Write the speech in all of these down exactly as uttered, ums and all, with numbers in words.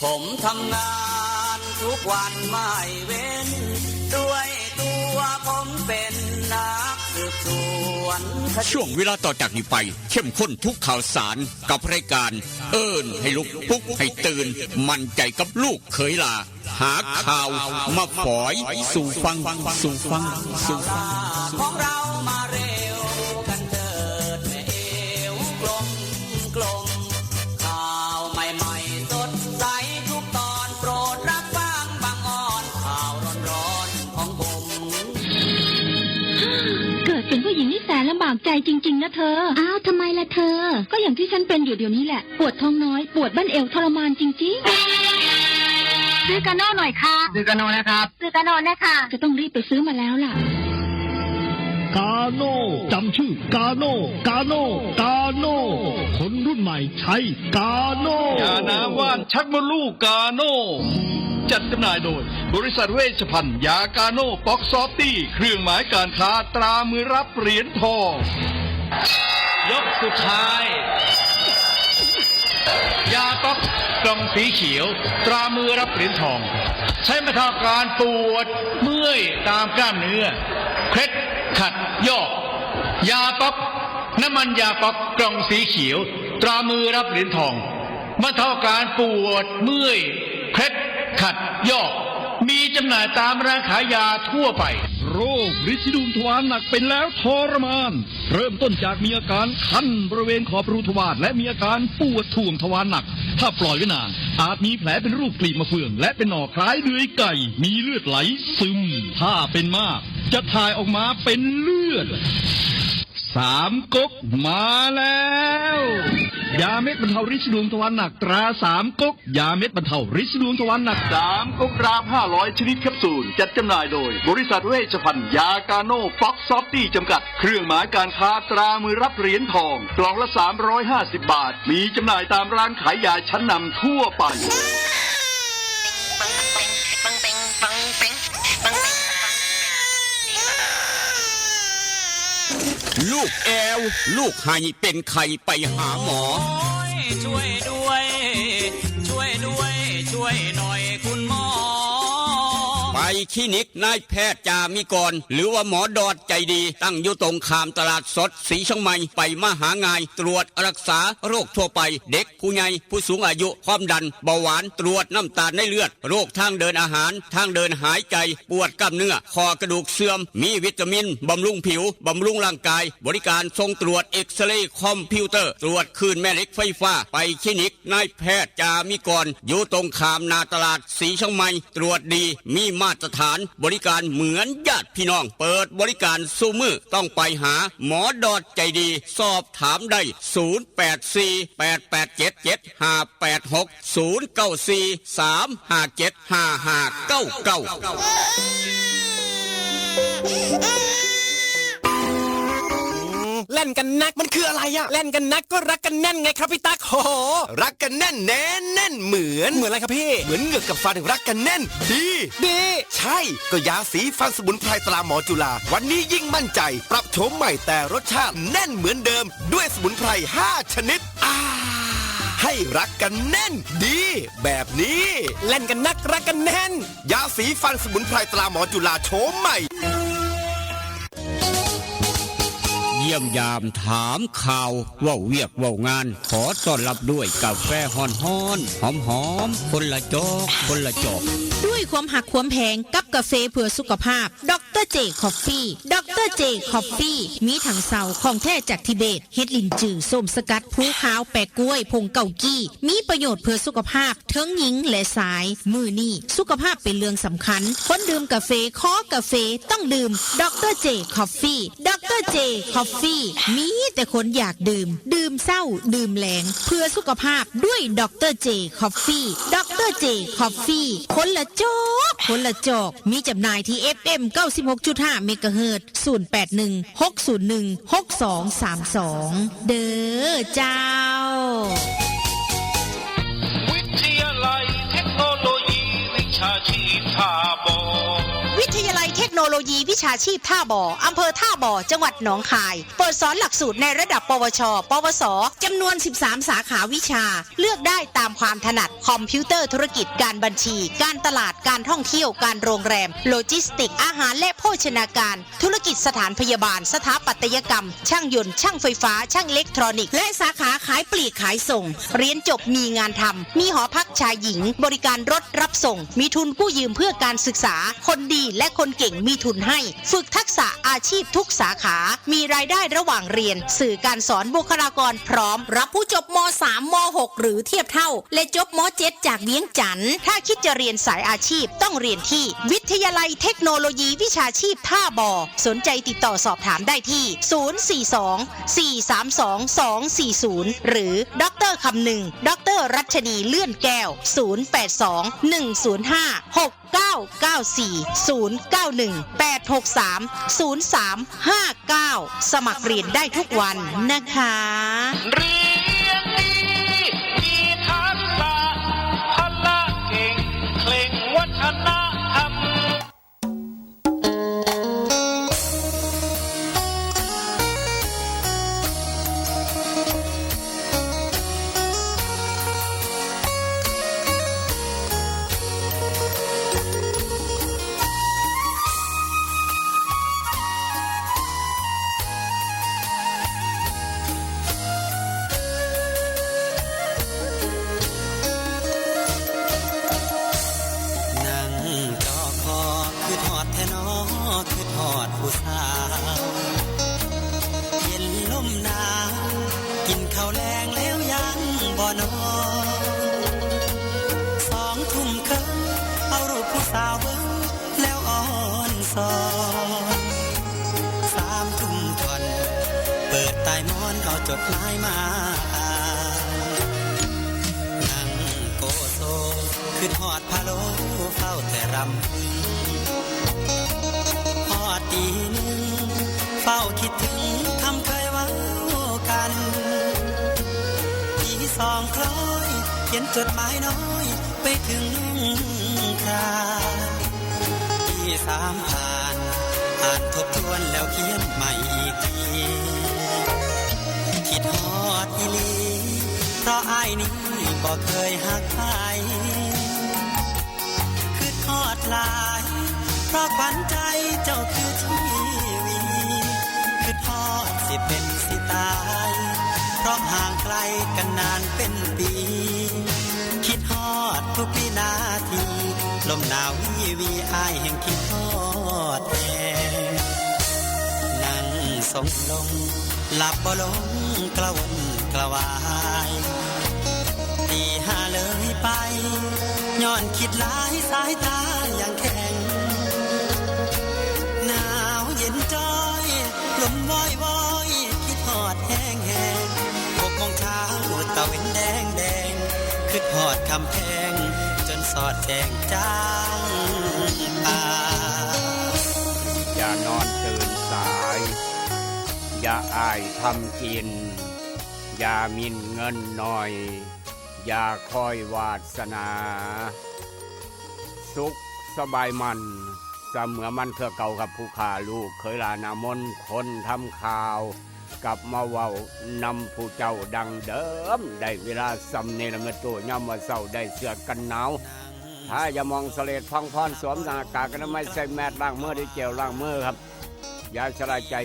ผมทำงานทุกวันไม่เว้น ด้วยตัวผมเป็นนักสืบสวนคดี ช่วงเวลาต่อจากนี้ไป เข้มข้นทุกข่าวสารกับรายการ เอิ้นให้ลุก ปลุกให้ตื่น มั่นใจกับลูกเขยหล่า หาข่าวมาฝอยสู่ฟัง สู่ฟัง สู่ฟัง ของเรามาเร็วกันเถิดแม่เอวกลมกลม ข่าวใหม่ๆสดใสทุกตอนโปรดรับฟังบางออนข่าวร้อนๆของผม เกิดเป็นผู้หญิงนี่แสนลำบากใจจริงๆนะเธอ อ้าวทำไมล่ะเธอ ก็อย่างที่ฉันเป็นอยู่เดี๋ยวนี้แหละ ปวดท้องน้อย ปวดบั้นเอวทรมานจริงๆ ซื้อกาโน่หน่อยค่ะ ซื้อกาโน่นะครับ ซื้อกาโน่นะคะ จะต้องรีบไปซื้อมาแล้วล่ะ กาโน่จำชื่อกาโน่กาโน่กาโน่คนรุ่นใหม่ใช้กาโน่ ยาน้ำว่านชักมดลูกกาโน่ จัดจำหน่ายโดย บริษัทเวชภัณฑ์ยากาโน่ป๊อกซอฟตี้ เครื่องหมายการค้าตรามือรับเหรียญทอง ยกสุดท้าย ยาป๊อกกล่องสีเขียว ตรามือรับเหรียญทอง ใช้บรรเทาอาการปวดเมื่อยตามกล้ามเนื้อ เคล็ดขัดยอก ยาป๊อก น้ำมันยาป๊อกกล่องสีเขียว ตรามือรับเหรียญทอง บรรเทาอาการปวดเมื่อย เคล็ดขัดยอก มีจำหน่ายตามร้านขายยาทั่วไป โรคริดสีดวงทวารหนักเป็นแล้วทรมาน เริ่มต้นจากมีอาการคันบริเวณขอบรูทวารและมีอาการปวดถ่วงทวารหนัก ถ้าปล่อยไว้นาน อาจมีแผลเป็นรูปกลีบมะเฟือง และเป็นหนองคล้ายเดือยไก่ มีเลือดไหลซึม ถ้าเป็นมาก จะถ่ายออกมาเป็นเลือด สามก๊กมาแล้ว ยาเม็ดบรรเทาริดสีดวงทวารหนักตราสามก๊ก ยาเม็ดบรรเทาริดสีดวงทวารหนัก สามก๊กรามห้าร้อยชนิดแคปซูล จัดจำหน่ายโดย บริษัทเวชภัณฑ์ยากาโน่ป๊อกซอฟตี้จำกัด เครื่องหมายการค้าตรามือรับเหรียญทอง กล่องละ สามร้อยห้าสิบบาท มีจำหน่ายตามร้านขายยาชั้นนำทั่วไป ลูกแอว ลูกไห้เป็นไข้ไปหาหมอ ช่วยด้วย ช่วยด้วย ช่วยหน่อยคุณหมอ ไปคลินิกนายแพทย์จามิกร หรือว่าหมอดอดใจดี ตั้งอยู่ตรงข้ามตลาดสดสีเชียงใหม่ ไปมาหาง่าย ตรวจรักษาโรคทั่วไป เด็กผู้ใหญ่ ผู้สูงอายุ ความดัน เบาหวาน ตรวจน้ำตาลในเลือด โรคทางเดินอาหาร ทางเดินหายใจ ปวดกล้ามเนื้อ ข้อกระดูกเสื่อม มีวิตามิน บำรุงผิว บำรุงร่างกาย บริการส่งตรวจเอ็กซเรย์คอมพิวเตอร์ ตรวจคลื่นแม่เหล็กไฟฟ้า ไปคลินิกนายแพทย์จามิกร อยู่ตรงข้ามหน้าตลาดสีเชียงใหม่ ตรวจดี มีมาตรฐาน บริการเหมือนญาติพี่น้อง เปิดบริการซุมื้อ ต้องไปหาหมอดอดใจดี สอบถามได้ ศูนย์แปดสี่ แปดแปดเจ็ด เจ็ดห้าแปดหก ศูนย์เก้าสี่ สามห้าเจ็ด ห้าห้าเก้าเก้า แล่นกันนักมันคืออะไรอะแล่นกันนักก็รักกันแน่นไงครับพี่ตั๊กโห รักกันแน่นแน่นแน่นเหมือน เหมือนอะไรครับพี่ เหมือนเหงือกกับฟันรักกันแน่น ดี ดี ใช่ ก็ยาสีฟันสมุนไพรตราหมอจุฬา วันนี้ยิ่งมั่นใจ ปรับโฉมใหม่แต่รสชาติแน่นเหมือนเดิม ด้วยสมุนไพร ห้า ชนิด อ่า ให้รักกันแน่น ดี แบบนี้ แล่นกันนักรักกันแน่น ยาสีฟันสมุนไพรตราหมอจุฬาโฉมใหม่ เยี่ยมยามถามข่าว เว้าเวียกเว้างาน ขอต้อนรับด้วยกาแฟฮ้อนๆ หอมๆ คนละจอก คนละจอก ด้วยความหักความแพงกับกาแฟเพื่อสุขภาพ ดอกเตอร์เจคอฟฟี่ ดอกเตอร์เจคอฟฟี่ มีถังเซาของแท้จากทิเบต เฮ็ดลิ้นจื่อ ส้มสกัด ภูขาว แปะกล้วย ผงเกากี้ มีประโยชน์เพื่อสุขภาพ เทิงหญิงและชาย มื้อนี้สุขภาพเป็นเรื่องสำคัญ คนดื่มกาแฟ คอกาแฟ ต้องดื่ม ดอกเตอร์เจคอฟฟี่ ดอกเตอร์เจคอฟฟี่ มีแต่คนอยากดื่ม ดื่มเช้า ดื่มแลง เพื่อสุขภาพด้วยดอกเตอร์เจคอฟฟี่ ดอกเตอร์เจคอฟฟี่ คนละจอก คนละจอก มีจำหน่ายที่ เอฟเอ็ม เก้าสิบหกจุดห้า เมกะเฮิรตซ์ ศูนย์แปดหนึ่ง หกศูนย์หนึ่ง หกสองสามสอง เด้อเจ้า วิทยาลัยเทคโนโลยีวิชาชีพท่าบ่อ วิทยาลัยเทคโนโล โลยีวิชาชีพท่าบ่อ อำเภอท่าบ่อ จังหวัดหนองคาย เปิดสอนหลักสูตรในระดับ ปวช ปวส จำนวน สิบสาม สาขาวิชา เลือกได้ตามความถนัด คอมพิวเตอร์ ธุรกิจ การบัญชี การตลาด การท่องเที่ยว การโรงแรม โลจิสติกส์ อาหารและโภชนาการ ธุรกิจ สถานพยาบาล สถาปัตยกรรม ช่างยนต์ ช่างไฟฟ้า ช่างอิเล็กทรอนิกส์ และสาขาขายปลีกขายส่ง เรียนจบมีงานทำ มีหอพักชายหญิง บริการรถรับส่ง มีทุนกู้ยืมเพื่อการศึกษา คนดีและคนเก่งมีทุนให้ ฝึกทักษะอาชีพทุกสาขา มีรายได้ระหว่างเรียน สื่อการสอน บุคลากรพร้อม รับผู้จบ ม.สาม ม.หก หรือเทียบเท่า และจบ ม.เจ็ด จากเวียงจันทน์ ถ้าคิดจะเรียนสายอาชีพต้องเรียนที่วิทยาลัยเทคโนโลยีวิชาชีพท่าบ่อ สนใจติดต่อสอบถามได้ที่ ศูนย์สี่สอง สี่สามสอง สองสี่ศูนย์ หรือ ดอกเตอร์คำนึง ดอกเตอร์รัชนีเลื่อนแก้ว ศูนย์แปดสอง หนึ่งศูนย์ห้า หกเก้าเก้าสี่ ศูนย์เก้าหนึ่ง แปดหกสาม ศูนย์สามห้าเก้า สมัครเรียนได้ทุกวันนะคะ เรียนดี มีทักษะ พละเก่ง เคร่งวัฒนธรรม นั่งจอคอ คิดฮอดแท้น้อ คิดฮอดผู้สาว เย็นลมหนาว กินข้าวแลงแล้วยังบ่นอน สองทุ่มครึ่ง เอารูปผู้สาวเบิ่ง แล้วอ่อนสอน สามทุ่มท่อน เปิดใต้หมอนเอาจดหมายมาอ่าน นั่งโกโซ คิดฮอดพะโล้ เฝ้าแต่รำพึง ฮอดตีหนึ่ง เฝ้าคิดถึงคำเคยเว้ากัน ตีสองคล้อย เขียนจดหมายน้อย ไปถึงนุ่งคราม ตีสามผ่าน อ่านทบทวนแล้วเขียนใหม่อีกที คิดฮอดอีหลี เพราะอ้ายนี้บ่เคยฮักใคร คิดฮอดหลาย เพราะขวัญใจเจ้าคือชีวี คิดฮอดสิเป็นสิตาย เพราะห่างไกลกันนานเป็นปี คิดฮอดทุกวินาที ลมหนาววีวี อ้ายแห่งคิดฮอดแฮง นั่งทรงลง หลับบ่ลง กระวนกระวาย ตีห้าเลยไป ย้อนคิดหลาย สายตายังแข็ง หนาวเย็นจ้อย ลมวอยวอย คิดฮอดแฮงแฮง หกโมงเช้า ตะเว็นแดงแดง คิดฮอดคำแพง จนสอดแจ้งจางป่า อย่านอนตื่นสาย อย่าอ้ายทำกิน อย่าหมิ่นเงินหน่อย อย่าคอยวาสนา สุขสบายมัน เสมอมันคือเก่าครับ ผู้ข้าลูกเขยหลานอามน คนทำข่าว กลับมาเว้านำผู้เจ้าดังเดิม ได้เวลาส่ำนี้ละแม่ตู้ ยามมื้อเช้าได้เสื้อกันหนาว ทาอย่าหม่องเสลดผ่องผ่อน สวมหน้ากากอนามัย ใส่แมส ล้างมือด้วยเจลล้างมือครับ อย่าชะล่าใจ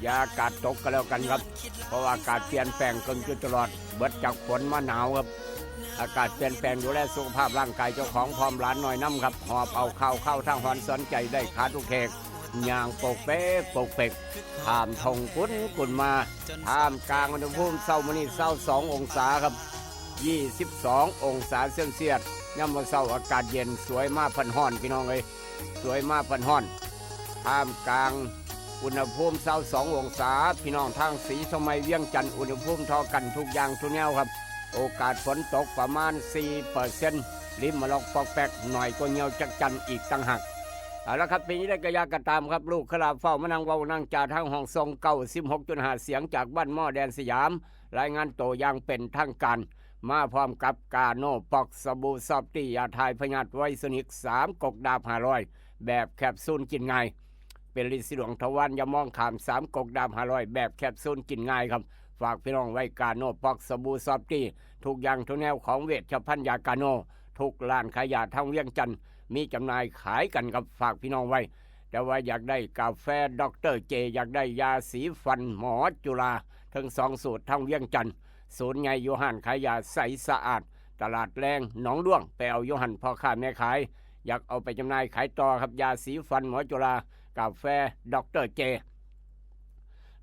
อย่ากาดตกก็แล้วกันครับ เพราะว่าอากาศเปลี่ยนแปลงกันอยู่ตลอด เบิดจากฝนมาหนาวครับ อากาศเปลี่ยนแปลง ดูแลสุขภาพร่างกายเจ้าของพร้อมหลานน้อยนำครับ หอบเอาข้าวข้าวทางหอนสอนใจได้ขาดทุกแขก ย่างปกเป๊กปกเป๊ก ข้ามท่งกุนกุนมา ท่ามกลางอุณหภูมิเช้ามื้อนี้ ซาวสององศาครับ ยี่สิบสององศาเซลเซียส ยามมื้อเช้าอากาศเย็น สวยมาพันฮ้อนพี่น้องเอ้ย สวยมาพันฮ้อน ท่ามกลางอุณหภูมิซาวสององศา พี่น้องทางศรีสะไม เวียงจันทน์ อุณหภูมิเท่ากันทุกอย่างทุกแนวครับ โอกาสฝนตกประมาณสี่เปอร์เซ็นต์ ริมมะลอกปอกแปก หน่อยก็เหี่ยวจักจั่นอีกต่างหาก เอาละครับ เป็นจั่งใดก็อย่างก็ตามครับ ลูกขลาเฝ้ามานั่งเว้านั่งจาทางห้องส่ง เก้าสิบหกจุดห้า เสียงจากบ้านหม้อแดนสยาม รายงานตัวอย่างเป็นทางการ มาพร้อมกับกาโนป๊อก สบู่ซอฟตี้ ยาถ่ายพยาธิไวโซนิก สามก๊กดาบห้าร้อย แบบแคปซูลกินง่าย เป็นฤทธิ์สีดวงทวาร ยามองข้ามสามก๊ก ดาบห้าร้อย แบบแคปซูลกินง่ายครับ ฝากพี่น้องไว้ กาโนป๊อก สบู่ซอฟตี้ ทุกอย่างทุกแนวของเวชภัณฑ์ยากาโน ทุกร้านขายยาทางเวียงจันทน์ มีจำหน่ายขายกันครับ ฝากพี่น้องไว้ แต่ว่าอยากได้กาแฟดอกเตอร์เจ อยากได้ยาสีฟันหมอจุฬา ทั้งสองสูตรทางเวียงจันทน์ ศูนย์ใหญ่อยู่ห้านขายยาใสสะอาด ตลาดแรงหนองด้วง ไปเอาอยู่หั่น พ่อค้าแม่ขาย อยากเอาไปจำหน่ายขายต่อครับ ยาสีฟันหมอจุฬา กาแฟดอกเตอร์เจ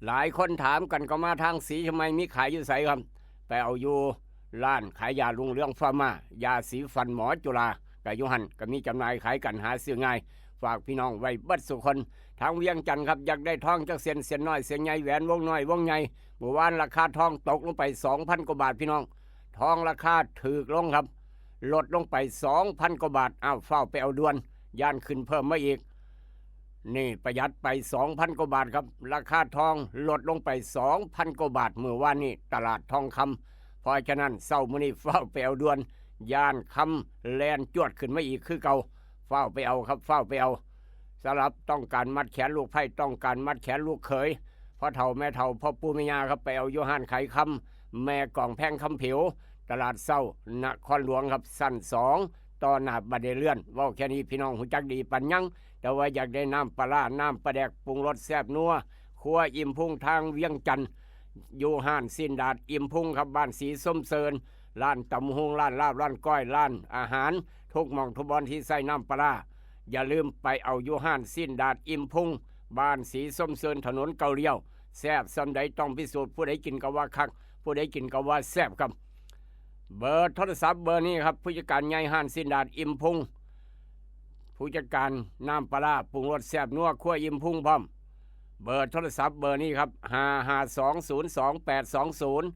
หลายคนถามกันก็มาทางสีชมัย มีขายอยู่ไสครับ ไปเอาอยู่ร้านขายยารุ่งเรืองฟาร์มา ยาสีฟันหมอจุฬา ก็อยู่หั่น ก็มีจำหน่ายขายกัน หาซื้อง่าย ฝากพี่น้องไว้เบิดสุคน ทางเวียงจันทน์ครับ อยากได้ทองจักเส้น เส้นน้อยเส้นใหญ่ แหวนวงน้อยวงใหญ่ เมื่อวานราคาทองตกลงไป สองพัน กว่าบาทพี่น้อง ทองราคาถูกลงครับ ลดลงไป สองพัน กว่าบาท อ้าว ฟ้าวไปเอาด่วน ย่านขึ้นเพิ่มมาอีก นี่ประหยัดไป สองพัน กว่าบาทครับ ราคาทองลดลงไป สองพัน กว่าบาท เมื่อวานนี้ตลาดทองคำ เพราะฉะนั้นเช้ามื้อนี้ฟ้าวไปเอาด่วน ย่านคำแล่นจวดขึ้นมาอีกคือเก่า ฟ้าวไปเอาครับ ฟ้าวไปเอา สำหรับต้องการมัดแขนลูกไผ่ ต้องการมัดแขนลูกเขย พ่อเฒ่าแม่เฒ่า พ่อปู่แม่ย่าครับ ไปเอาอยู่ห้านขายคำ แม่กองแพงคำผิว ตลาดเช้า นครหลวงครับ ชั้นสอง ต่อหน้าบันไดเลื่อน เว้าแค่นี้พี่น้องฮู้จักดีปานยัง แต่ว่าอยากได้น้ำปลาร้า น้ำปลาแดกปรุงรสแซ่บนัว ครัวอิ่มพุงทางเวียงจันทน์ อยู่ห้านสิ้นดาดอิ่มพุงครับ บ้านสีส้มเซิน ร้านตำฮุง ร้านลาบ ร้านก้อย ร้านอาหาร ทุกหม่องทุกบ่อนที่ใส่น้ำปลาร้า อย่าลืมไปเอาอยู่ห้านสิ้นดาดอิ่มพุง บ้านสีส้มเซิน ถนนเก้าเลี้ยว แซ่บส่ำใดต้องพิสูจน์ ผู้ใดกินก็ว่าคัก ผู้ใดกินก็ว่าแซ่บครับ เบอร์โทรศัพท์เบอร์นี้ครับ ผู้จัดการใหญ่ห้านสิ้นดาดอิ่มพุง ผู้จัดการน้ำปลาร้าปรุงรสแซ่บนัว ครัวอิ่มพุงพร้อม เบอร์โทรศัพท์เบอร์นี้ครับ ห้าห้าสองศูนย์สองแปดสองศูนย์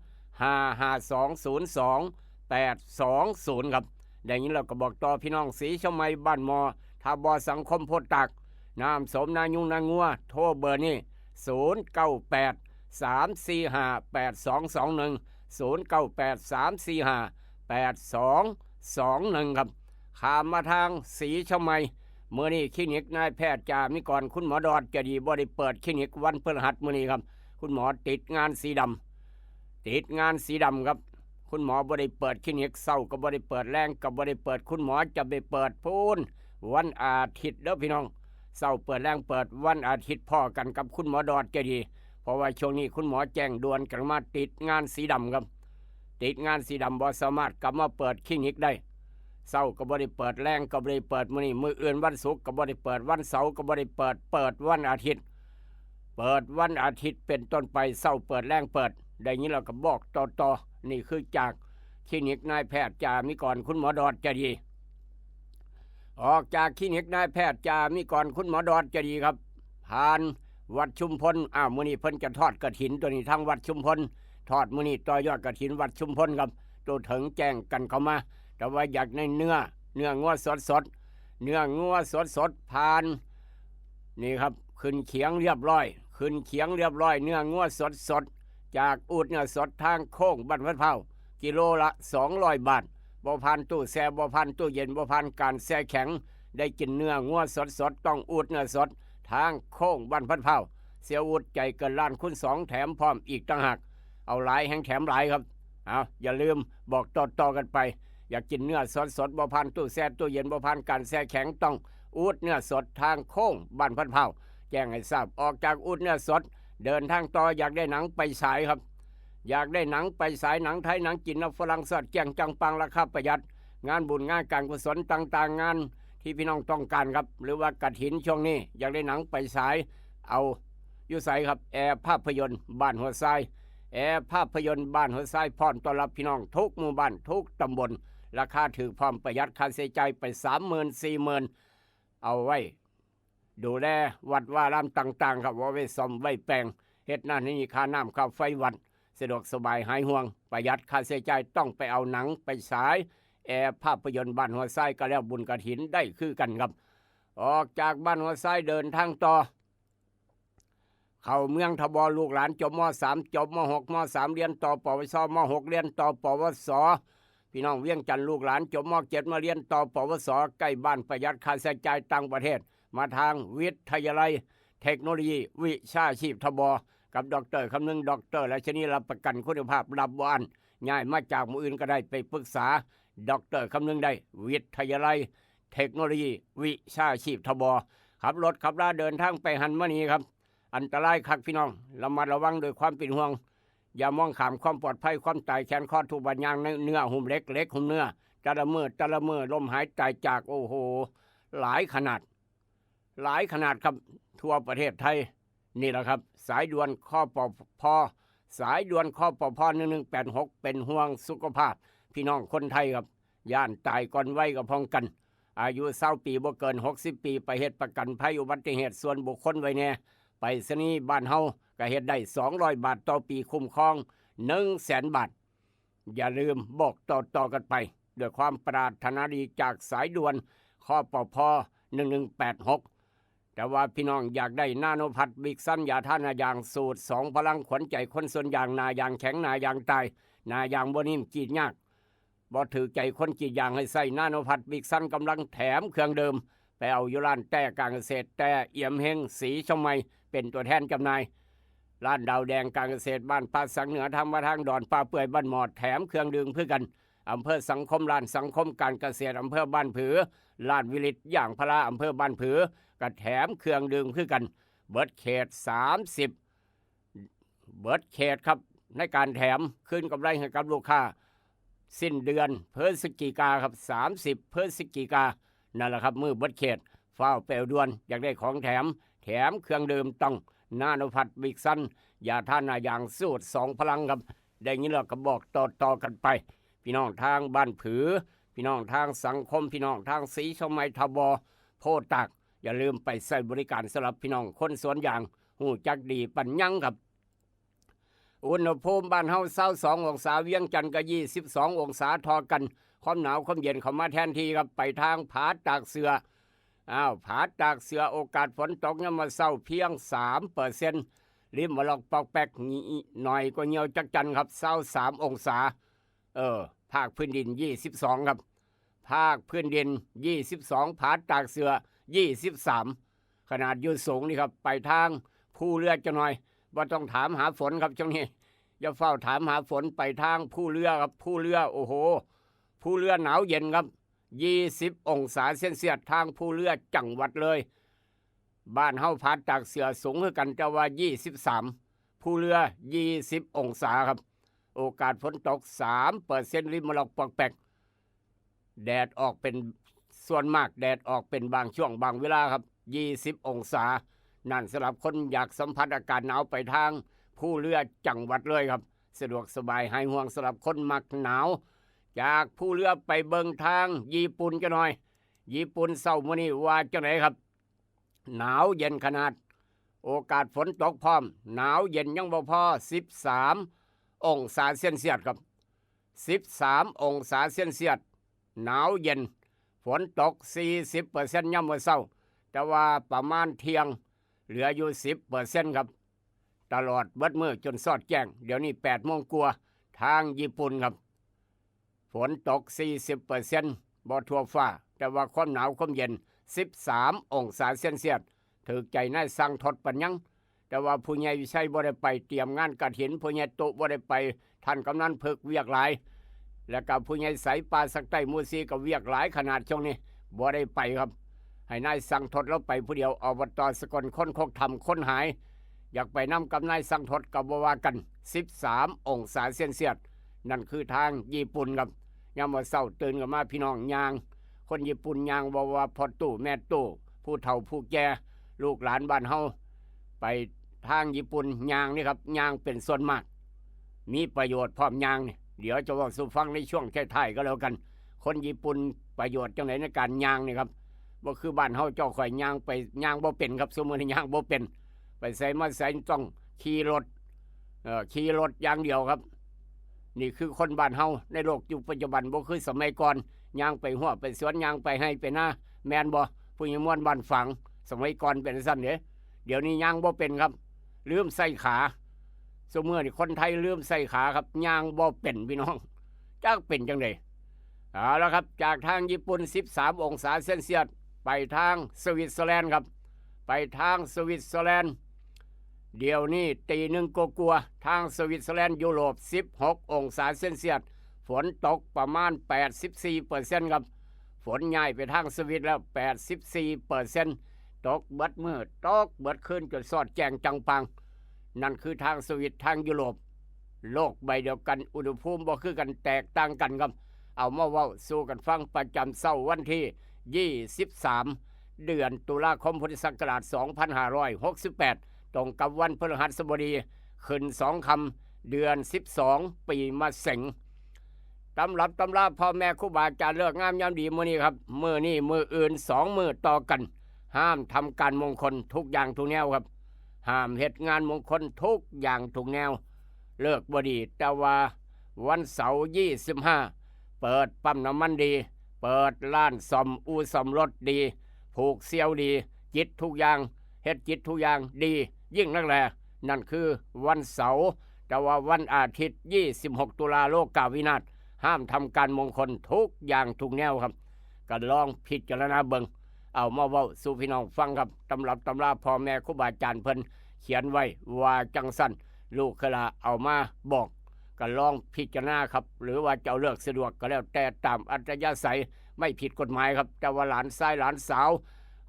ห้าห้าสองศูนย์สองแปดสองศูนย์ ครับ ได้ยินแล้วก็บอกต่อพี่น้อง สีเชียงใหม่บ้านหมอ ท่าบ่อสังคมโพธิ์ตาก น้ำสมนายุงนางัว โทรเบอร์นี้ ศูนย์เก้าแปด สามสี่ห้า แปดสองสองหนึ่ง ศูนย์เก้าแปด สามสี่ห้า แปดสองสองหนึ่ง ครับ ข้ามมาทางสีเชียงใหม่ มื้อนี้คลินิกนายแพทย์จามิกร คุณหมอดอดจะดี บ่ได้เปิดคลินิกวันพฤหัสมื้อนี้ครับ คุณหมอติดงานสีดำ ติดงานสีดำครับ คุณหมอบ่ได้เปิดคลินิก เช้าก็บ่ได้เปิด แลงก็บ่ได้เปิด คุณหมอจะไปเปิดพู้นวันอาทิตย์เด้อพี่น้อง เช้าเปิด แลงเปิด วันอาทิตย์พ้อกันกับคุณหมอดอดจะดี เพราะว่าช่วงนี้คุณหมอแจ้งด่วนกันมา ติดงานสีดำครับ ติดงานสีดำ บ่สามารถกลับมาเปิดคลินิกได้ เช้าก็บ่ได้เปิด แลงก็บ่ได้เปิด มื้อนี้มื้ออื่นวันศุกร์ก็บ่ได้เปิด วันเสาร์ก็บ่ได้เปิด เปิดวันอาทิตย์ เปิดวันอาทิตย์เป็นต้นไป เช้าเปิด แลงเปิด ได้ยินแล้วก็บอกต่อๆ นี่คือจากคลินิกนายแพทย์จามิกร คุณหมอดอดจะดี ออกจากคลินิกนายแพทย์จามิกร คุณหมอดอดจะดีครับ ผ่านวัดชุมพล อ้าว มื้อนี้เพิ่นจะทอดกฐิน ตัวนี้ทางวัดชุมพล ทอดมื้อนี้ต่อยอดกฐินวัดชุมพลครับ ตัวเถิงแจ้งกันเข้ามา แต่ว่าอยากได้เนื้อ เนื้องัวสดๆ เนื้องัวสดๆ ผ่าน นี่ครับ ขึ้นเขียงเรียบร้อย ขึ้นเขียงเรียบร้อย เนื้องัวสดๆ จากอูดเนื้อสดทางโค้งบ้านพัดพร้าว กิโลละ สองร้อย บาท บ่ผ่านตู้แช่ บ่ผ่านตู้เย็น บ่ผ่านการแช่แข็ง ได้กินเนื้องัวสดๆ ต้องอูดเนื้อสด ทางโค้งบ้านพัดพร้าว เสียอูดใจเกินล้านคูณสอง แถมพร้อมอีกต่างหาก เอาหลายแฮงแถมหลายครับ เอา อย่าลืมบอกต่อๆ กันไป อยากกินเนื้อสดๆ บ่ผ่านตู้แช่ตู้เย็น บ่ผ่านการแช่แข็ง ต้องอูดเนื้อสดทางโค้งบ้านพัดพร้าว แจ้งให้ทราบ ออกจากอูดเนื้อสด เดินทางต่อ อยากได้หนังไปฉายครับ อยากได้หนังไปฉาย หนังไทย หนังจีน หนังฝรั่ง สอดแจ้งจังปัง ราคาประหยัด งานบุญงานการกุศลต่างๆ งานที่พี่น้องต้องการครับ หรือว่ากฐินช่วงนี้ อยากได้หนังไปฉาย เอาอยู่ไสครับ แอร์ภาพยนตร์บ้านหัวทราย แอร์ภาพยนตร์บ้านหัวทราย พร้อมต้อนรับพี่น้องทุกหมู่บ้านทุกตำบล ราคาถูกพร้อมประหยัดค่าใช้จ่ายไป สามหมื่น สี่หมื่น เอาไว้ ดูแลวัดวารามต่างๆ ครับ ว่าไว้ซ่อมไว้แปลง เฮ็ดนั่นนี่ ค่าน้ำค่าไฟวัด สะดวกสบายหายห่วง ประหยัดค่าใช้จ่าย ต้องไปเอาหนังไปฉาย แอร์ภาพยนตร์บ้านหัวทราย ก็แล้วบุญกฐินได้คือกันครับ ออกจากบ้านหัวทราย เดินทางต่อ เข้าเมืองทบ ลูกหลานจบ ม.สาม จบ ม.หก ม.สาม เรียนต่อ ปวช ม.หก เรียนต่อ ปวส พี่น้องเวียงจันทน์ ลูกหลานจบ ม.เจ็ด มาเรียนต่อ ปวส ใกล้บ้าน ประหยัดค่าใช้จ่ายต่างประเทศ มาทางวิทยาลัย เทคโนโลยีวิชาชีพ ทบ กับดอกเตอร์คำนึง ดอกเตอร์ราชนี รับประกันคุณภาพ รับบ่อั้น ย้ายมาจากหม่องอื่นก็ได้ ไปปรึกษาดอกเตอร์คำนึงได้ วิทยาลัยเทคโนโลยีวิชาชีพ ทบ ขับรถขับลาเดินทางไปหั้นมานี่ครับ อันตรายคักพี่น้อง ระมัดระวังด้วยความเป็นห่วง อย่ามองข้ามความปลอดภัย ความตายแขวนคอ ถูกบาดยางเนื้อหุ้มเหล็ก เหล็กหุ้มเนื้อ แต่ละมื้อแต่ละมื้อ ล้มหายตายจาก โอ้โห หลายขนาด หลายขนาดครับ ทั่วประเทศไทย นี่แหละครับ สายด่วน คปพ สายด่วน คปพ หนึ่งหนึ่งแปดหก เป็นห่วงสุขภาพพี่น้องคนไทยครับ ย้านตายก่อนวัยก็พ้องกัน อายุซาวปีบ่เกินหกสิบปี ไปเฮ็ดประกันภัยอุบัติเหตุส่วนบุคคลไว้แหน่ ไปรษณีย์บ้านเฮาก็เฮ็ดได้สองร้อยบาทต่อปี คุ้มครองหนึ่งแสนบาท อย่าลืมบอกต่อๆกันไป ด้วยความปรารถนาดีจากสายด่วน คปพ หนึ่งหนึ่งแปดหก แต่ว่าพี่น้องอยากได้นาโนพัทวิกซัน ยาทาหน้ายางสูตรสองพลัง ขวัญใจคนสวนยาง หน้ายางแข็ง หน้ายางตาย หน้ายางบ่นิ่ม กรีดยาก บ่ถือใจคนกรีดยาง ให้ใส่นาโนพัทวิกซัน กำลังแถมเครื่องดื่ม ไปเอาอยู่ร้านแต้การเกษตร แต้เอี่ยมเฮง สีชมไม เป็นตัวแทนจำหน่าย ร้านดาวแดงการเกษตร บ้านป่าสักเหนือ ทางมาทางดอนป่าเปื่อย บ้านหมอด แถมเครื่องดื่มคือกัน อำเภอสังคม ร้านสังคมการเกษตร อำเภอบ้านผือ ร้านวิลิตยางพารา อำเภอบ้านผือ ก็แถมเครื่องดื่มคือกัน เบิดเขต สามสิบ เบิดเขตครับ ในการแถมคืนกำไรให้กับลูกค้า สิ้นเดือนพฤศจิกาครับ สามสิบ พฤศจิกา นั่นแหละครับ มื้อเบิดเขต ฟ้าวไปเอาด่วน อยากได้ของแถม แถมเครื่องดื่มต้องนาโนพัทวิกซัน ยาทาหน้ายางสูตรสองพลังครับ ได้ยินแล้วก็บอกต่อๆกันไป พี่น้องทางบ้านผือ พี่น้องทางสังคม พี่น้องทางสีชมไม ทบ โพธิ์ตาก อย่าลืมไปใช้บริการ สำหรับพี่น้องคนสวนยาง ฮู้จักดีปานยังครับ อุณหภูมิบ้านเฮาซาวสององศา เวียงจันทน์ก็ยี่สิบสององศาเท่ากัน ความหนาวความเย็นเข้ามาแทนที่ครับ ไปทางผาตากเสือ อ้าว ผาตากเสือ โอกาสฝนตกยามมื้อเช้าเพียงสามเปอร์เซ็นต์ ริมมะลอกปอกแปก หน่อยก็เหี่ยวจักจั่นครับ ซาวสามองศา เออ ภาคพื้นดินยี่สิบสองครับ ภาคพื้นดินยี่สิบสอง ผาตากเสือยี่สิบสาม ขนาดอยู่สูงนี่ครับ ไปทางภูเรือจักหน่อย บ่ต้องถามหาฝนครับช่วงนี้ อย่าฟ้าวถามหาฝน ไปทางภูเรือครับ ภูเรือ โอ้โห ภูเรือหนาวเย็นครับ ยี่สิบองศาเซลเซียส ทางภูเรือจังหวัดเลย บ้านเฮาผาตากเสือสูงคือกัน แต่ว่ายี่สิบสาม ภูเรือยี่สิบองศาครับ โอกาสฝนตกสามเปอร์เซ็นต์ ริมมะลอกปอกแปก แดดออกเป็นส่วนมาก แดดออกเป็นบางช่วงบางเวลาครับ ยี่สิบองศา นั่นสำหรับคนอยากสัมผัสอากาศหนาว ไปทางภูเรือจังหวัดเลยครับ สะดวกสบายหายห่วง สำหรับคนมักหนาว จากภูเรือไปเบิ่งทางญี่ปุ่นจักหน่อย ญี่ปุ่นเช้ามื้อนี้ว่าจังไดครับ หนาวเย็นขนาด โอกาสฝนตกพร้อม หนาวเย็นยังบ่พอ สิบสามองศาเซลเซียสครับ สิบสามองศาเซลเซียส หนาวเย็น ฝนตกสี่สิบเปอร์เซ็นต์ยามมื้อเช้า แต่ว่าประมาณเที่ยง เหลืออยู่สิบเปอร์เซ็นต์ครับ ตลอดเบิดมื้อจนซอดแจ้ง เดี๋ยวนี้แปดโมงกว่า ทางญี่ปุ่นครับ ฝนตกสี่สิบเปอร์เซ็นต์ บ่ทั่วฟ้า แต่ว่าความหนาวความเย็น สิบสามองศาเซลเซียส ถืกใจนายสั่งทดปานยัง แต่ว่าผู้ใหญ่วิชัยบ่ได้ไปเตรียมงานกฐิน ผู้ใหญ่ตุบ่ได้ไป ท่านกำนันเผือกเวียกหลาย แล้วก็ผู้ใหญ่ใสป่าสักใต้หมู่สี่ก็เวียกหลายขนาดช่วงนี้ บ่ได้ไปครับ ให้นายสั่งทดลาไปผู้เดียว อบต.สกล คนโคกธรรม คนหาย อยากไปนำกับนายสั่งทดก็บ่ว่ากัน สิบสามองศาเซลเซียส นั่นคือทางญี่ปุ่นครับ ยามมื้อเช้าตื่นขึ้นมาพี่น้องย่าง คนญี่ปุ่นย่าง บ่ว่าพ่อตู้แม่ตู้ ผู้เฒ่าผู้แก่ ลูกหลานบ้านเฮา ไปทางญี่ปุ่นย่างนี่ครับ ย่างเป็นส่วนมาก มีประโยชน์พร้อมย่างนี่ เดี๋ยวจะเว้าสู่ฟังในช่วงท้ายๆก็แล้วกัน คนญี่ปุ่นประโยชน์จังไดในการย่างนี่ครับ บ่คือบ้านเฮา เจ้าข้อยย่างไป ย่างบ่เป็นครับ ซุมื้อนี้ย่างบ่เป็น ไปไสมาไสต้องขี่รถ เอ่อ ขี่รถอย่างเดียวครับ นี่คือคนบ้านเฮาในโลกยุคปัจจุบัน บ่คือสมัยก่อน ย่างไปฮุบไปสวน ย่างไปไฮ่ไปนา แม่นบ่ ผู้ใหญ่ม่วนบ้านฝาง สมัยก่อนเป็นจั่งซั้นเด้ เดี๋ยวนี้ย่างบ่เป็นครับ ลืมใช้ขา ซุมื้อนี้คนไทยลืมใช้ขาครับ ย่างบ่เป็นพี่น้อง จักเป็นจังได เอาละครับ จากทางญี่ปุ่น สิบสามองศาเซลเซียส ไปทางสวิตเซอร์แลนด์ครับ ไปทางสวิตเซอร์แลนด์ เดี๋ยวนี้ตีหนึ่งกลัวๆ ทางสวิตเซอร์แลนด์ ยุโรป สิบหกองศาเซลเซียส ฝนตกประมาณ แปดสิบสี่เปอร์เซ็นต์ ครับ ฝนย้ายไปทางสวิตแล้ว แปดสิบสี่เปอร์เซ็นต์ ตกเบิดมื้อ ตกเบิดคืนจนสอดแจ้งจังปัง นั่นคือทางสวิต ทางยุโรป โลกใบเดียวกัน อุณหภูมิบ่คือกัน แตกต่างกันครับ เอามาเว้าสู่กันฟังประจำเช้าวันที่ ยี่สิบสาม เดือนตุลาคม พุทธศักราช สองพันห้าร้อยหกสิบแปด ตรงกับวันพฤหัสบดี ขึ้นสองค่ำ เดือน สิบสอง ปีมะเสง ตำรับตำราพ่อแม่ครูบาอาจารย์ เลิกงามยามดีมื้อนี้ครับ มื้อนี้มื้ออื่น สองมื้อต่อกัน ห้ามทำการมงคลทุกอย่างทุกแนวครับ ห้ามเฮ็ดงานมงคลทุกอย่างทุกแนว เลิกบ่ดี แต่ว่าวันเสาร์ ยี่สิบห้า เปิดปั๊มน้ำมันดี เปิดร้านซ่อมอู่ซ่อมรถดี ผูกเสี่ยวดี จิตทุกอย่าง เฮ็ดจิตทุกอย่างดี ยิ่งนักแล นั่นคือวันเสาร์ แต่ว่าวันอาทิตย์ ยี่สิบหก ตุลา โลกาวินาศ ห้ามทำการมงคลทุกอย่างทุกแนวครับ ก็ลองพิจารณาเบิ่ง เอามาเว้าสู่พี่น้องฟังครับ ตำรับตำราพ่อแม่ครูบาอาจารย์เพิ่นเขียนไว้ว่าจังซั่น ลูกเคยละเอามาบอก ก็ลองพิจารณาครับ หรือว่าจะเอาเลิกสะดวกก็แล้วแต่ตามอัธยาศัย ไม่ผิดกฎหมายครับ แต่ว่าหลานชายหลานสาว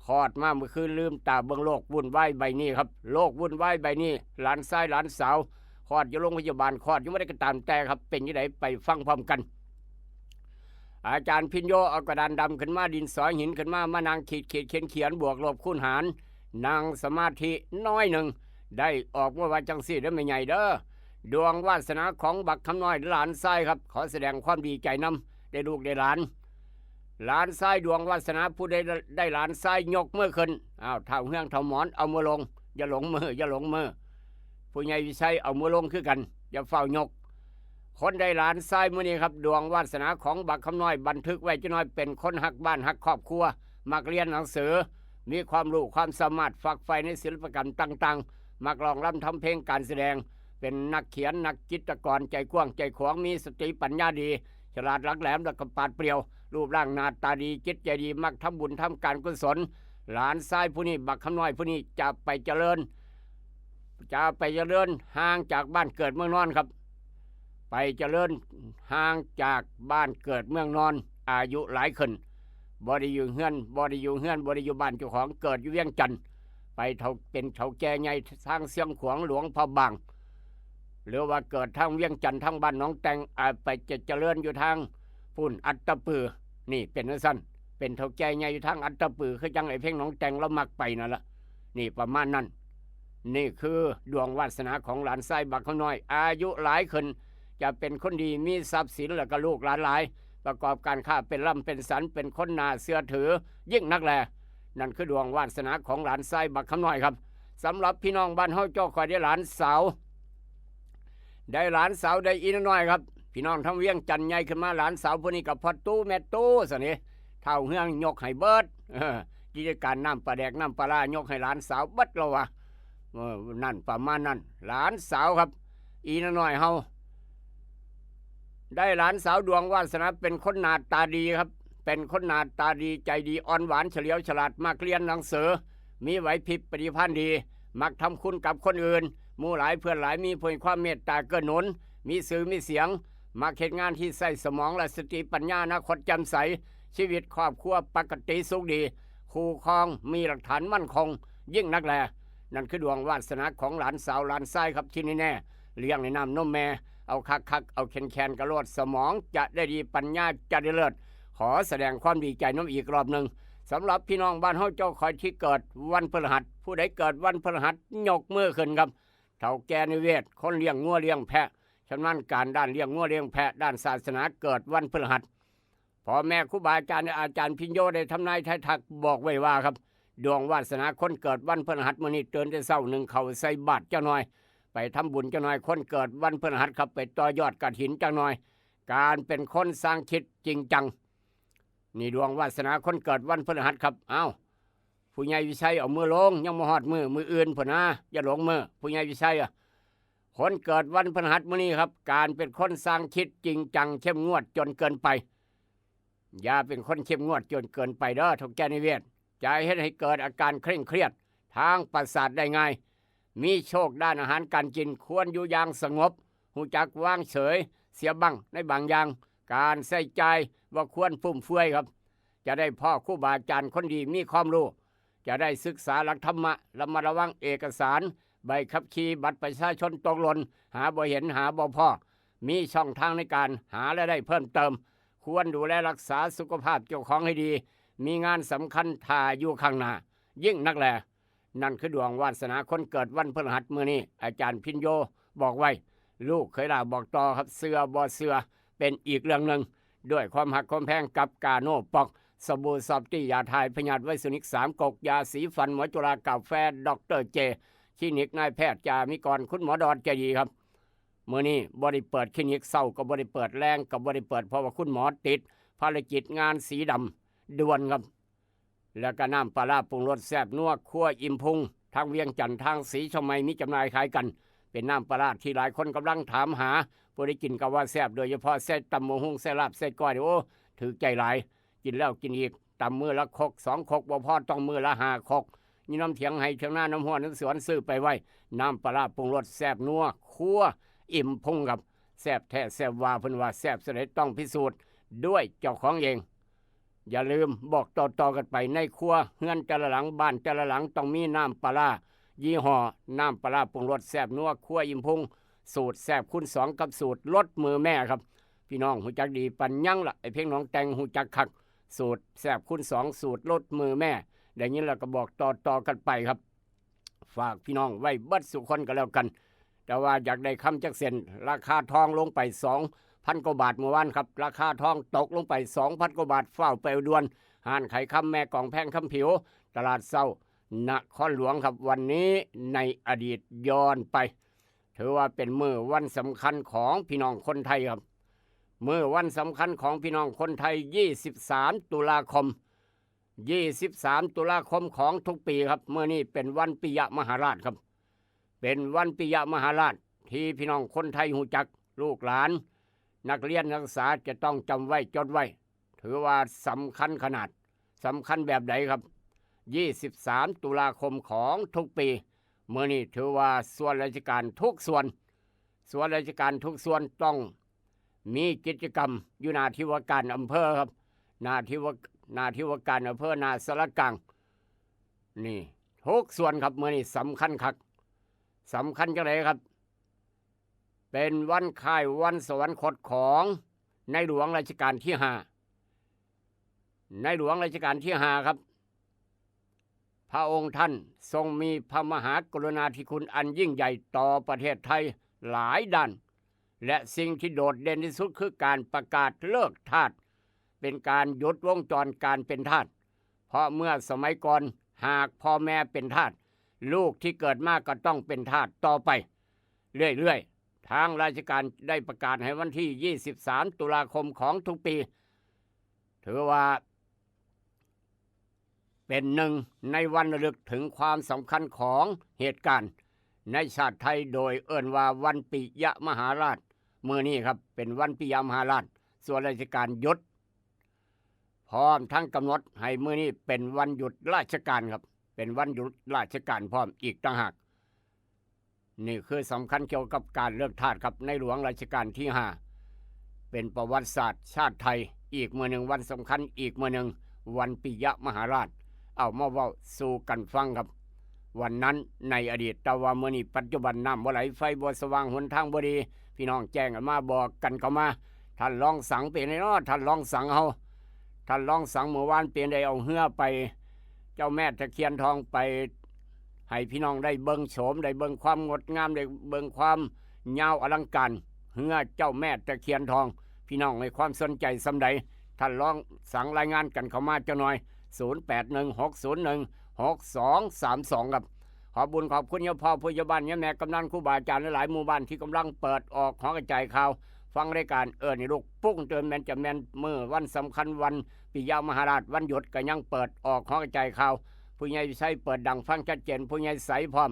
คลอดมาเมื่อคืน ลืมตาเบิ่งโลกวุ่นวายใบนี้ครับ โลกวุ่นวายใบนี้ หลานชายหลานสาว คลอดอยู่โรงพยาบาล คลอดอยู่บ่อนใดก็ตามแต่ครับ เป็นจั่งใดไปฟังพร้อมกัน อาจารย์พิญโยเอากระดานดำขึ้นมา ดินสอหินขึ้นมา มานั่งขีดขีดเขียนเขียน บวกลบคูณหาร นั่งสมาธิน้อยหนึ่ง ได้ออกมาว่าจังซี่เด้อแม่ใหญ่เด้อ ดวงวาสนาของบักคำน้อยหลานชายครับ ขอแสดงความดีใจนำ ได้ลูกได้หลาน หลานชายดวงวาสนา ผู้ใดได้หลานชายยกมือขึ้น อ้าว ท้าวเฮืองท้าวหมอนเอามือลง อย่าหลงมือ อย่าหลงมือ ผู้ใหญ่วิชัยเอามือลงคือกัน อย่าฟ้าวยก คนได้หลานชายมื้อนี้ครับ ดวงวาสนาของบักคำน้อย บันทึกไว้จักหน่อย เป็นคนฮักบ้านฮักครอบครัว มักเรียนหนังสือ มีความรู้ความสามารถ ฝักใฝ่ในศิลปกรรมต่างๆ มักร้องรำทำเพลง การแสดง เป็นนักเขียนนักจิตรกร ใจกว้างใจขวาง มีสติปัญญาดี ฉลาดหลักแหลม แล้วก็ปราดเปรียว รูปร่างหน้าตาดี จิตใจดี มักทำบุญทำการกุศล หลานชายผู้นี้ บักคำน้อยผู้นี้จะไปเจริญ จะไปเจริญห่างจากบ้านเกิดเมืองนอนครับ ไปเจริญห่างจากบ้านเกิดเมืองนอน อายุหลายขึ้น บ่ได้อยู่เฮือน บ่ได้อยู่เฮือน บ่ได้อยู่บ้านเจ้าของ เกิดอยู่เวียงจันทน์ ไปเฒ่า เป็นเฒ่าแก่ใหญ่ทางเชียงขวาง หลวงพระบาง หรือว่าเกิดทางเวียงจันทน์ ทางบ้านหนองแตง อ่า ไปจะเจริญอยู่ทางพุ้น อัตตปือ นี่เป็นจั่งซั่น เป็นเฒ่าแก่ใหญ่อยู่ทางอัตตปือ คือจั่งไอ้เพ่งหนองแตงลาวมักไปนั่นละ นี่ประมาณนั้น นี่คือดวงวาสนาของหลานชายบักคำน้อย อายุหลายขึ้น จะเป็นคนดี มีทรัพย์สิน แล้วก็ลูกหลานหลาย ประกอบการค้า เป็นร่ำเป็นสัน เป็นคนน่าเชื่อถือ ยิ่งนักแล นั่นคือดวงวาสนาของหลานชายบักคำน้อยครับ สำหรับพี่น้องบ้านเฮา เจ้าข้อยได้หลานสาว ได้หลานสาว ได้อีน้อยครับ พี่น้องทางเวียงจันทน์ใหญ่ขึ้นมา หลานสาวผู้นี้ก็พ่อตู้แม่ตู้ซั่นนี่ ท้าวเฮืองยกให้เบิด เออ กิจการน้ำปลาแดกน้ำปลาร้ายกให้หลานสาวเบิดแล้ววะ เออ นั่นประมาณนั้น หลานสาวครับ อีน้อยเฮา ได้หลานสาวดวงวาสนา เป็นคนหน้าตาดีครับ เป็นคนหน้าตาดี ใจดี อ่อนหวาน เฉลียวฉลาด มักเรียนหนังสือ มีไหวพริบปฏิภาณดี มักทำคุณกับคนอื่น หมู่หลายเพื่อนหลาย มีเพียงความเมตตาเกื้อหนุน มีชื่อมีเสียง มักเฮ็ดงานที่ใช้สมองและสติปัญญา อนาคตแจ่มใส ชีวิตครอบครัวปกติสุขดี คู่ครองมีหลักฐานมั่นคง ยิ่งนักแล นั่นคือดวงวาสนาของหลานสาวหลานชายครับ ที่แน่ๆ เลี้ยงในน้ำนมแม่ เอาคักๆ เอาแค้นๆ กะโลด สมองจะได้ดี ปัญญาจะได้เลิศ ขอแสดงความดีใจนำอีกรอบหนึ่ง สำหรับพี่น้องบ้านเฮา เจ้าข้อยที่เกิดวันพฤหัส ผู้ใดเกิดวันพฤหัสยกมือขึ้นครับ เฒ่าแก่นิเวศ คนเลี้ยงงัวเลี้ยงแพะ ชำนาญการด้านเลี้ยงงัวเลี้ยงแพะ ด้านศาสนา เกิดวันพฤหัส พ่อแม่ครูบาอาจารย์ อาจารย์พิญโยได้ทำนายทายทักบอกไว้ว่าครับ ดวงวาสนาคนเกิดวันพฤหัสมื้อนี้ ตื่นแต่เช้า นึ่งข้าวใส่บาตรจักหน่อย ไปทำบุญจักหน่อย คนเกิดวันพฤหัสครับ ไปต่อยอดกฐินจักหน่อย การเป็นคนสร้างคิดจริงจัง นี่ดวงวาสนาคนเกิดวันพฤหัสครับ เอ้า ผู้ใหญ่วิชัยเอามือลง ยังบ่ฮอดมื้อ มื้ออื่นพุ้นนะ อย่าหลงมื้อ ผู้ใหญ่วิชัยอะ คนเกิดวันพฤหัสมื้อนี้ครับ การเป็นคนสร้างคิดจริงจัง เข้มงวดจนเกินไป อย่าเป็นคนเข้มงวดจนเกินไปเด้อ เฒ่าแก่นิเวศ จะเฮ็ดให้เกิดอาการเคร่งเครียด ทางประสาทได้ง่าย มีโชคด้านอาหารการกิน ควรอยู่อย่างสงบ ฮู้จักวางเฉย เสียบ้างในบางอย่าง การใช้จ่ายบ่ควรฟุ่มเฟือยครับ จะได้พ้อครูบาอาจารย์คนดีมีความรู้ จะได้ศึกษาหลักธรรมะ ระมัดระวังเอกสาร ใบขับขี่ บัตรประชาชนตกหล่น หาบ่เห็นหาบ่พ้อ มีช่องทางในการหารายได้เพิ่มเติม ควรดูแลรักษาสุขภาพเจ้าของให้ดี มีงานสำคัญท่าอยู่ข้างหน้า ยิ่งนักแล นั่นคือดวงวาสนาคนเกิดวันพฤหัสมื้อนี้ อาจารย์พินโยบอกไว้ ลูกเคยลาบอกต่อครับ เชื่อบ่เชื่อเป็นอีกเรื่องหนึ่ง ด้วยความฮักความแพงกับกาโนป๊อก สบู่ซอฟตี้ ยาถ่ายพยาธิไวรัสนิกสามก๊ก ยาสีฟันหมอจุฬากาแฟด็อกเตอร์เจ คลินิกนายแพทย์จามิกร คุณหมอดอดใจดีครับ มื้อนี้บ่ได้เปิดคลินิก เช้าก็บ่ได้เปิด แลงก็บ่ได้เปิด เพราะว่าคุณหมอติดภารกิจงานสีดำด่วนครับ แล้วก็น้ำปลาร้าปรุงรสแซ่บนัวครัวอิ่มพุง ทางเวียงจันทน์ ทางสีชมไม มีจำหน่ายขายกัน เป็นน้ำปลาร้าที่หลายคนกำลังถามหา ผู้ใดกินก็ว่าแซ่บ โดยเฉพาะใส่ตำบักหุ่ง ใส่ลาบ ใส่ก้อย โอ้ ถือใจหลาย กินแล้วกินอีก ตำมื้อละครกสองครกบ่พอ ต้องมื้อละห้าครก อยู่น้ำเถียงไฮ่เถียงนา น้ำห้วยน้ำสวน ซื้อไปไว้ น้ำปลาร้าปรุงรสแซ่บนัวครัวอิ่มพุงครับ แซ่บแท้แซ่บว่า เพิ่นว่าแซ่บส่ำใดต้องพิสูจน์ด้วยเจ้าของเอง อย่าลืมบอกต่อๆกันไป ในครัวเฮือนแต่ละหลัง บ้านแต่ละหลัง ต้องมีน้ำปลาร้ายี่ห้อ น้ำปลาร้าปรุงรสแซ่บนัวครัวอิ่มพุง สูตรแซ่บคูณสองกับสูตรรสมือแม่ครับ พี่น้องฮู้จักดีปานหยังล่ะ ไอ้เพ็งหนองแตงฮู้จักคัก สูตรแซ่บคูณสอง สูตรรสมือแม่ ได้ยินแล้วก็บอกต่อๆกันไปครับ ฝากพี่น้องไว้เบิดสู่คนก็แล้วกัน แต่ว่าอยากได้คำจักเส้น ราคาทองลงไปสองพันกว่าบาทเมื่อวานครับ ราคาทองตกลงไปสองพันกว่าบาท ฟ้าวไปเอาด่วน ห้านขายคำแม่กองแพงคำผิว ตลาดเช้า นครหลวงครับ วันนี้ในอดีตย้อนไป ถือว่าเป็นมื้อวันสำคัญของพี่น้องคนไทยครับ มื้อวันสำคัญของพี่น้องคนไทย ยี่สิบสาม ตุลาคม ยี่สิบสาม ตุลาคมของทุกปีครับ มื้อนี้เป็นวันปิยมหาราชครับ เป็นวันปิยมหาราชที่พี่น้องคนไทยฮู้จัก ลูกหลาน นักเรียนนักศึกษาจะต้องจำไว้จดไว้ ถือว่าสำคัญขนาด สำคัญแบบใดครับ ยี่สิบสาม ตุลาคมของทุกปี มื้อนี้ถือว่าส่วนราชการทุกส่วน ส่วนราชการทุกส่วนต้องมีกิจกรรมอยู่หน้าที่ว่าการอำเภอครับ หน้าที่ว่า หน้าที่ว่าการอำเภอ หน้าศาลากลาง นี่ ทุกส่วนครับ มื้อนี้สำคัญคัก สำคัญจังไดครับ เป็นวันคล้ายวันสวรรคตของในหลวงรัชกาลที่ห้า ในหลวงรัชกาลที่ห้าครับ พระองค์ท่านทรงมีพระมหากรุณาธิคุณอันยิ่งใหญ่ต่อประเทศไทยหลายด้าน และสิ่งที่โดดเด่นที่สุดคือการประกาศเลิกทาส เป็นการหยุดวงจรการเป็นทาส เพราะเมื่อสมัยก่อนหากพ่อแม่เป็นทาส ลูกที่เกิดมาก็ต้องเป็นทาสต่อไปเรื่อยๆ ทางราชการได้ประกาศให้วันที่ ยี่สิบสาม ตุลาคมของทุกปี ถือว่าเป็นหนึ่งในวันระลึกถึงความสำคัญของเหตุการณ์ในชาติไทย โดยเอิ้นว่าวันปิยมหาราช มื้อนี้ครับ เป็นวันปิยมหาราช ส่วนราชการหยุด พร้อมทั้งกำหนดให้มื้อนี้เป็นวันหยุดราชการครับ เป็นวันหยุดราชการพร้อมอีกต่างหาก นี่คือสำคัญเกี่ยวกับการเลิกทาสครับ ในหลวงรัชกาลที่ห้า เป็นประวัติศาสตร์ชาติไทยอีกมื้อหนึ่ง วันสำคัญอีกมื้อหนึ่ง วันปิยมหาราช เอามาเว้าสู่กันฟังครับ วันนั้นในอดีต แต่ว่ามื้อนี้ปัจจุบันน้ำบ่ไหล ไฟบ่สว่าง หนทางบ่ดี พี่น้องแจ้งกันมา บอกกันเข้ามา ท่านรองสังเป็นไงเนาะ ท่านรองสังเฮา ท่านรองสังเมื่อวานเป็นไดเอาเฮือไป เจ้าแม่ตะเคียนทองไป ให้พี่น้องได้เบิ่งโฉม ได้เบิ่งความงดงาม ได้เบิ่งความยาวอลังการ เฮือเจ้าแม่ตะเคียนทอง พี่น้องให้ความสนใจส่ำใด ท่านรองสังรายงานกันเข้ามาจักหน่อย ศูนย์แปดหนึ่ง หกศูนย์หนึ่ง หกสองสามสอง ครับ ขอบบุญขอบคุณยาพ่อผู้ยาบ้านยาแม่กำนันครูบาอาจารย์หลายๆหมู่บ้านที่กำลังเปิดออกหอกระจายข่าว ฟังรายการเอิ้นให้ลูกปลุกตื่น แม่นจะแม่นมื้อวันสำคัญวันปิยมหาราช วันหยุดก็ยังเปิดออกหอกระจายข่าว ผู้ใหญ่วิชัยเปิดดังฟังชัดเจน ผู้ใหญ่ใสพร้อม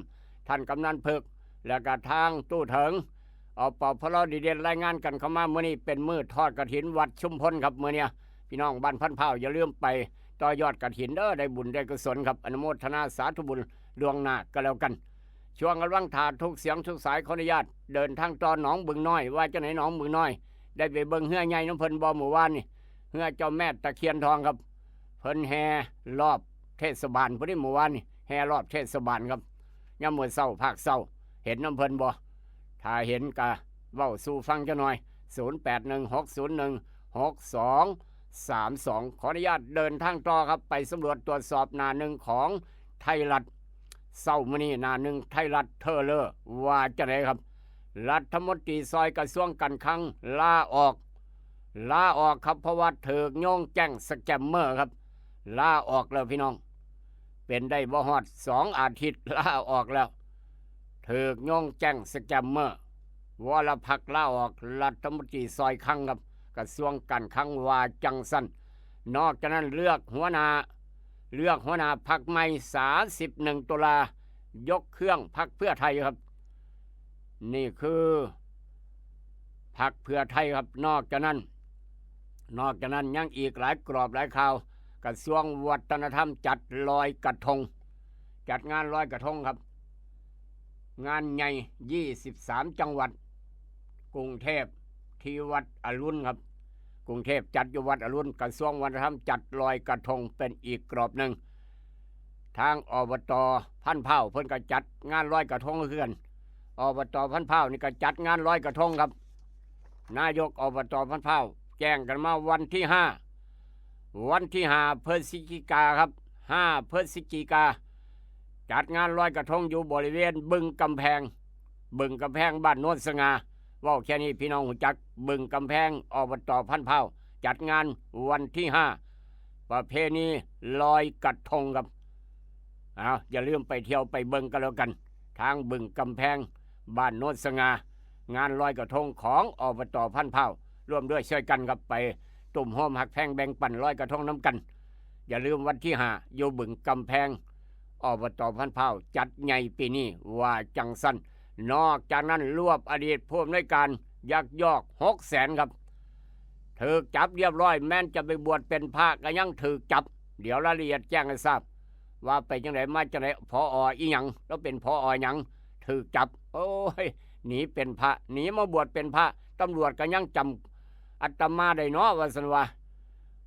ท่านกำนันเพิก แล้วก็ทางตู้เถิง อปพล ดีเด่นรายงานกันเข้ามา มื้อนี้เป็นมื้อทอดกฐินวัดชุมพลครับ มื้อเนี้ยพี่น้องบ้านพันพร้าวอย่าลืมไปต่อยอดกฐินเด้อ ได้บุญได้กุศลครับ อนุโมทนาสาธุบุญ ล่วงหน้าก็แล้วกัน ช่วงกำลังถ่าทุกเสียงทุกสายขออนุญาต เดินทางต่อหนองบึงน้อย ว่าจังไหนหนองบึงน้อย ได้ไปเบิ่งเฮือใหญ่น้ำเพิ่นบ่เมื่อวานนี่ เฮือเจ้าแม่ตะเคียนทองครับ เพิ่นแห่รอบเทศบาลพุ้นเด้เมื่อวานนี่ แห่รอบเทศบาลครับ ยามมื้อเช้าภาคเช้า เห็นน้ำเพิ่นบ่ ถ้าเห็นก็เว้าสู่ฟังจักหน่อย ศูนย์แปดหนึ่งหกศูนย์หนึ่งหกสองสามสอง ขออนุญาตเดินทางต่อครับ ไปสำรวจตรวจสอบหน้าหนึ่งของไทยรัฐ เช้ามื้อนี้หน้าหนึ่งไทยรัฐเทอเลอร์ ว่าจังไดครับ รัฐมนตรีซอยกระทรวงการคลังลาออก ลาออกครับ เพราะว่าถูกโยงแก๊งสแกมเมอร์ครับ ลาออกแล้วพี่น้อง เป็นได้บ่ฮอดสองอาทิตย์ ลาออกแล้ว ถูกโยงแก๊งสแกมเมอร์ วรพักษ์ลาออก รัฐมนตรีซอยคลังครับ กระทรวงการคลังว่าจังซั่น นอกจากนั้นเลือกหัวหน้า เลือกหัวหน้าพรรคใหม่ สามสิบเอ็ด ตุลา ยกเครื่องพรรคเพื่อไทยครับ นี่คือพรรคเพื่อไทยครับ นอกจากนั้น นอกจากนั้นยังอีกหลายกรอบหลายข่าว กระทรวงวัฒนธรรมจัดลอยกระทง จัดงานลอยกระทงครับ งานใหญ่ ยี่สิบสาม จังหวัด กรุงเทพ ที่วัดอรุณครับ กรุงเทพจัดอยู่วัดอรุณ กระทรวงวัฒนธรรมจัดลอยกระทงเป็นอีกกรอบหนึ่ง ทาง อบต.พันพร้าวเพิ่นก็จัดงานลอยกระทงคือกัน อบต.พันพร้าวนี่ก็จัดงานลอยกระทงครับ นายก อบต.พันพร้าวแจ้งกันมาวันที่ห้า วันที่ห้าพฤศจิกาครับ ห้าพฤศจิกา จัดงานลอยกระทงอยู่บริเวณบึงกำแพง บึงกำแพงบ้านโนนสง่า เว้าแค่นี้พี่น้องฮู้จัก บึงกำแพง อบต.พันพร้าว จัดงานวันที่ห้า ประเพณีลอยกระทงครับ เอาอย่าลืมไปเที่ยวไปเบิ่งกันแล้วกัน ทางบึงกำแพง บ้านโนนสง่า งานลอยกระทงของ อบต.พันพร้าว ร่วมด้วยช่วยกันครับ ไปตุ้มโฮมฮักแพงแบ่งปันลอยกระทงนำกัน อย่าลืมวันที่ห้า อยู่บึงกำแพง อบต.พันพร้าว จัดใหญ่ปีนี้ ว่าจังซั่น นอกจากนั้นรวบอดีตผู้อำนวยการยักยอก หกแสน ครับ ถูกจับเรียบร้อย แม้นจะไปบวชเป็นพระก็ยังถูกจับ เดี๋ยวรายละเอียดแจ้งให้ทราบ ว่าไปจังได๋มาจังได๋ ผอ.อีหยัง แล้วเป็น ผอ.หยัง ถูกจับ โอ้ย หนีเป็นพระ หนีมาบวชเป็นพระ ตำรวจก็ยังจำอาตมาได้เนาะ ว่าซั่นว่า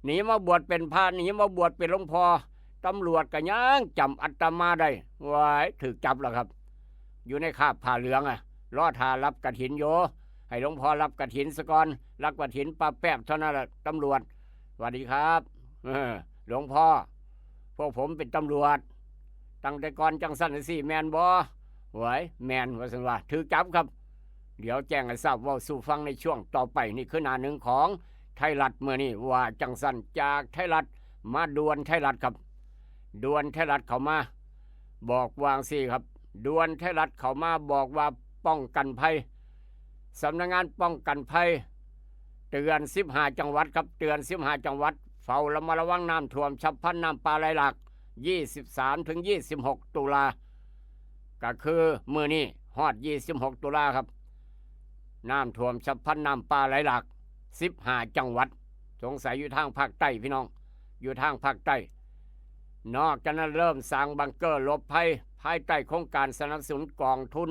หนีมาบวชเป็นพระ หนีมาบวชเป็นหลวงพ่อ ตำรวจก็ยังจำอาตมาได้ ว้าย ถูกจับแล้วครับ อยู่ในคราบผ้าเหลืองอะ รอท่ารับกฐินอยู่ ให้หลวงพ่อรับกฐินซะก่อน รับกฐินปั๊บแป๊บเท่านั้นแหละ ตำรวจ "สวัสดีครับ เออ หลวงพ่อ พวกผมเป็นตำรวจ ตั้งแต่ก่อนจังซั่นจังซี่ แม่นบ่?" "โอ้ย แม่น" ว่าซั่นว่า ถูกจับครับ เดี๋ยวแจ้งให้ทราบ เว้าสู่ฟังในช่วงต่อไป นี่คือหน้าหนึ่งของไทยรัฐมื้อนี้ ว่าจังซั่น จากไทยรัฐ มาด่วนไทยรัฐครับ ด่วนไทยรัฐเข้ามา บอกว่าจั่งซี้ครับ ด่วนไทยรัฐเข้ามาบอกว่าป้องกันภัย สำนักงานป้องกันภัย เตือน สิบห้า จังหวัดครับ เตือน สิบห้า จังหวัด เฝ้าระมัดระวังน้ำท่วมฉับพลัน น้ำป่าไหลหลาก ยี่สิบสามถึงยี่สิบหก ตุลา ก็คือมื้อนี้ฮอด ยี่สิบหก ตุลาครับ น้ำท่วมฉับพลัน น้ำป่าไหลหลาก สิบห้า จังหวัด สงสัยอยู่ทางภาคใต้พี่น้อง อยู่ทางภาคใต้ นอกจากนั้นเริ่มสร้างบังเกอร์หลบภัย ภายใต้โครงการสนับสนุนกองทุน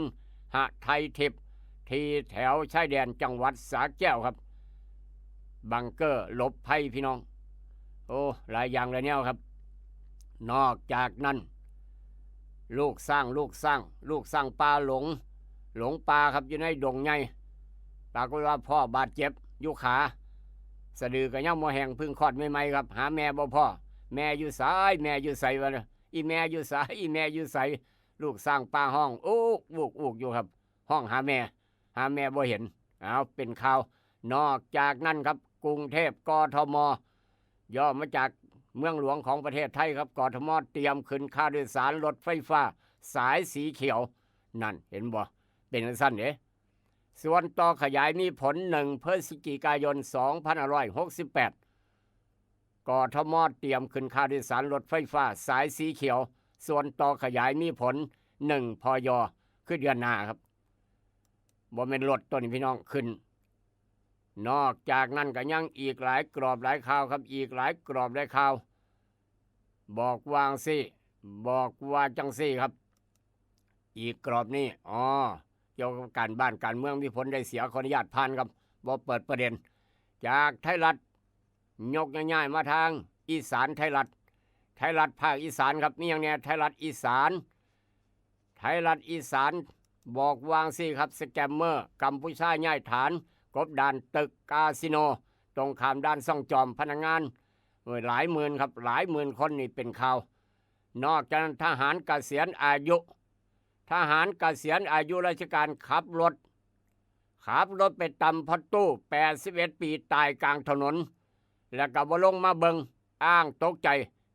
หะไทยทิพย์ ที่แถวชายแดนจังหวัดสระแก้วครับ บังเกอร์หลบภัยพี่น้อง โอ้ หลายอย่างหลายแนวครับ นอกจากนั้น ลูกช้าง ลูกช้าง ลูกช้างป่าหลง หลงป่าครับ อยู่ในดงใหญ่ ปรากฏว่าพ่อบาดเจ็บอยู่ขา สะดือก็ยังบ่แห้ง เพิ่งคลอดใหม่ๆครับ หาแม่บ่พ้อ "แม่อยู่ไส แม่อยู่ไส" ว่า "อีแม่อยู่ไส อีแม่อยู่ไส" ลูกช้างป่าฮ้อง "อูก อูก อูก" อยู่ครับ ฮ้องหาแม่ หาแม่บ่เห็น เอา เป็นข่าว นอกจากนั้นครับ กรุงเทพ กทม ย่อมาจากเมืองหลวงของประเทศไทยครับ กทม เตรียมขึ้นค่าโดยสารรถไฟฟ้าสายสีเขียว นั่น เห็นบ่ เป็นจั่งซั่นเด้ ส่วนต่อขยายมีผล หนึ่งพฤศจิกายน สองพันห้าร้อยหกสิบแปด กทม เตรียมขึ้นค่าโดยสารรถไฟฟ้าสายสีเขียว ส่วนต่อขยายมีผล หนึ่งพย คือเดือนหน้าครับ บ่แม่นรถตัวนี้พี่น้อง ขึ้น นอกจากนั้นก็ยังอีกหลายกรอบหลายข่าวครับ อีกหลายกรอบหลายข่าว บอกว่าจั่งซี้ บอกว่าจั่งซี้ครับ อีกกรอบนี้ อ๋อ เกี่ยวกับการบ้านการเมืองมีผลได้เสีย ขออนุญาตผ่านครับ บ่เปิดประเด็น จากไทยรัฐ ยกย้ายมาทางอีสานไทยรัฐ ไทยรัฐภาคอีสานครับ มีหยังแหน่ ไทยรัฐอีสาน ไทยรัฐอีสาน บอกวางสิครับ สแกมเมอร์กัมพูชาย้ายฐาน กบดานตึกคาสิโน ตรงข้ามด่านซ่องจอม พนักงาน โอ้ย หลายหมื่นครับ หลายหมื่นคน นี่เป็นข่าว นอกจากนั้น ทหารเกษียณอายุ ทหารเกษียณอายุราชการขับรถ ขับรถไปตำพ่อตู้ แปดสิบเอ็ดปี ตายกลางถนน แล้วก็บ่ลงมาเบิ่ง อ้างตกใจ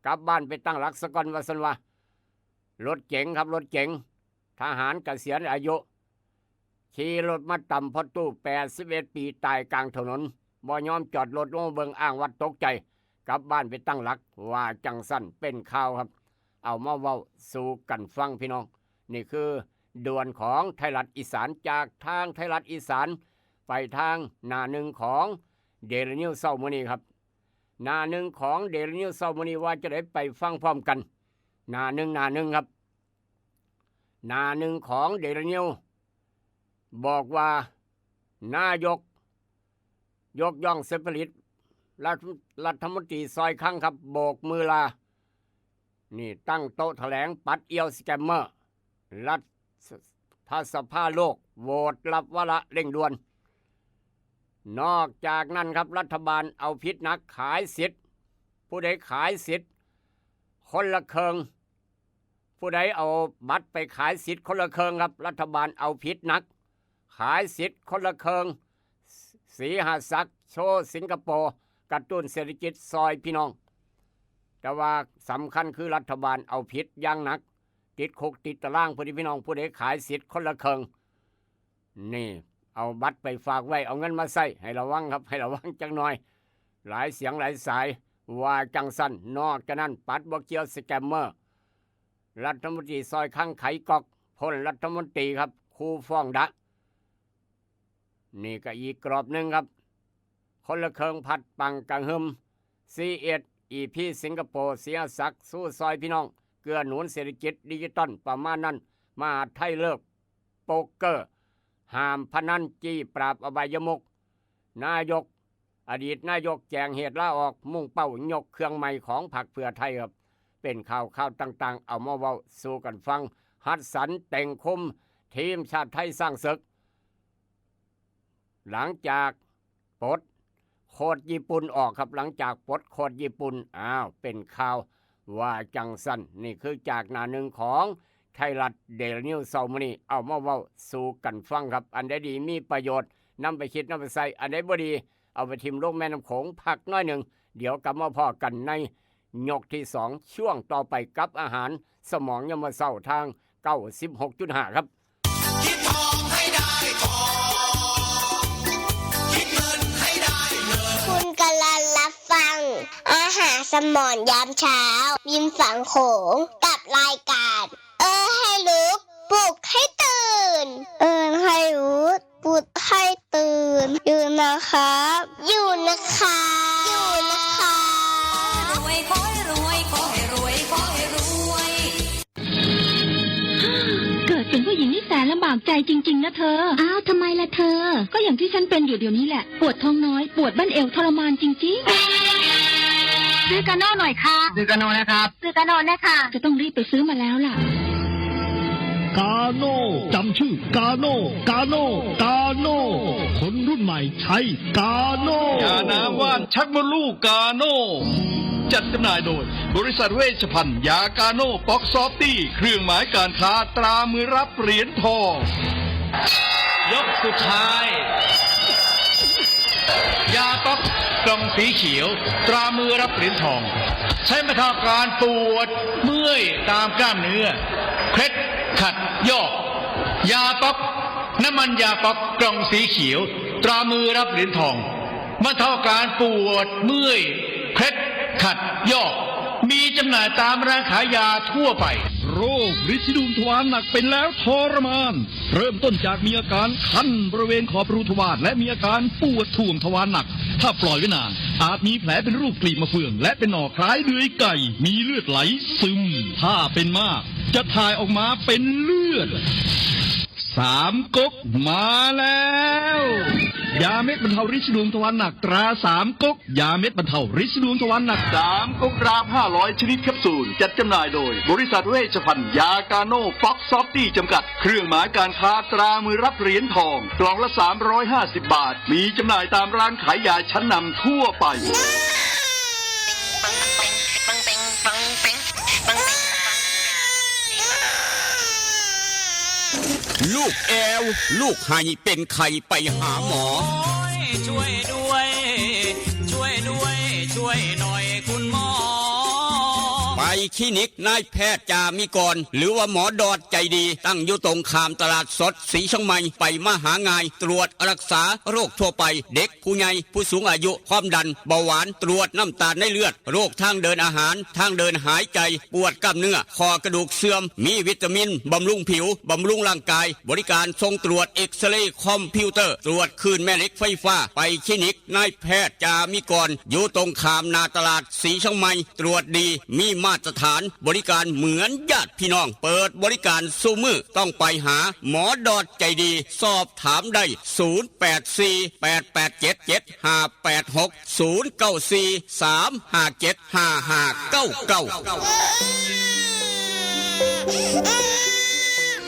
กลับบ้านไปตั้งหลักซะก่อน ว่าซั่นว่า รถเก๋งครับ รถเก๋ง ทหารเกษียณอายุ ขี่รถมาตำพ่อตู้ แปดสิบเอ็ดปี ตายกลางถนน บ่ยอมจอดรถลงมาเบิ่ง อ้างว่าตกใจ กลับบ้านไปตั้งหลัก ว่าจั่งซั้น เป็นข่าวครับ เอามาเว้าสู่กันฟังพี่น้อง นี่คือด่วนของไทยรัฐอีสาน จากทางไทยรัฐอีสาน ไปทางหน้าหนึ่งของเดลินิวเช้ามื้อนี้ครับ หน้าหนึ่งของเดลินิวเช้ามื้อนี้ ว่าจะได้ไปฟังพร้อมกัน หน้าหนึ่ง หน้าหนึ่งครับ หน้าหนึ่งของเดลินิว บอกว่า นายก ยกย่องเซฟลิต รัฐ รัฐมนตรีซอยคลังครับ โบกมือลา นี่ตั้งโต๊ะแถลงปัดเอี่ยวสแกมเมอร์ รัฐสภาโลก โหวตรับวาระเร่งด่วน นอกจากนั้นครับ รัฐบาลเอาผิดหนัก ขายสิทธิ์ ผู้ใดขายสิทธิ์คนละครึ่ง ผู้ใดเอาบัตรไปขายสิทธิ์คนละครึ่งครับ รัฐบาลเอาผิดหนัก ขายสิทธิ์คนละครึ่ง ศรีหาสัก โชว์สิงคโปร์ กระตุ้นเศรษฐกิจซอยพี่น้อง แต่ว่าสำคัญคือรัฐบาลเอาผิดอย่างหนัก ติดคุกติดตาราง ผู้ใดพี่น้อง ผู้ใดขายสิทธิ์คนละครึ่ง นี่ เอาบัตรไปฝากไว้ เอาเงินมาใช้ ให้ระวังครับ ให้ระวังจักหน่อย หลายเสียงหลายสาย ว่าจั่งซั้น นอกจากนั้น ปัดบ่เกี่ยวสแกมเมอร์ รัฐมนตรีซอยคลังไขก๊อก พ้นรัฐมนตรีครับ คู่ฟ้องดะ นี่ก็อีกกรอบหนึ่งครับ คนละครึ่ง พัดปังกระหึ่ม ซีเอส อีพี สิงคโปร์ ศรีหาสัก สู้ซอยพี่น้อง เกื้อหนุนเศรษฐกิจดิจิตอล ประมาณนั้น มหาดไทยเลิกโป๊กเกอร์ ห้ามพนัน จี้ปราบอบายมุข นายก อดีตนายกแจ้งเหตุลาออก มุ่งเป้ายกเครื่องใหม่ของพรรคเพื่อไทยครับ เป็นข่าว ข่าวต่างๆ เอามาเว้าสู่กันฟัง ฮัดสัน เต็งคุม ทีมชาติไทยสร้างศึก หลังจากปลดโค้ชญี่ปุ่นออกครับ หลังจากปลดโค้ชญี่ปุ่น อ้าว เป็นข่าว ว่าจั่งซั้น นี่คือจากหน้าหนึ่งของไทยรัฐเดลินิวเช้ามื้อนี้ เอามาเว้าสู่กันฟังครับ อันใดดีมีประโยชน์ นำไปคิดนำไปใช้ อันใดบ่ดี เอาไปถิ่มลงแม่น้ำโขง พักหน่อยหนึ่ง เดี๋ยวกลับมาพ้อกันในยกที่สอง ช่วงต่อไปกับอาหารสมองยามมื้อเช้าทาง เก้าสิบหกจุดห้า ครับ คิดทองให้ได้ทอง คิดเงินให้ได้เงิน คุณกำลังรับฟัง อาหารสมองยามเช้า ริมฝั่งโขง กับรายการ เออให้รู้ ปลุกให้ตื่น เออให้รู้ ปลุกให้ตื่น อยู่นะครับ อยู่นะครับ อยู่นะครับ รวยขอให้รวย ขอให้รวย ขอให้รวย เกิดเป็นผู้หญิงนี่แสนลำบากใจจริงๆนะเธอ อ้าว ทำไมล่ะเธอ ก็อย่างที่ฉันเป็นอยู่เดี๋ยวนี้แหละ ปวดท้องน้อย ปวดบั้นเอวทรมานจริงๆ ซื้อกาโน่หน่อยค่ะ ซื้อกาโน่นะครับ ซื้อกาโน่นะคะ จะต้องรีบไปซื้อมาแล้วล่ะ กาโน่ จำชื่อกาโน่ กาโน่ กาโน่ คนรุ่นใหม่ใช้กาโน่ ยาน้ำว่านชักมดลูกกาโน่ จัดจำหน่ายโดย บริษัทเวชภัณฑ์ยากาโน่ป๊อกซอฟตี้ เครื่องหมายการค้าตรามือรับเหรียญทอง ยกสุดท้าย ยาป๊อกกล่องสีเขียว ตรามือรับเหรียญทอง ใช้บรรเทาอาการปวดเมื่อยตามกล้ามเนื้อ เคล็ดขัดยอก ยาป๊อก น้ำมันยาป๊อกกล่องสีเขียว ตรามือรับเหรียญทอง บรรเทาอาการปวดเมื่อย เคล็ดขัดยอก มีจำหน่ายตามร้านขายยาทั่วไป โรคริดสีดวงทวารหนักเป็นแล้วทรมาน เริ่มต้นจากมีอาการคันบริเวณขอบรูทวาร และมีอาการปวดถ่วงทวารหนัก ถ้าปล่อยไว้นาน อาจมีแผลเป็นรูปกลีบมะเฟือง และเป็นหนองคล้ายเดือยไก่ มีเลือดไหลซึม ถ้าเป็นมาก จะถ่ายออกมาเป็นเลือด สามก๊กมาแล้ว ยาเม็ดบรรเทาริดสีดวงทวารหนักตราสามก๊ก ยาเม็ดบรรเทาริดสีดวงทวารหนัก สามก๊กรามห้าร้อยชนิดแคปซูล จัดจำหน่ายโดยบริษัทเวชภัณฑ์ยากาโน่ ฟ็อกซอฟตี้ จำกัด เครื่องหมายการค้าตรามือรับเหรียญทอง กล่องละสามร้อยห้าสิบบาท มีจำหน่ายตามร้านขายยาชั้นนำทั่วไป ลูกแอว ลูกไห้เป็นไข้ไปหาหมอ ช่วยด้วย ช่วยด้วย ช่วยหน่อยคุณหมอ ไปคลินิกนายแพทย์จามิกร หรือว่าหมอดอดใจดี ตั้งอยู่ตรงข้ามตลาดสดสีเชียงใหม่ ไปมาหาง่าย ตรวจรักษาโรคทั่วไป เด็กผู้ใหญ่ผู้สูงอายุ ความดัน เบาหวาน ตรวจน้ำตาลในเลือด โรคทางเดินอาหาร ทางเดินหายใจ ปวดกล้ามเนื้อ ข้อกระดูกเสื่อม มีวิตามิน บำรุงผิว บำรุงร่างกาย บริการส่งตรวจเอ็กซเรย์คอมพิวเตอร์ ตรวจคลื่นแม่เหล็กไฟฟ้า ไปคลินิกนายแพทย์จามิกร อยู่ตรงข้ามหน้าตลาดสีเชียงใหม่ ตรวจดี มีมาตรฐาน บริการเหมือนญาติพี่น้อง เปิดบริการสู่มือ ต้องไปหาหมอดอดใจดี สอบถามได้ ศูนย์แปดสี่ แปดแปดเจ็ด เจ็ดห้าแปดหก ศูนย์เก้าสี่ สามห้าเจ็ด ห้าห้าเก้าเก้า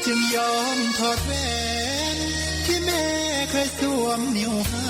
จึงยอมถอดแหวนที่แม่เคยสวมนิ้วให้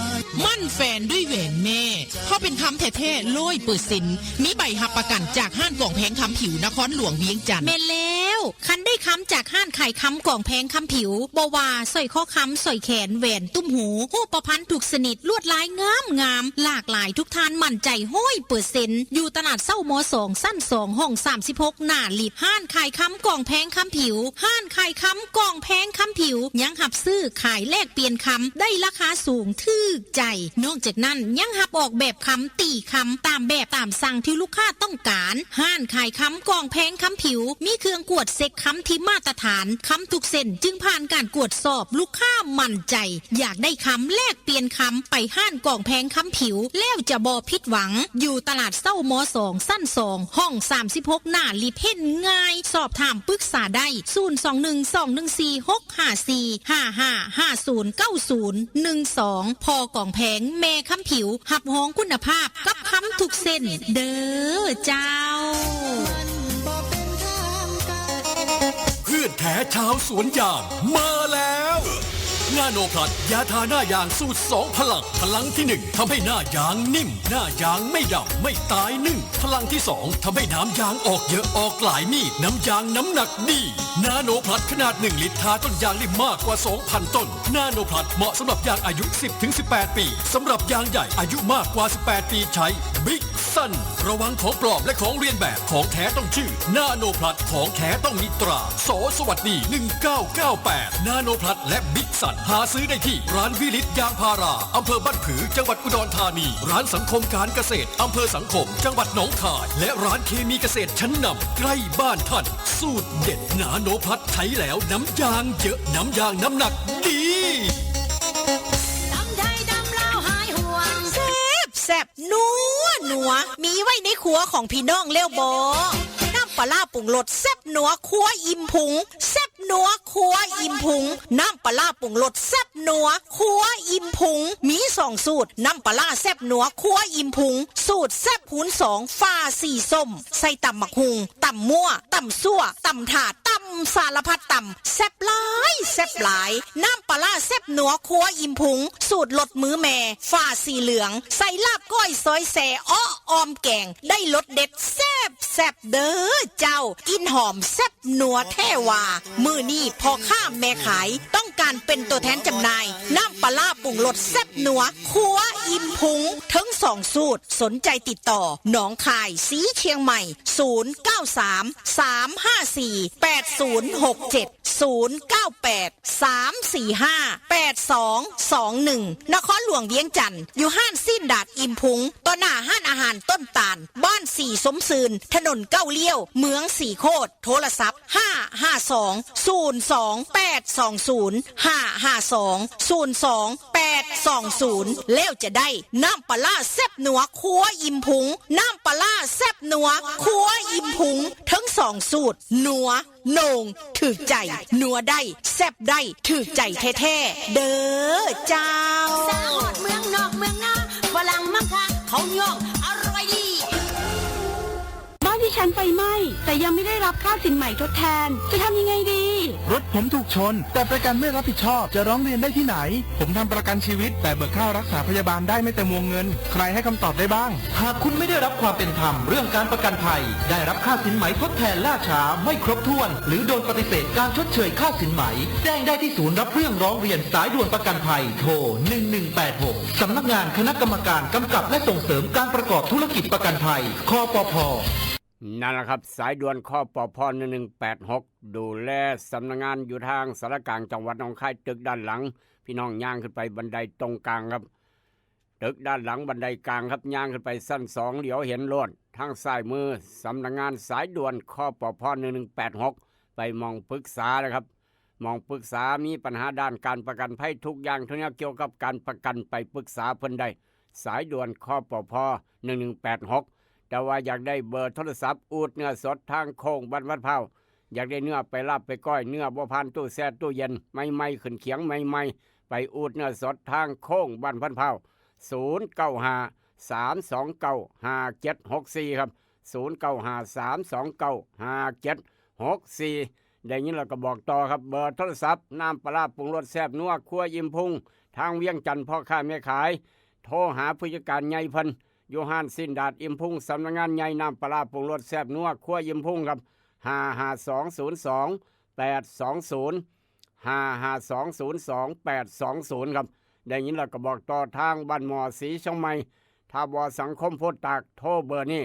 มั่นแฟนด้วยแหวนแม่ เพราะเป็นคำแท้ๆร้อยเปอร์เซ็นต์ มีใบรับประกันจากห้านกองแพงคำผิวนครหลวงเวียงจันทน์ แม่นแล้ว คันได้คำจากห้านขายคำกองแพงคำผิว บ่ว่าสร้อยคอคำสร้อยแขนแหวนตุ้มหู ฮูปพรรณทุกชนิด ลวดลายงามงาม หลากหลายทุกท่านมั่นใจร้อยเปอร์เซ็นต์ อยู่ตลาดเศร้ามอสอง ชั้นสอง ห้องสามสิบหก หน้าลิฟต์ ห้านขายคำกองแพงคำผิว ห้านขายคำกองแพงคำผิว ยังรับซื้อขายแลกเปลี่ยนคำได้ราคาสูงถูกใจ นอกจากนั้นยังรับออกแบบคำตีคำตามแบบตามสั่งที่ลูกค้าต้องการ ห้านขายคำกองแพงคำผิว มีเครื่องกวดเช็คคำที่มาตรฐาน คำทุกเส้นจึงผ่านการกวดสอบ ลูกค้ามั่นใจ อยากได้คำแลกเปลี่ยนคำไปห้านกองแพงคำผิว แล้วจะบ่ผิดหวัง อยู่ตลาดเศร้ามอสอง ชั้นสอง ห้องสามสิบหก หน้าลิฟต์ เห็นง่าย สอบถามปรึกษาได้ ศูนย์สองหนึ่ง สองหนึ่งสี่ หกห้าสี่ ห้าห้า ห้าศูนย์ เก้าศูนย์ หนึ่งสอง พอกองแพงแม่คำผิว รับรองคุณภาพกับคำทุกเส้น เด้อเจ้า เพื่อนแท้ชาวสวนยางมาแล้ว นาโนพลัสยาทาหน้ายางสูตรสองพลัง พลังที่หนึ่งทำให้หน้ายางนิ่ม หน้ายางไม่ดำ ไม่ตายนึ่ง พลังที่สองทำให้น้ำยางออกเยอะ ออกหลายมีด น้ำยางน้ำหนักดี นาโนพลัสขนาดหนึ่งลิตรทาต้นยางได้มากกว่าสองพันต้น นาโนพลัสเหมาะสำหรับยางอายุ สิบถึงสิบแปด ปี สำหรับยางใหญ่อายุมากกว่า สิบแปด ปีใช้ บิ๊กซัน ระวังของปลอมและของเลียนแบบ ของแท้ต้องชื่อ นาโนพลัส ของแท้ต้องมีตรา ส.สวัสดี หนึ่งเก้าเก้าแปด นาโนพลัสและบิ๊กซัน หาซื้อได้ที่ร้านวิลิตยางพารา อำเภอบ้านผือ จังหวัดอุดรธานี ร้านสังคมการเกษตร อำเภอสังคม จังหวัดหนองคาย และร้านเคมีเกษตรชั้นนำใกล้บ้านท่าน สูตรเด็ดนาโนพลัสใช้แล้วน้ำยางเยอะ น้ำยางน้ำหนักดี ตำไทยตำลาวหายห่วง แซ่บแซ่บนัวนัว มีไว้ในครัวของพี่น้องแล้วบ่ น้ำปลาร้าปรุงรสแซ่บนัวครัวอิ่มพุง แซ่บนัวครัวอิ่มพุง น้ำปลาร้าปรุงรสแซ่บนัวครัวอิ่มพุง มีสองสูตร น้ำปลาร้าแซ่บนัวครัวอิ่มพุง สูตรแซ่บคูณสอง ฝาสีส้ม ใส่ตำบักหุ่ง ตำมั่ว ตำซั่ว ตำถาด ตำสารพัดตำ แซ่บหลาย แซ่บหลาย น้ำปลาร้าแซ่บนัวครัวอิ่มพุง สูตรรสมือแม่ ฝาสีเหลือง ใส่ลาบก้อยซอยแซ่ เอ้อออมแกง ได้รสเด็ดแซ่บแซ่บเด้อเจ้า กลิ่นหอมแซ่บนัวแท้ว่า มื้อนี้พ่อค้าแม่ขาย ต้องการเป็นตัวแทนจำหน่าย น้ำปลาร้าปรุงรสแซ่บนัวครัวอิ่มพุง ถึง สองสูตร สนใจติดต่อ หนองคาย สีเชียงใหม่ ศูนย์เก้าสาม สามห้าสี่ แปดศูนย์หกเจ็ด ศูนย์เก้าแปด สามสี่ห้า แปดสองสองหนึ่ง นครหลวงเวียงจันทน์ อยู่ห้านสิ้นดาดอิมพุง ต่อหน้าห้านอาหารต้นตาล บ้านสีสมซืน ถนนเก้าเลี้ยว เมืองสีโคตร โทรศัพท์ ห้าห้าสอง ศูนย์สองแปดสองศูนย์ ห้าห้าสอง ศูนย์สองแปดสองศูนย์ แล้วจะได้น้ำปลาร้าแซ่บนัวครัวอิมพุง น้ำปลาร้าแซ่บนัวครัวอิมพุง ทั้งสองสูตร นัว โหน่ง ถืกใจ นัวได้ แซ่บได้ ถืกใจแท้ๆ เด้อเจ้า สาวฮอดเมืองนอกเมืองนา ฝรั่งมังคะ เขาย่อง อร่อยดี บ้านดิฉันไฟไหม้ แต่ยังไม่ได้รับค่าสินไหมทดแทน จะทำยังไงดี รถผมถูกชน แต่ประกันไม่รับผิดชอบ จะร้องเรียนได้ที่ไหน ผมทำประกันชีวิต แต่เบิกค่ารักษาพยาบาลได้ไม่เต็มวงเงิน ใครให้คำตอบได้บ้าง หากคุณไม่ได้รับความเป็นธรรมเรื่องการประกันภัย ได้รับค่าสินไหมทดแทนล่าช้าไม่ครบถ้วน หรือโดนปฏิเสธการชดเชยค่าสินไหม แจ้งได้ที่ศูนย์รับเรื่องร้องเรียนสายด่วนประกันภัย โทร หนึ่งหนึ่งแปดหก สำนักงานคณะกรรมการกำกับและส่งเสริมการประกอบธุรกิจประกันภัย คปภ นั่นแหละครับ สายด่วน คปภ หนึ่งหนึ่งแปดหก ดูแลสำนักงานอยู่ทางสารกลางจังหวัดหนองคาย ตึกด้านหลัง พี่น้องย่างขึ้นไปบันไดตรงกลางครับ ตึกด้านหลังบันไดกลางครับ ย่างขึ้นไปชั้นสอง เหลียวเห็นโลด ทางซ้ายมือ สำนักงานสายด่วน คปภ หนึ่งหนึ่งแปดหก ไปหม่องปรึกษานะครับ หม่องปรึกษามีปัญหาด้านการประกันภัยทุกอย่างทุกแนวเกี่ยวกับการประกัน ไปปรึกษาเพิ่นได้ สายด่วน คปภ หนึ่งหนึ่งแปดหก แต่ว่าอยากได้เบอร์โทรศัพท์ อูดเนื้อสดทางโค้งบ้านพันพร้าว อยากได้เนื้อไปลาบไปก้อย เนื้อบ่ผ่านตู้แช่ตู้เย็น ใหม่ๆ ขึ้นเขียงใหม่ๆ ไปอูดเนื้อสดทางโค้งบ้านพันพร้าว ศูนย์เก้าห้า สามสองเก้า ห้าเจ็ดหกสี่ ครับ ศูนย์เก้าห้า สามสองเก้า ห้าเจ็ดหกสี่ ได้ยินแล้วก็บอกต่อครับ เบอร์โทรศัพท์ น้ำปลาร้าปรุงรสแซ่บนัวครัวอิ่มพุง ทางเวียงจันทน์ พ่อค้าแม่ขาย โทรหาผู้จัดการใหญ่เพิ่น อยู่ห้านสิ้นดาดอิ่มพุง สำนักงานใหญ่ น้ำปลาร้าปรุงรสแซ่บนัวครัวอิ่มพุงครับ ห้าห้าสองศูนย์สองแปดสองศูนย์ ห้าห้าสองศูนย์สองแปดสองศูนย์ ครับ ได้ยินแล้วก็บอกต่อ ทางบ้านหม้อ สีเชียงใหม่ ท่าบ่อสังคม โพธิ์ตาก โทรเบอร์นี้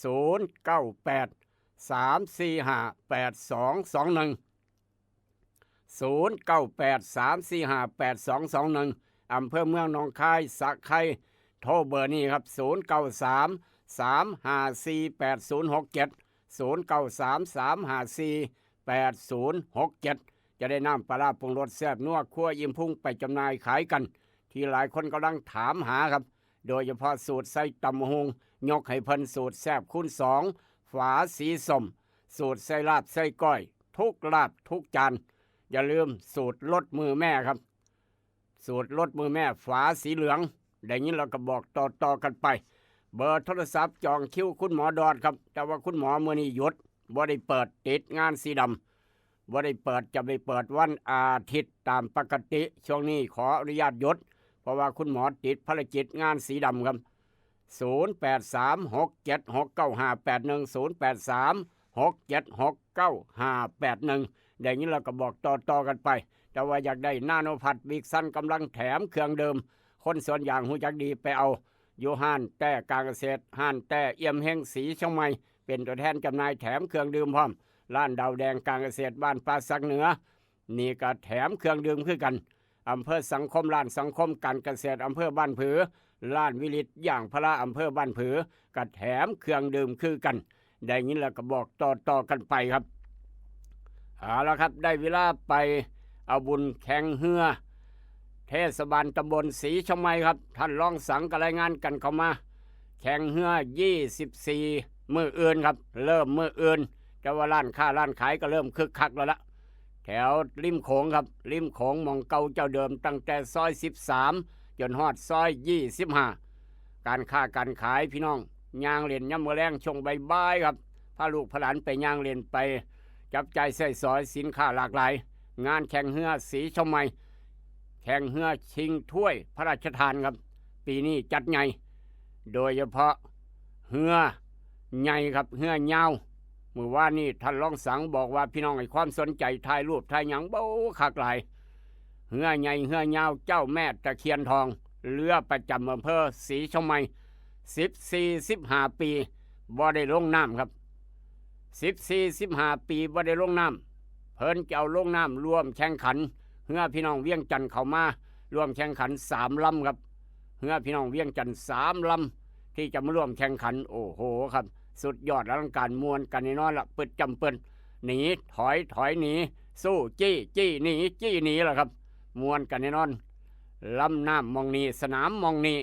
ศูนย์เก้าแปด สามสี่ห้า แปดสองสองหนึ่ง ศูนย์เก้าแปด สามสี่ห้า แปดสองสองหนึ่ง อำเภอเมืองหนองคาย สระไคร้ โทรเบอร์นี้ครับ ศูนย์เก้าสาม สามห้าสี่ แปดศูนย์หกเจ็ด ศูนย์เก้าสาม สามห้าสี่ แปดศูนย์หกเจ็ด จะได้น้ำปลาร้าปรุงรสแซ่บนัวครัวอิ่มพุงไปจำหน่ายขายกัน ที่หลายคนกำลังถามหาครับ โดยเฉพาะสูตรใส่ตำบักหุ่ง ยกให้เพิ่น สูตรแซ่บคูณสอง ฝาสีส้ม สูตรใส่ลาบใส่ก้อย ทุกลาบทุกจาน อย่าลืมสูตรรสมือแม่ครับ สูตรรสมือแม่ ฝาสีเหลือง ได้ยินแล้วก็บอกต่อๆ กันไป เบอร์โทรศัพท์จองคิวคุณหมอดอดครับ แต่ว่าคุณหมอมื้อนี้หยุด บ่ได้เปิด ติดงานสีดำ บ่ได้เปิด จะไปเปิดวันอาทิตย์ตามปกติ ช่วงนี้ขออนุญาตหยุด เพราะว่าคุณหมอติดภารกิจงานสีดำครับ ศูนย์แปดสาม หกเจ็ดหก เก้าห้าแปดหนึ่ง ศูนย์แปดสาม หกเจ็ดหก เก้าห้าแปดหนึ่ง ได้ยินแล้วก็บอกต่อๆ กันไป แต่ว่าอยากได้นาโนพัด บิ๊กซันกำลังแถมเครื่องดื่ม คนสวนยางฮู้จักดีไปเอา อยู่ห้านแต้การเกษตร ห้านแต้เอี่ยมเฮง สีเชียงใหม่ เป็นตัวแทนจำหน่ายแถมเครื่องดื่มพร้อม ร้านดาวแดงการเกษตรบ้านป่าสักเหนือ นี่ก็แถมเครื่องดื่มคือกัน อำเภอสังคม ร้านสังคมการเกษตรอำเภอบ้านผือ ร้านวิริตยางพาราอำเภอบ้านผือ ก็แถมเครื่องดื่มคือกัน ได้ยินแล้วก็บอกต่อๆ กันไปครับ เอาละครับ ได้เวลาไปเอาบุญแข่งเฮือ เทศบาลตำบลสีเชียงใหม่ครับ ท่านรองสังก็รายงานกันเข้ามา แข่งเฮือ ยี่สิบสี่ มื้ออื่นครับ เริ่มมื้ออื่น แต่ว่าร้านค้าร้านขายก็เริ่มคึกคักแล้วละ แถวริมโขงครับ ริมโขงหม่องเก่าเจ้าเดิม ตั้งแต่ซอย สิบสาม จนฮอดซอย ยี่สิบห้า การค้าการขายพี่น้อง ย่างเล่นยามมื้อแลงช่วงบ่ายๆ ครับ พาลูกพาหลานไปย่างเล่น ไปจับจ่ายใช้สอย สินค้าหลากหลาย งานแข่งเฮือสีเชียงใหม่ แข่งเฮือชิงถ้วยพระราชทานครับ ปีนี้จัดใหญ่ โดยเฉพาะเฮือใหญ่ครับ เฮือยาว มื้อวานนี้ท่านรองสังบอกว่าพี่น้องให้ความสนใจ ถ่ายรูปถ่ายหยัง เบ้าคักหลาย เฮือใหญ่เฮือยาว เจ้าแม่ตะเคียนทอง เฮือประจำอำเภอสีเชียงใหม่ สิบสี่ สิบห้า ปีบ่ได้ลงน้ำครับ สิบสี่ สิบห้า ปีบ่ได้ลงน้ำ เพิ่นจะเอาลงน้ำร่วมแข่งขันเฮือพี่น้องเวียงจันทน์เข้ามาร่วมแข่งขันสามลำครับ เฮือพี่น้องเวียงจันทน์สามลำที่จะมาร่วมแข่งขัน โอ้โหครับ สุดยอดอลังการม่วนกันแน่นอนละ ปึดจำเปิ้น หนีถอยถอยหนี สู้จี้จี้หนีจี้หนีล่ะครับ ม่วนกันแน่นอน ลำน้ำหม่องนี้ สนามหม่องนี้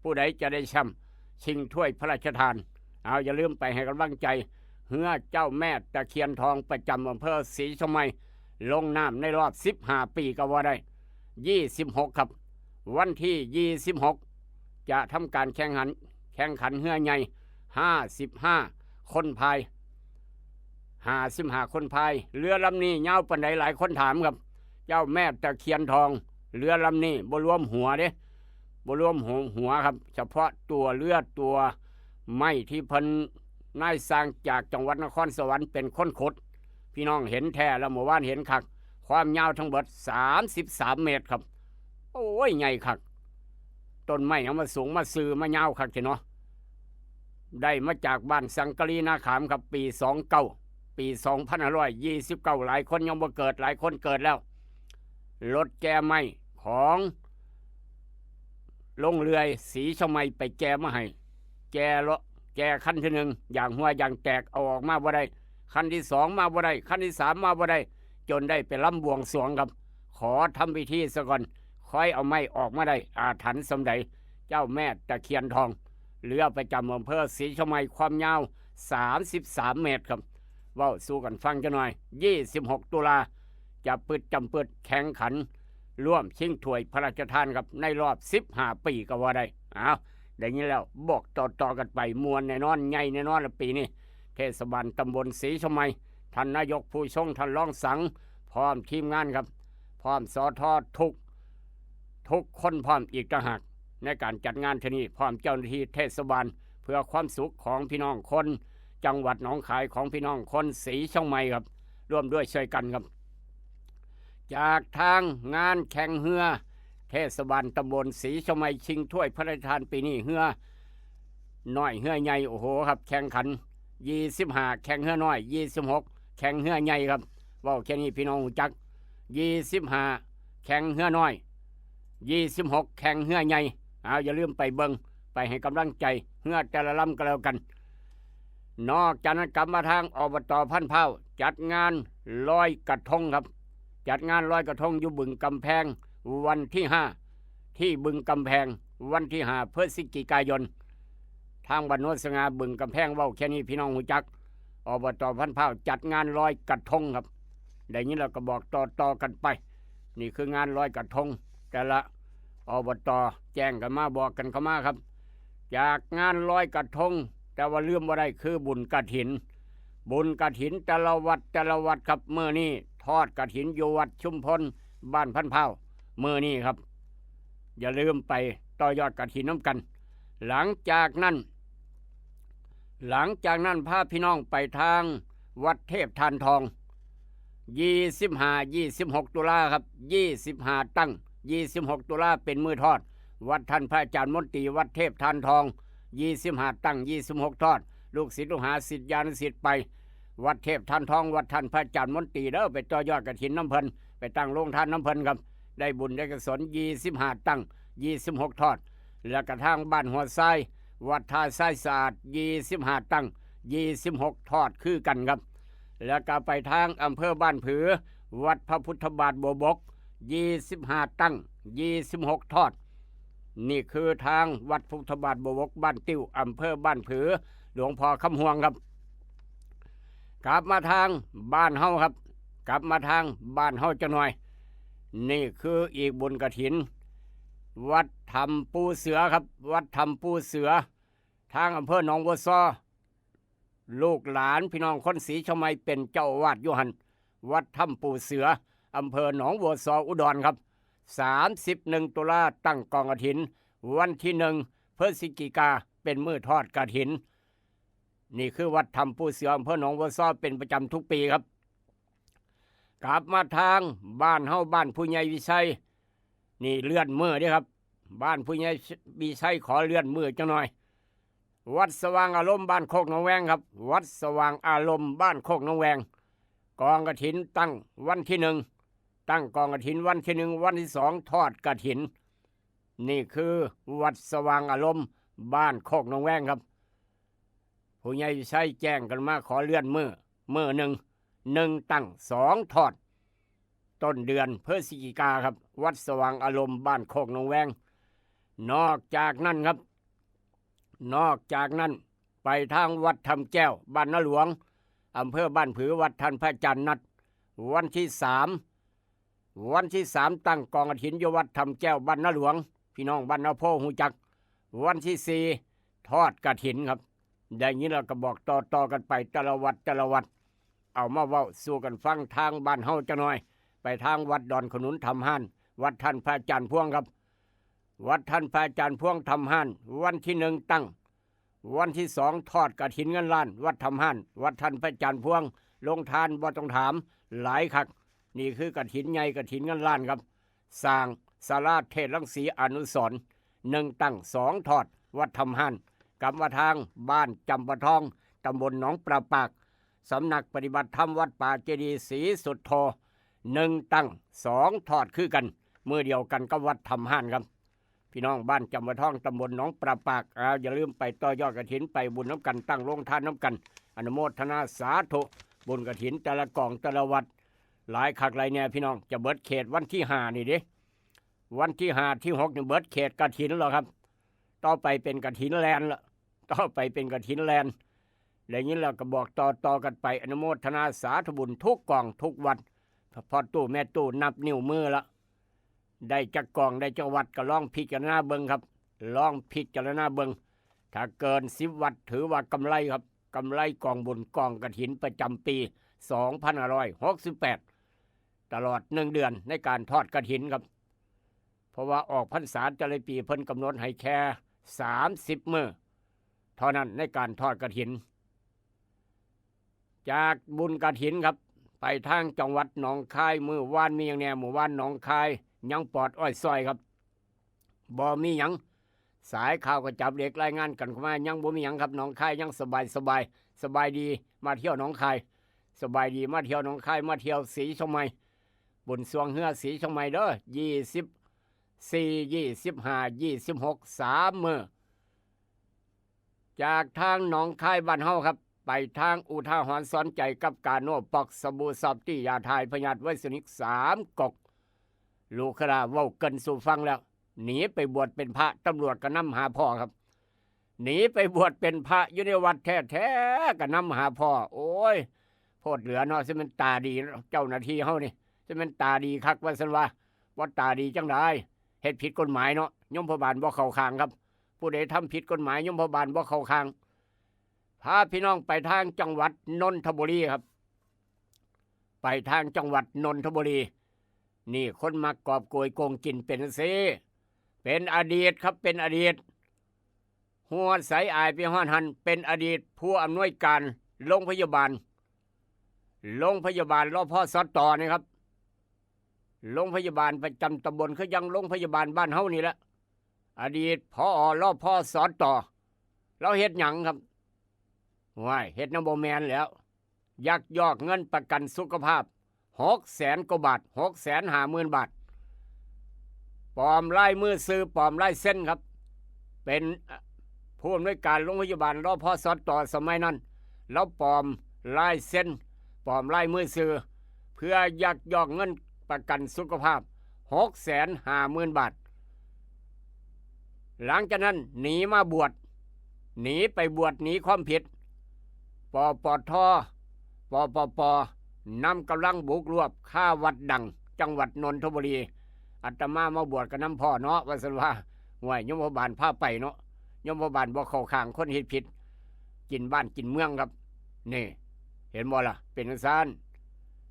ผู้ใดจะได้แชมป์ชิงถ้วยพระราชทาน เอาอย่าลืมไปให้กำลังใจเฮือเจ้าแม่ตะเคียนทองประจำอำเภอศรีชมัย ลงน้ำในรอบ สิบห้า ปีก็ว่าได้ ยี่สิบหก ครับ วันที่ ยี่สิบหก จะทำการแข่งขัน แข่งขันเฮือใหญ่ ห้าสิบห้า คนพาย ห้าสิบห้า คนพาย เรือลำนี้ยาวปานใด หลายคนถามครับ เจ้าแม่ตะเคียนทอง เรือลำนี้บ่รวมหัวเด้ บ่รวมหัว หัวครับ เฉพาะตัวเรือตัวไม้ที่เพิ่นนายช่างจากจังหวัดนครสวรรค์เป็นคนขุด พี่น้องเห็นแท้แล้ว เมื่อวานเห็นคัก ความยาวทั้งเบิด สามสิบสาม เมตรครับ โอ้ย ใหญ่คัก ต้นไม้เอามาสูงมาซื่อมายาวคักแท้เนาะ ได้มาจากบ้านสังกะรีนาขามครับ ปี สองเก้า ปี สองพันห้าร้อยยี่สิบเก้า หลายคนยังบ่เกิด หลายคนเกิดแล้ว รถแก่ไม้ของโรงเลื่อยศรีชมัยไปแก่มาให้ แก่เลาะ แก่คันที่หนึ่ง อย่างหัวอย่างแตก เอาออกมาบ่ได้ คันที่สองมาบ่ได้ คันที่สามมาบ่ได้ จนได้ไปลำบวงสรวงครับ ขอทำพิธีซะก่อน ค่อยเอาไม้ออกมาได้ อาถรรพ์ส่ำใด เจ้าแม่ตะเคียนทอง เรือประจำอำเภอศรีชมัย ความยาว สามสิบสาม เมตรครับ เว้าสู่กันฟังจักหน่อย ยี่สิบหก ตุลา จะปึดจำปึดแข่งขัน ร่วมชิงถ้วยพระราชทานครับ ในรอบ สิบห้า ปีก็ว่าได้ เอาได้ยินแล้ว บอกต่อๆกันไป ม่วนแน่นอน ใหญ่แน่นอนละปีนี้ เทศบาลตำบลศรีชมัย ท่านนายกผู้ชง ท่านรองสัง พร้อมทีมงานครับ พร้อม สท ทุก ทุกคนพร้อมอีกต่างหาก ในการจัดงานที่นี่ พร้อมเจ้าหน้าที่เทศบาล เพื่อความสุขของพี่น้องคนจังหวัดหนองคาย ของพี่น้องคนศรีชมัยครับ ร่วมด้วยช่วยกันครับ จากทางงานแข่งเฮือ เทศบาลตำบลศรีชมัย ชิงถ้วยพระราชทานปีนี้ เฮือน้อยเฮือใหญ่ โอ้โหครับ แข่งขัน ยี่สิบห้า แข่งเฮือน้อย ยี่สิบหก แข่งเฮือใหญ่ครับ เว้าแค่นี้พี่น้องรู้จัก ยี่สิบห้า แข่งเฮือน้อย ยี่สิบหก แข่งเฮือใหญ่ เอาอย่าลืมไปเบิ่ง ไปให้กำลังใจเฮือแต่ละลำก็แล้วกัน นอกจากนั้นกลับมาทาง อบต พันพร้าว จัดงานลอยกระทงครับ จัดงานลอยกระทงอยู่บึงกำแพง วันที่ ห้า ที่บึงกำแพง วันที่ ห้า พฤศจิกายน ทางบ้านโนนสง่า บึงกำแพง เว้าแค่นี้พี่น้องรู้จัก อบต พันพร้าว จัดงานลอยกระทงครับ ได้ยินแล้วก็บอกต่อๆกันไป นี่คืองานลอยกระทง แต่ละ อบต แจ้งกันมา บอกกันเข้ามาครับ จากงานลอยกระทง แต่ว่าลืมบ่ได้คือบุญกฐิน บุญกฐินแต่ละวัดแต่ละวัดครับ มื้อนี้ทอดกฐินอยู่วัดชุมพล บ้านพันพร้าว มื้อนี้ครับ อย่าลืมไปต่อยอดกฐินนำกัน หลังจากนั้น หลังจากนั้นพาพี่น้องไปทางวัดเทพธานทอง ยี่สิบห้า ยี่สิบหก ตุลาครับ ยี่สิบห้า ตั้ง ยี่สิบหก ตุลาเป็นมื้อทอด วัดท่านพระอาจารย์มนตรี วัดเทพธานทอง ยี่สิบห้า ตั้ง ยี่สิบหก ทอด ลูกศิษย์ลูกหาศิษยานุศิษย์ไป วัดเทพธานทอง วัดท่านพระอาจารย์มนตรีเด้อ ไปต่อยอดกฐินนำเพิ่น ไปตั้งโรงทานนำเพิ่นครับ ได้บุญได้กุศล ยี่สิบห้า ตั้ง ยี่สิบหก ทอด แล้วกระทั่งบ้านหัวทราย วัดท่าทรายสะอาด ยี่สิบห้า ตั้ง ยี่สิบหก ทอดคือกันครับ แล้วก็ไปทางอำเภอบ้านผือ วัดพระพุทธบาทบัวบก ยี่สิบห้า ตั้ง ยี่สิบหก ทอด นี่คือทางวัดพุทธบาทบัวบก บ้านติ้ว อำเภอบ้านผือ หลวงพ่อคำห่วงครับ กลับมาทางบ้านเฮาครับ กลับมาทางบ้านเฮาจักหน่อย นี่คืออีกบุญกฐิน วัดถ้ำปู่เสือครับ วัดถ้ำปู่เสือ ทางอำเภอหนองบัวซอ ลูกหลานพี่น้องคนศรีชมัยเป็นเจ้าอาวาสอยู่หั่น วัดถ้ำปู่เสือ อำเภอหนองบัวซอ อุดรครับ สามสิบเอ็ด ตุลาตั้งกองกฐิน วันที่ หนึ่ง พฤศจิกาเป็นมื้อทอดกฐิน นี่คือวัดถ้ำปู่เสือ อำเภอหนองบัวซอ เป็นประจำทุกปีครับ กลับมาทางบ้านเฮา บ้านผู้ใหญ่วิชัย นี่เลื่อนมื้อเด้อครับ บ้านผู้ใหญ่วิชัยขอเลื่อนมื้อจักหน่อย วัดสว่างอารมณ์บ้านโคกหนองแวงครับ วัดสว่างอารมณ์บ้านโคกหนองแวง กองกฐินตั้งวันที่หนึ่ง ตั้งกองกฐินวันที่หนึ่ง วันที่สองทอดกฐิน นี่คือวัดสว่างอารมณ์บ้านโคกหนองแวงครับ ผู้ใหญ่ชัยแจ้งกันมาขอเลื่อนมื้อมื้อหนึ่ง หนึ่งตั้ง สองทอด ต้นเดือนพฤศจิกาครับ วัดสว่างอารมณ์บ้านโคกหนองแวง นอกจากนั้นครับ นอกจากนั้นไปทางวัดถ้ำแก้วบ้านนาหลวง อำเภอบ้านผือ วัดท่านพระอาจารย์นัด วันที่สาม วันที่สามตั้งกองกฐินอยู่วัดถ้ำแก้วบ้านนาหลวง พี่น้องบ้านนาโพฮู้จัก วันที่สี่ทอดกฐินครับ ได้ยินแล้วก็บอกต่อๆกันไปแต่ละวัดแต่ละวัด เอามาเว้าสู่กันฟังทางบ้านเฮาจักหน่อย ไปทางวัดดอนขนุนถ้ำฮ้าน วัดท่านพระอาจารย์พวงครับ วัดท่านพระอาจารย์พวงถ้ำฮ้าน วันที่หนึ่งตั้ง วันที่สองทอดกฐินเงินล้าน วัดถ้ำฮ้าน วัดท่านพระอาจารย์พวง โรงทานบ่ต้องถาม หลายคัก นี่คือกฐินใหญ่กฐินเงินล้านครับ สร้างศาลาเทศรังสีอนุสรณ์ หนึ่งตั้ง สองทอด วัดถ้ำฮ้าน กลับมาทางบ้านจำปาทอง ตำบลหนองปลาปาก สำนักปฏิบัติธรรมวัดป่าเจดีย์ศรีสุทโธ หนึ่งตั้ง สองทอดคือกัน มื้อเดียวกันกับวัดถ้ำฮ้านครับ พี่น้องบ้านจำปาทอง ตำบลหนองปลาปาก อ่า อย่าลืมไปต่อยอดกฐิน ไปบุญนำกัน ตั้งโรงทานนำกัน อนุโมทนาสาธุ บุญกฐินแต่ละกองแต่ละวัด หลายคักหลายแน่พี่น้อง จะเบิดเขตวันที่ห้านี่เด้ วันที่ห้าที่หกนี่เบิดเขตกฐินแล้วครับ ต่อไปเป็นกฐินแลนละ ต่อไปเป็นกฐินแลน ได้ยินแล้วก็บอกต่อๆกันไป อนุโมทนาสาธุบุญทุกกองทุกวัด พ่อตู้แม่ตู้นับนิ้วมือละ ได้จักกองได้จักวัดก็ลองพิจารณาเบิ่งครับ ลองพิจารณาเบิ่ง ถ้าเกินสิบวัดถือว่ากำไรครับ กำไรกองบุญกองกฐินประจำปีสองพันห้าร้อยหกสิบแปด ตลอดหนึ่งเดือนในการทอดกฐินครับ เพราะว่าออกพรรษาแต่ละปีเพิ่นกำหนดให้แค่สามสิบมื้อเท่านั้นในการทอดกฐิน จากบุญกฐินครับ ไปทางจังหวัดหนองคาย มื้อวานมีหยังแน่ มื้อวานหนองคายยังปลอดอ้อยซอยครับ บ่มีหยัง สายข่าวก็จับเหล็กรายงานกันเข้ามา ยังบ่มีหยังครับ หนองคายยังสบายสบาย สบายดีมาเที่ยวหนองคาย สบายดีมาเที่ยวหนองคาย มาเที่ยวสีเชียงใหม่ บุญสรวงเฮือสีเชียงใหม่เด้อ ยี่สิบสี่ ยี่สิบห้า ยี่สิบหก สามมื้อ จากทางหนองคายบ้านเฮาครับ ไปทางอุทาหรณ์สอนใจกับกาโน่ปอกสบู่ซอฟตี้ ยาถ่ายพยาธิไวรัสนิกสามก๊อก ลูกขลาเว้าเกินสู่ฟังแล้ว หนีไปบวชเป็นพระ ตำรวจก็นำหาพ่อครับ หนีไปบวชเป็นพระอยู่ในวัดแท้ๆก็นำหาพ่อ โอ้ย โพดเหลือเนาะ สิแม่นตาดีเนาะ เจ้าหน้าที่เฮานี่ สิแม่นตาดีคักว่าซั่นว่า บ่ตาดีจั่งใด เฮ็ดผิดกฎหมายเนาะ ยมพบาลบ่เข้าข้างครับ ผู้ใดทำผิดกฎหมาย ยมพบาลบ่เข้าข้าง พาพี่น้องไปทางจังหวัดนนทบุรีครับ ไปทางจังหวัดนนทบุรี นี่คนมักกอบโกยโกงกินเป็นจั่งซี้ เป็นอดีตครับ เป็นอดีต ฮอดไสอายไปฮอดหั้น เป็นอดีตผู้อำนวยการโรงพยาบาล โรงพยาบาล รพสต นี่ครับ โรงพยาบาลประจำตำบล คือยังโรงพยาบาลบ้านเฮานี่แหละ อดีต ผอ รพสต ลาวเฮ็ดหยังครับ ว้าย เฮ็ดแนวบ่แม่นแล้ว ยักยอกเงินประกันสุขภาพ หกแสนกว่าบาท หกแสนห้าหมื่นบาท ปลอมลายมือชื่อ ปลอมลายเซ็นครับ เป็น เอ่อ ผู้อำนวยการโรงพยาบาล รพสต สมัยนั้น ลาวปลอมลายเซ็น ปลอมลายมือชื่อ เพื่อยักยอกเงินประกันสุขภาพ หกแสนห้าหมื่นบาท หลังจากนั้นหนีมาบวช หนีไปบวช หนีความผิด ปปท ปปป นำกำลังบุกรวบคาวัดดัง จังหวัดนนทบุรี อาตมามาบวชก็นำพ่อเนาะ ว่าซั่นว่า ห่วย ยมพบาลพาไปเนาะ ยมพบาลบ่เข้าข้างคนเฮ็ดผิด กินบ้านกินเมืองครับ นี่ เห็นบ่ล่ะ เป็นจั่งซั้น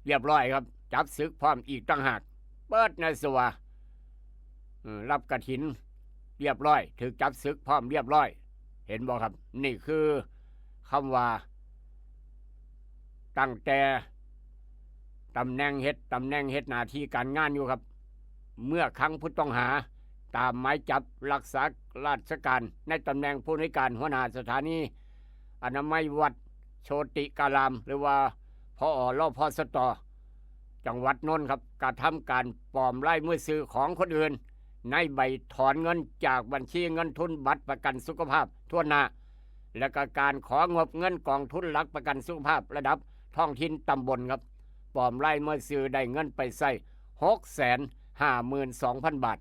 เรียบร้อยครับ จับศึกพร้อมอีกต่างหาก เปิดในสวา เออ รับกฐินเรียบร้อย ถูกจับศึกพร้อมเรียบร้อย เห็นบ่ครับ นี่คือคำว่า ตั้งแต่ตำแหน่งเฮ็ด ตำแหน่งเฮ็ดหน้าที่การงานอยู่ครับ เมื่อครั้งผู้ต้องหา ตามหมายจับรักษาราชการในตำแหน่งผู้อำนวยการหัวหน้าสถานีอนามัยวัดโชติการาม หรือว่า พอ รพสต จังหวัดนนท์ครับ กระทำการปลอมลายมือชื่อของคนอื่น ในใบถอนเงินจากบัญชีเงินทุนบัตรประกันสุขภาพทั่วหน้า และก็การของบเงินกองทุนหลักประกันสุขภาพระดับท้องถิ่นตำบลครับ ปลอมลายมือชื่อได้เงินไปใช้หกแสนห้าหมื่นสองพันบาท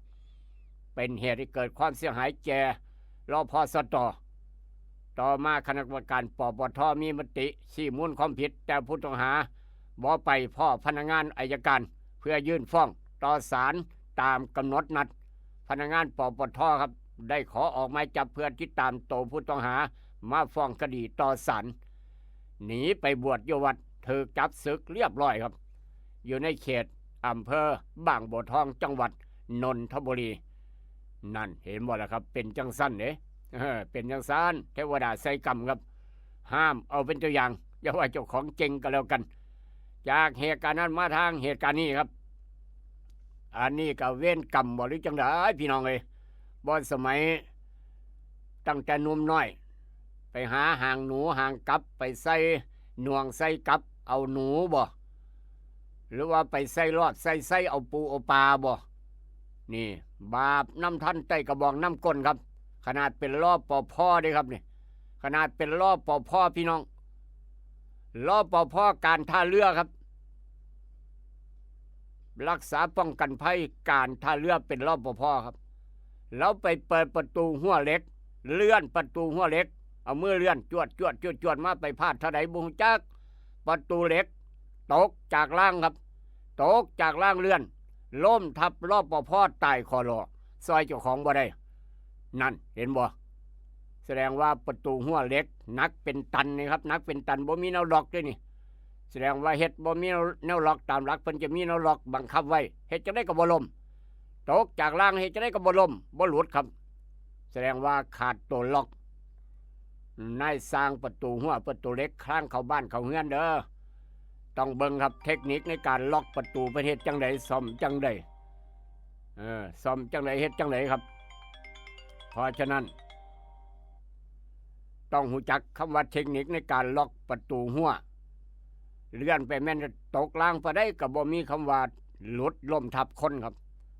เป็นเหตุให้เกิดความเสียหายแก่ รพสต ต่อมาคณะกรรมการ ปปท มีมติชี้มูลความผิด แต่ผู้ต้องหาบ่ไปพ้อพนักงานอัยการ เพื่อยื่นฟ้องต่อศาลตามกำหนดนัด พนักงาน ปปท ครับ ได้ขอออกหมายจับเพื่อติดตามตัวผู้ต้องหามาฟ้องคดีต่อศาล หนีไปบวชอยู่วัด ถูกจับศึกเรียบร้อยครับ อยู่ในเขตอำเภอบางบัวทอง จังหวัดนนทบุรี นั่นเห็นบ่ล่ะครับ เป็นจังซั่นเด้ เออ เป็นจังซั่น เทวดาใส่กรรมครับ ห้ามเอาเป็นตัวอย่าง อย่าว่าเจ้าของเจ๊งก็แล้วกัน จากเหตุการณ์นั้นมาทางเหตุการณ์นี้ครับ อันนี้ก็เวรกรรมบ่หรือจังใดพี่น้องเอ้ย บ่สมัยตั้งแต่หนุ่มน้อย ไปหาหางหนูหางกับ ไปใส่หน่วงใส่กับเอาหนูบ่ หรือว่าไปใส่ลอดใส่ไส้เอาปูเอาปลาบ่ นี่ บาปนำทันไต้กระบองนำก้นครับ ขนาดเป็น รปภ เด้ครับนี่ ขนาดเป็น รปภ พี่น้อง รปภ การท่าเรือครับ รักษาป้องกันภัยการท่าเรือเป็น รปภ ครับ แล้วไปเปิดประตูฮั้วเหล็ก เลื่อนประตูฮั้วเหล็ก เอามือเลื่อนจวดจวดจวดจวดมา ไปพลาดเท่าใดบ่ฮู้จัก ประตูเหล็กตกจากรางครับ ตกจากรางเลื่อน ล้มทับ รปภ ตายคอหลอ ซ่อยเจ้าของบ่ได้ นั่นเห็นบ่ แสดงว่าประตูฮั้วเหล็กหนักเป็นตันนี่ครับ หนักเป็นตัน บ่มีแนวล็อกเด้นี่ แสดงว่าเฮ็ดบ่มีแนวล็อก ตามหลักเพิ่นจะมีแนวล็อกบังคับไว้ เฮ็ดจั่งใดก็บ่ล้ม ตกจากรางเฮ็ดจั่งใดก็บ่ล้ม บ่หลุดครับ แสดงว่าขาดตัวล็อก นายซ่างประตูฮั้วประตูเหล็ก คลางเข้าบ้านเข้าเฮือนเด้อ ต้องเบิ่งครับ เทคนิคในการล็อกประตูเพิ่นเฮ็ดจั่งใด ซ่อมจั่งใด เออ ซ่อมจั่งใด เฮ็ดจั่งใดครับ เพราะฉะนั้น ต้องฮู้จักคำว่าเทคนิคในการล็อกประตูฮั้ว เลื่อนไปแม่นตกรางปานใดก็บ่มีคำว่าหลุดล้มทับคนครับ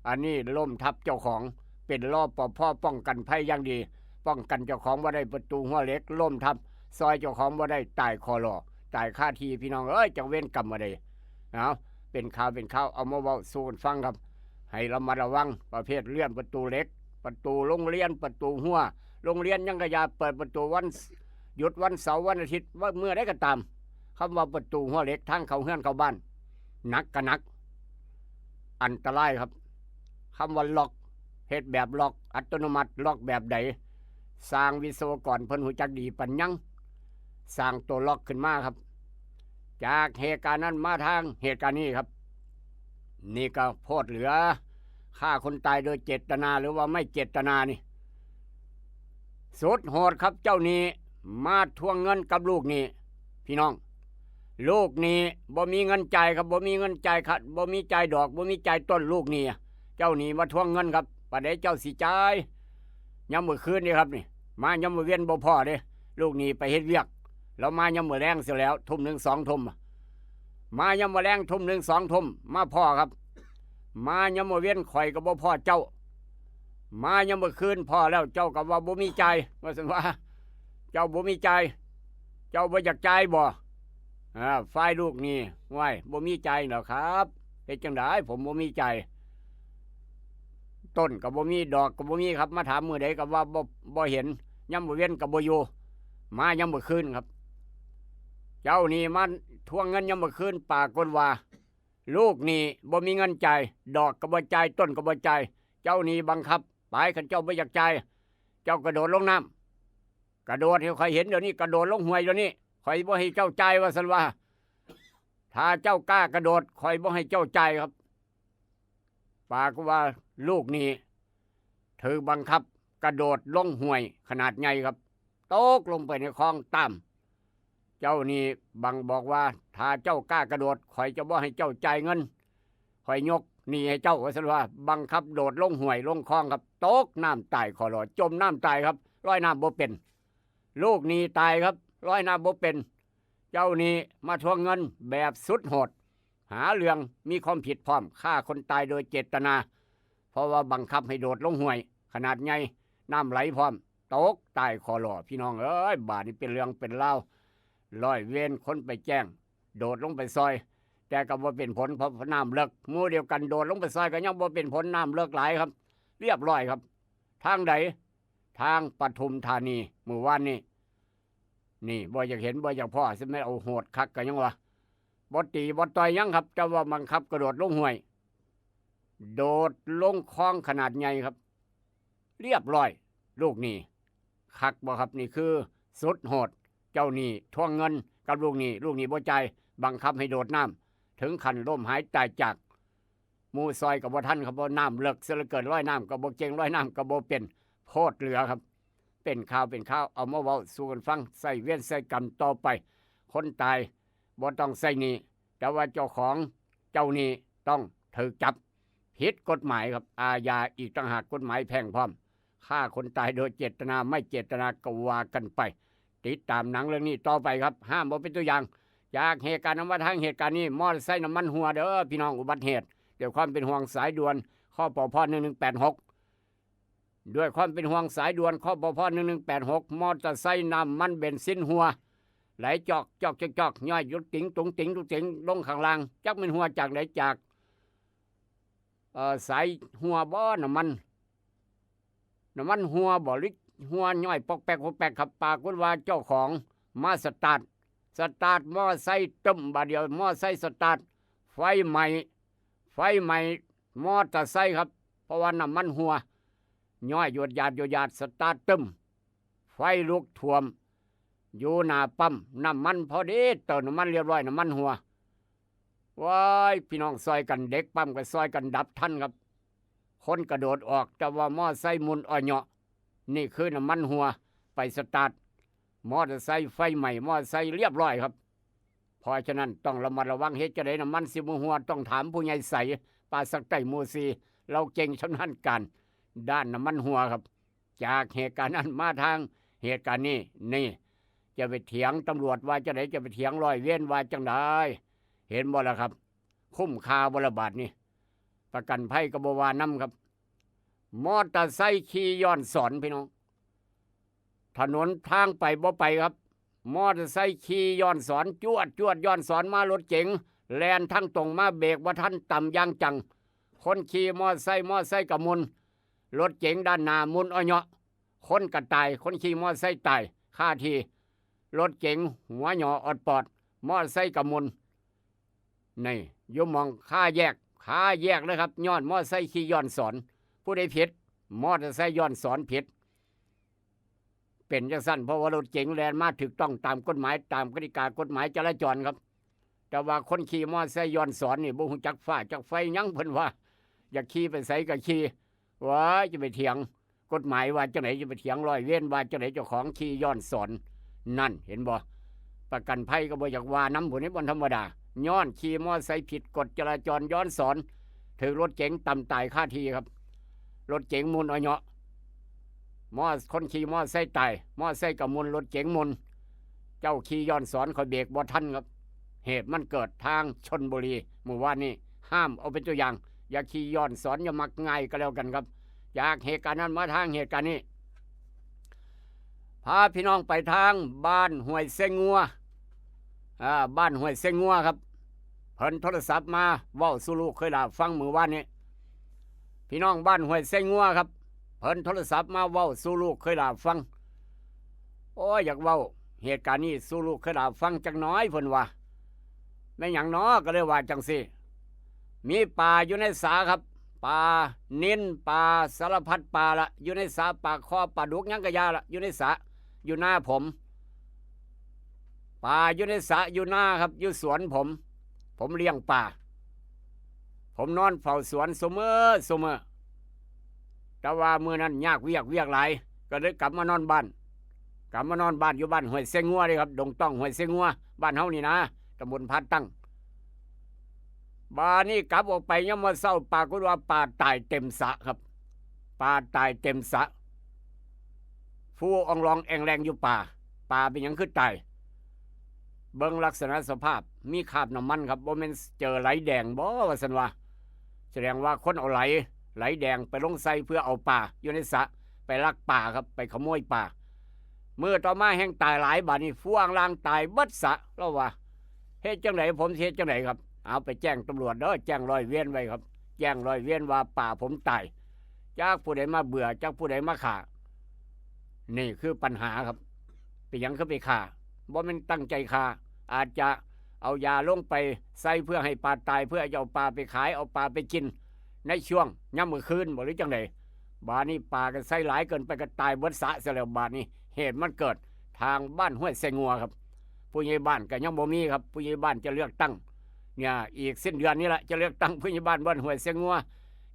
อันนี้ล้มทับเจ้าของ เป็น รปภ ป้องกันภัยอย่างดี ป้องกันเจ้าของบ่ได้ ประตูฮั้วเหล็กล้มทับ ซ่อยเจ้าของบ่ได้ ตายคอหลอ ตายคาที่ พี่น้องเอ้ย จักเวรกรรมบ่ใด เอา เป็นข่าวเป็นข่าว เอามาเว้าสู่กันฟังครับ ให้ระมัดระวังประเภทเลื่อนประตูเหล็ก ประตูโรงเรียน ประตูฮั้ว โรงเรียนหยังก็อย่าเปิดประตูวันหยุด วันเสาร์ วันอาทิตย์ ว่ามื้อใดก็ตาม คำว่าประตูฮั้วเหล็ก ทางเข้าเฮือนเข้าบ้าน หนักก็หนัก อันตรายครับ คำว่าล็อก เฮ็ดแบบล็อกอัตโนมัติ ล็อกแบบใด ซ่างวิศวกรเพิ่นฮู้จักดีปานหยัง ซ่างตัวล็อกขึ้นมาครับ จากเหตุการณ์นั้นมาทางเหตุการณ์นี้ครับ นี่ก็โพดเหลือ ฆ่าคนตายโดยเจตนาหรือว่าไม่เจตนานี่ สุดโหดครับ เจ้าหนี้มาทวงเงินกับลูกหนี้ พี่น้อง ลูกหนี้บ่มีเงินจ่ายครับ บ่มีเงินจ่ายครับ บ่มีจ่ายดอก บ่มีจ่ายต้น ลูกหนี้ เจ้าหนี้มาทวงเงินครับ ปานใดเจ้าสิจ่าย ยามมื้อคืนนี่ครับนี่ มายามมื้อเว็นบ่พ้อเด้ ลูกหนี้ไปเฮ็ดเวียก แล้วมายามมื้อแลงเสียแล้ว ทุ่มหนึ่ง สองทุ่ม มายามมื้อแลงทุ่มหนึ่ง สองทุ่ม มาพ้อครับ มายามมื้อเว็นข้อยก็บ่พ้อเจ้า มายามมื้อคืนพ้อแล้วเจ้าก็ว่าบ่มีจ่าย ว่าซั่นว่า เจ้าบ่มีจ่าย เจ้าบ่อยากจ่ายบ่ อ่า ฝ่ายลูกหนี้ "ว้าย บ่มีจ่ายดอกครับ เฮ็ดจั่งใดผมบ่มีจ่าย ต้นก็บ่มี ดอกก็บ่มีครับ มาถามมื้อใดก็ว่าบ่ บ่เห็น ยามมื้อเว็นก็บ่อยู่ มายามมื้อคืนครับ เจ้าหนี้มาทวงเงินยามมื้อคืน ปรากฏว่า ลูกหนี้บ่มีเงินจ่าย ดอกก็บ่จ่าย ต้นก็บ่จ่าย เจ้าหนี้บังคับ ไป คันเจ้าบ่อยากจ่าย เจ้ากระโดดลงน้ำ กระโดดให้ข้อยเห็นเดี๋ยวนี้ กระโดดลงห้วยเดี๋ยวนี้ ข้อยบ่ให้เจ้าจ่าย ว่าซั่นว่า ถ้าเจ้ากล้ากระโดด ข้อยบ่ให้เจ้าจ่ายครับ ปรากฏว่าลูกหนี้ถูกบังคับกระโดดลงห้วยขนาดใหญ่ครับ ตกลงไปในคลองตาม เจ้าหนี้บังบอกว่า "ถ้าเจ้ากล้ากระโดด ข้อยจะบ่ให้เจ้าจ่ายเงิน ข้อยยก หนี้ให้เจ้า ว่าซั่นว่า บังคับโดดลงห้วยลงคลองครับ ตกน้ำตายขอรอ จมน้ำตายครับ ลอยน้ำบ่เป็น ลูกหนี้ตายครับ ลอยน้ำบ่เป็น เจ้าหนี้มาทวงเงินแบบสุดโหด หาเรื่องมีความผิดพร้อม ฆ่าคนตายโดยเจตนา เพราะว่าบังคับให้โดดลงห้วยขนาดใหญ่ น้ำไหลพร้อม ตกตายขอรอ พี่น้องเอ้ย บาดนี้เป็นเรื่องเป็นราว ร้อยเวรคนไปแจ้ง โดดลงไปซอย แต่ก็บ่เป็นผล เพราะน้ำเลิก หมู่เดียวกันโดดลงไปซอยก็ยังบ่เป็นผล น้ำเลิกหลายครับ เรียบร้อยครับ ทางใด ทางปทุมธานี มื้อวานนี้ นี่ บ่อยากเห็น บ่อยากพ้อ สิแม่นเอาโหดคักก็ยังว่า บ่ตีบ่ต่อยหยังครับ แต่ว่าบังคับกระโดดลงห้วย โดดลงคลองขนาดใหญ่ครับ เรียบร้อย ลูกหนี้ คักบ่ครับ นี่คือสุดโหด เจ้าหนี้ทวงเงินกับลูกหนี้ ลูกหนี้บ่จ่าย บังคับให้โดดน้ำ ถึงขั้นล้มหายตายจาก หมู่ซอยก็บ่ทันครับ เพราะน้ำเลิกเสียเหลือเกิน ลอยน้ำก็บ่เก่ง ลอยน้ำก็บ่เป็น โพดเหลือครับ เป็นข่าวเป็นข่าว เอามาเว้าสู่กันฟัง ใส่เวรใส่กรรมต่อไป คนตายบ่ต้องใส่หนี้ แต่ว่าเจ้าของ เจ้าหนี้ต้องถูกจับ ผิดกฎหมายครับ อาญาอีกต่างหาก กฎหมายแพ่งพร้อม ฆ่าคนตายโดยเจตนา ไม่เจตนาก็ว่ากันไป ติดตามหนังเรื่องนี้ต่อไปครับ ห้ามเอาเป็นตัวอย่าง จากเหตุการณ์นั้นมาทางเหตุการณ์นี้ มอเตอร์ไซค์น้ำมันหัวเด้อพี่น้อง อุบัติเหตุ ด้วยความเป็นห่วงสายด่วน คปพ หนึ่งหนึ่งแปดหก ด้วยความเป็นห่วงสายด่วน คปพ หนึ่งหนึ่งแปดหก มอเตอร์ไซค์น้ำมันเบนซินหัว ไหลจอกจอกจอกจอก ย่อยยุดติ๋งตุงติ๋งตุงติ๋ง ลงข้างล่าง จักเป็นหัวจากไหน จาก เอ่อ สายหัวบ่ น้ำมัน น้ำมันหัวบ่ หรือหัวย่อยปอกแปกปอกแปกครับ ปรากฏว่าเจ้าของมาสตาร์ท สตาร์ทมอไซค์ตึ้ม บาดเดียวมอไซค์สตาร์ท ไฟไหม้ ไฟไหม้มอเตอร์ไซค์ครับ เพราะว่าน้ำมันหัว ย่อยยวดยาดยวดยาด สตาร์ทตึ้ม ไฟลุกท่วม อยู่หน้าปั๊มน้ำมันพอดี เติมน้ำมันเรียบร้อย น้ำมันหัว ว้าย พี่น้องซอยกัน เด็กปั๊มก็ซอยกันดับทันครับ คนกระโดดออก แต่ว่ามอไซค์หมุนอ่อยเหยาะ นี่คือน้ำมันหัว ไปสตาร์ท มอเตอร์ไซค์ไฟไหม้ มอเตอร์ไซค์เรียบร้อยครับ เพราะฉะนั้นต้องระมัดระวัง เฮ็ดจั่งใดน้ำมันสิบ่หัว ต้องถามผู้ใหญ่ใส ป่าสักใต้หมู่สี่ เราเก่งชำนาญการด้านน้ำมันหัวครับ จากเหตุการณ์นั้นมาทางเหตุการณ์นี้ นี่ จะไปเถียงตำรวจว่าจั่งใด จะไปเถียงร้อยเวรว่าจั่งใด เห็นบ่ล่ะครับ คุ้มค่าบ่ล่ะบาดนี้ ประกันภัยก็บ่ว่านำครับ มอเตอร์ไซค์ขี่ย้อนสอนพี่น้อง ถนนทางไปบ่ไปครับ มอเตอร์ไซค์ขี่ย้อนสอน จวดจวดย้อนสอนมา รถเก๋งแล่นทางตรงมา เบรกบ่ทัน ตำอย่างจัง คนขี่มอเตอร์ไซค์ มอเตอร์ไซค์ก็หมุน รถเก๋งด้านหน้าหมุนอ่อยเหยาะ คนก็ตาย คนขี่มอเตอร์ไซค์ตายคาที่ รถเก๋งหัวหยอออดปอด มอเตอร์ไซค์ก็หมุน นี่ อยู่หม่องคาแยก คาแยกเลยครับ ย้อนมอเตอร์ไซค์ขี่ย้อนสอน ผู้ใดผิด มอเตอร์ไซค์ย้อนสอนผิด เป็นจั่งซั้น เพราะว่ารถเก๋งแล่นมาถูกต้องตามกฎหมาย ตามกติกากฎหมายจราจรครับ แต่ว่าคนขี่มอเตอร์ไซค์ย้อนสอนนี่ บ่ฮู้จักฟ้าจักไฟหยัง เพิ่นว่า อยากขี่ไปไสก็ขี่ ว้าย จะไปเถียงกฎหมายว่าจั่งใด จะไปเถียงร้อยเวรว่าจั่งใด เจ้าของขี่ย้อนสอน นั่น เห็นบ่ ประกันภัยก็บ่อยากว่านำ ผู้นี้บ่ธรรมดา ย้อนขี่มอไซค์ผิดกฎจราจรย้อนสอน ถูกรถเก๋งตำตายคาที่ครับ รถเก๋งหมุนอ่อยเหยาะ มอ คนขี่มอไซค์ตาย มอไซค์ก็หมุน รถเก๋งหมุน เจ้าขี่ย้อนสอน ข้อยเบรกบ่ทันครับ เหตุมันเกิดทางชลบุรีมื้อวานนี้ ห้ามเอาเป็นตัวอย่าง อย่าขี่ย้อนสอน อย่ามักง่ายก็แล้วกันครับ จากเหตุการณ์นั้นมาทางเหตุการณ์นี้ พาพี่น้องไปทางบ้านห้วยเซงัว อ่า บ้านห้วยเซงัวครับ เพิ่นโทรศัพท์มาเว้าสู่ลูกเคยหลาฟังมื้อวานนี้ พี่น้องบ้านห้วยเซงัวครับ เพิ่นโทรศัพท์มาเว้าสู่ลูกเคยหลาฟัง โอ้ย อยากเว้าเหตุการณ์นี้สู่ลูกเคยหลาฟังจักหน่อย เพิ่นว่า แม่นหยังน้อ ก็เลยว่าจั่งซี้ มีปลาอยู่ในสระครับ ปลานิล ปลาสารพัดปลาละ อยู่ในสระ ปลาข่อ ปลาดุก หยังก็อย่าละ อยู่ในสระ อยู่นาผม ปลาอยู่ในสระ อยู่นาครับ อยู่สวนผม ผมเลี้ยงปลา ผมนอนเฝ้าสวนซุมื้อซุมื้อ แต่ว่ามื้อนั้นยากเวียก เวียกหลาย ก็เลยกลับมานอนบ้าน กลับมานอนบ้าน อยู่บ้านห้วยเซงัวเด้ครับ ดงต้องห้วยเซงัว บ้านเฮานี่นะ ตำบลผาตั้ง บาดนี้กลับออกไปยามมื้อเช้า ปรากฏว่าปลาตายเต็มสระครับ ปลาตายเต็มสระ ฟู่อ่องลองแอ่งแล่งอยู่ปลา ปลาเป็นหยังคือตาย เบิ่งลักษณะสภาพ มีคราบน้ำมันครับ บ่แม่นเจอไหลแดงบ่ ว่าซั่นว่า แสดงว่าคนเอาไหล ไหลแดงไปลงใส่เพื่อเอาปลาอยู่ในสระ ไปลักปลาครับ ไปขโมยปลา มื้อต่อมาแฮ่งตายหลาย บาดนี้ฟู่อ่องลางตายเบิดสระ ลาวว่า เฮ็ดจั่งใด ผมสิเฮ็ดจั่งใดครับ เอาไปแจ้งตำรวจเด้อ แจ้งร้อยเวรไว้ครับ แจ้งร้อยเวรว่าปลาผมตาย จักผู้ใดมาเบื่อ จักผู้ใดมาฆ่า นี่คือปัญหาครับ เป็นหยังคือไปฆ่า บ่แม่นตั้งใจฆ่า อาจจะเอายาลงไปใส่เพื่อให้ปลาตาย เพื่อจะเอาปลาไปขาย เอาปลาไปกิน ในช่วงยามมื้อคืนบ่ หรือจั่งใด บาดนี้ปลาก็ใส่หลายเกินไปก็ตายเบิดสระซะแล้ว บาดนี้เหตุมันเกิดทางบ้านห้วยไซงัวครับ ผู้ใหญ่บ้านก็ยังบ่มีครับ ผู้ใหญ่บ้านจะเลือกตั้ง เนี่ย อีกสิ้นเดือนนี้ละ จะเลือกตั้งผู้ใหญ่บ้านบ้านห้วยไซงัว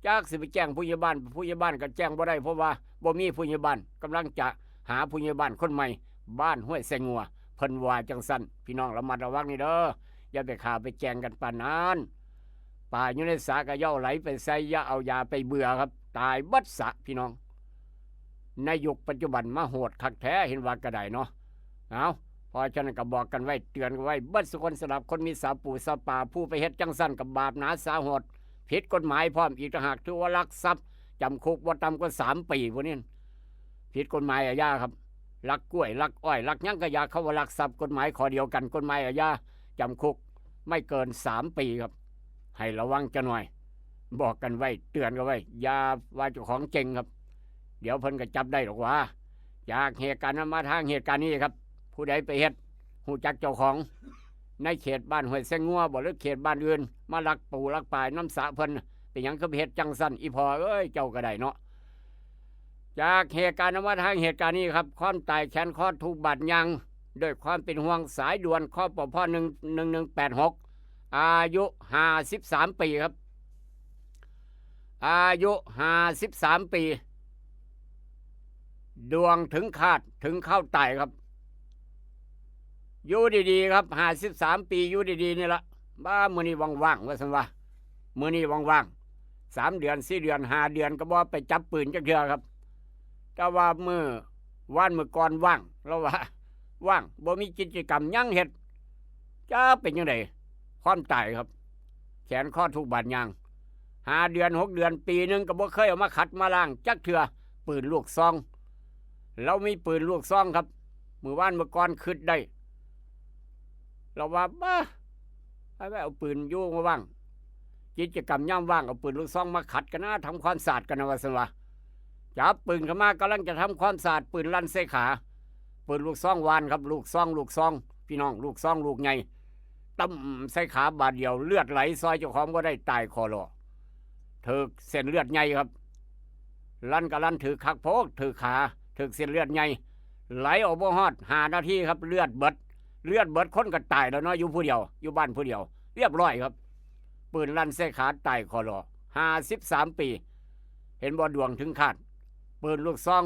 จักสิไปแจ้งผู้ใหญ่บ้าน ผู้ใหญ่บ้านก็แจ้งบ่ได้ เพราะว่าบ่มีผู้ใหญ่บ้าน กำลังจะหาผู้ใหญ่บ้านคนใหม่ บ้านห้วยไซงัว เพิ่นว่าจั่งซั่น พี่น้องระมัดระวังนี่เด้อ อย่าไปฆ่าไปแจ้งกันปานนั้น ปลาอยู่ในสระก็อย่าเอาไหลไปใส่ อย่าเอายาไปเบื่อครับ ตายเบิดสระพี่น้อง ในยุคปัจจุบันมาโหดคักแท้ เห็นว่าก็ได้เนาะ เอา เพราะฉะนั้นก็บอกกันไว้ เตือนกันไว้ เบิดสุคน สำหรับคนมีสระปูสระปลา ผู้ไปเฮ็ดจั่งซั่นก็บาปหนาสาหัส ผิดกฎหมายพร้อมอีกต่างหาก ถือว่าลักทรัพย์ จำคุกบ่ต่ำกว่าสามปี พวกนี้ ผิดกฎหมายอาญาครับ ลักกล้วย ลักอ้อย ลักหยังก็อย่า เขาว่าลักทรัพย์ กฎหมายข้อเดียวกัน กฎหมายอาญา จำคุกไม่เกินสามปีครับ ให้ระวังจักหน่อย บอกกันไว้ เตือนกันไว้ อย่าว่าเจ้าของเจ๋งครับ เดี๋ยวเพิ่นก็จับได้ดอกหว่า จากเหตุการณ์นั้นมาทางเหตุการณ์นี้ครับ ผู้ใดไปเฮ็ด ฮู้จักเจ้าของ ในเขตบ้านห้วยไซงัวบ่ หรือเขตบ้านอื่น มาลักปูลักปลานำสระเพิ่น เป็นหยังคือไปเฮ็ดจั่งซั่น อีพ่อเอ้ย เจ้าก็ได้เนาะ จากเหตุการณ์นั้นมาทางเหตุการณ์นี้ครับ ความตายแขนคอถูกบาดยาง ด้วยความเป็นห่วง สายด่วน คปพ หนึ่ง หนึ่งหนึ่งแปดหก อายุห้าสิบสามปีครับ อายุห้าสิบสามปี ดวงถึงคาด ถึงคราวตายครับ อยู่ดีๆครับ ห้าสิบสามปี อยู่ดีๆนี่ละ บ้า มื้อนี้ว่างๆ ว่าซั่นว่า มื้อนี้ว่างๆ สามเดือน สี่เดือน ห้าเดือนก็บ่ไปจับปืนจักเทื่อครับ แต่ว่ามื้อวานมื้อก่อนว่าง ลาวว่า ว่าง บ่มีกิจกรรมหยังเฮ็ด จักเป็นจั่งใด ความตายครับ แขนคอถูกบาดยาง ห้าเดือน หกเดือน ปีหนึ่งก็บ่เคยเอามาขัดมาล้างจักเทื่อ ปืนลูกซอง ลาวมีปืนลูกซองครับ มื้อวานมื้อก่อนคิดได้ ลาวว่า บ้า ไป ไปเอาปืนอยู่ว่าง กิจกรรมยามว่าง เอาปืนลูกซองมาขัดกันนะ ทำความสะอาดกันนะ ว่าซั่นว่า จับปืนขึ้นมา กำลังจะทำความสะอาด ปืนลั่นใส่ขา ปืนลูกซองว่านครับ ลูกซอง ลูกซอง พี่น้อง ลูกซองลูกใหญ่ ตั้มใส่ขาบาดเดียว เลือดไหล ซ่อยเจ้าของบ่ได้ ตายข้อหล่อ ถืกเส้นเลือดใหญ่ครับ ลั่นก็ลั่นถืกคักโพด ถืกขา ถืกเส้นเลือดใหญ่ ไหลออกบ่ฮอดห้านาทีครับ เลือดเบิด เลือดเบิด คนก็ตายแล้วเนาะ อยู่ผู้เดียว อยู่บ้านผู้เดียว เรียบร้อยครับ ปืนลั่นใส่ขา ตายข้อหล่อ ห้าสิบสามปี เห็นบ่ ดวงถึงคาด ปืนลูกซอง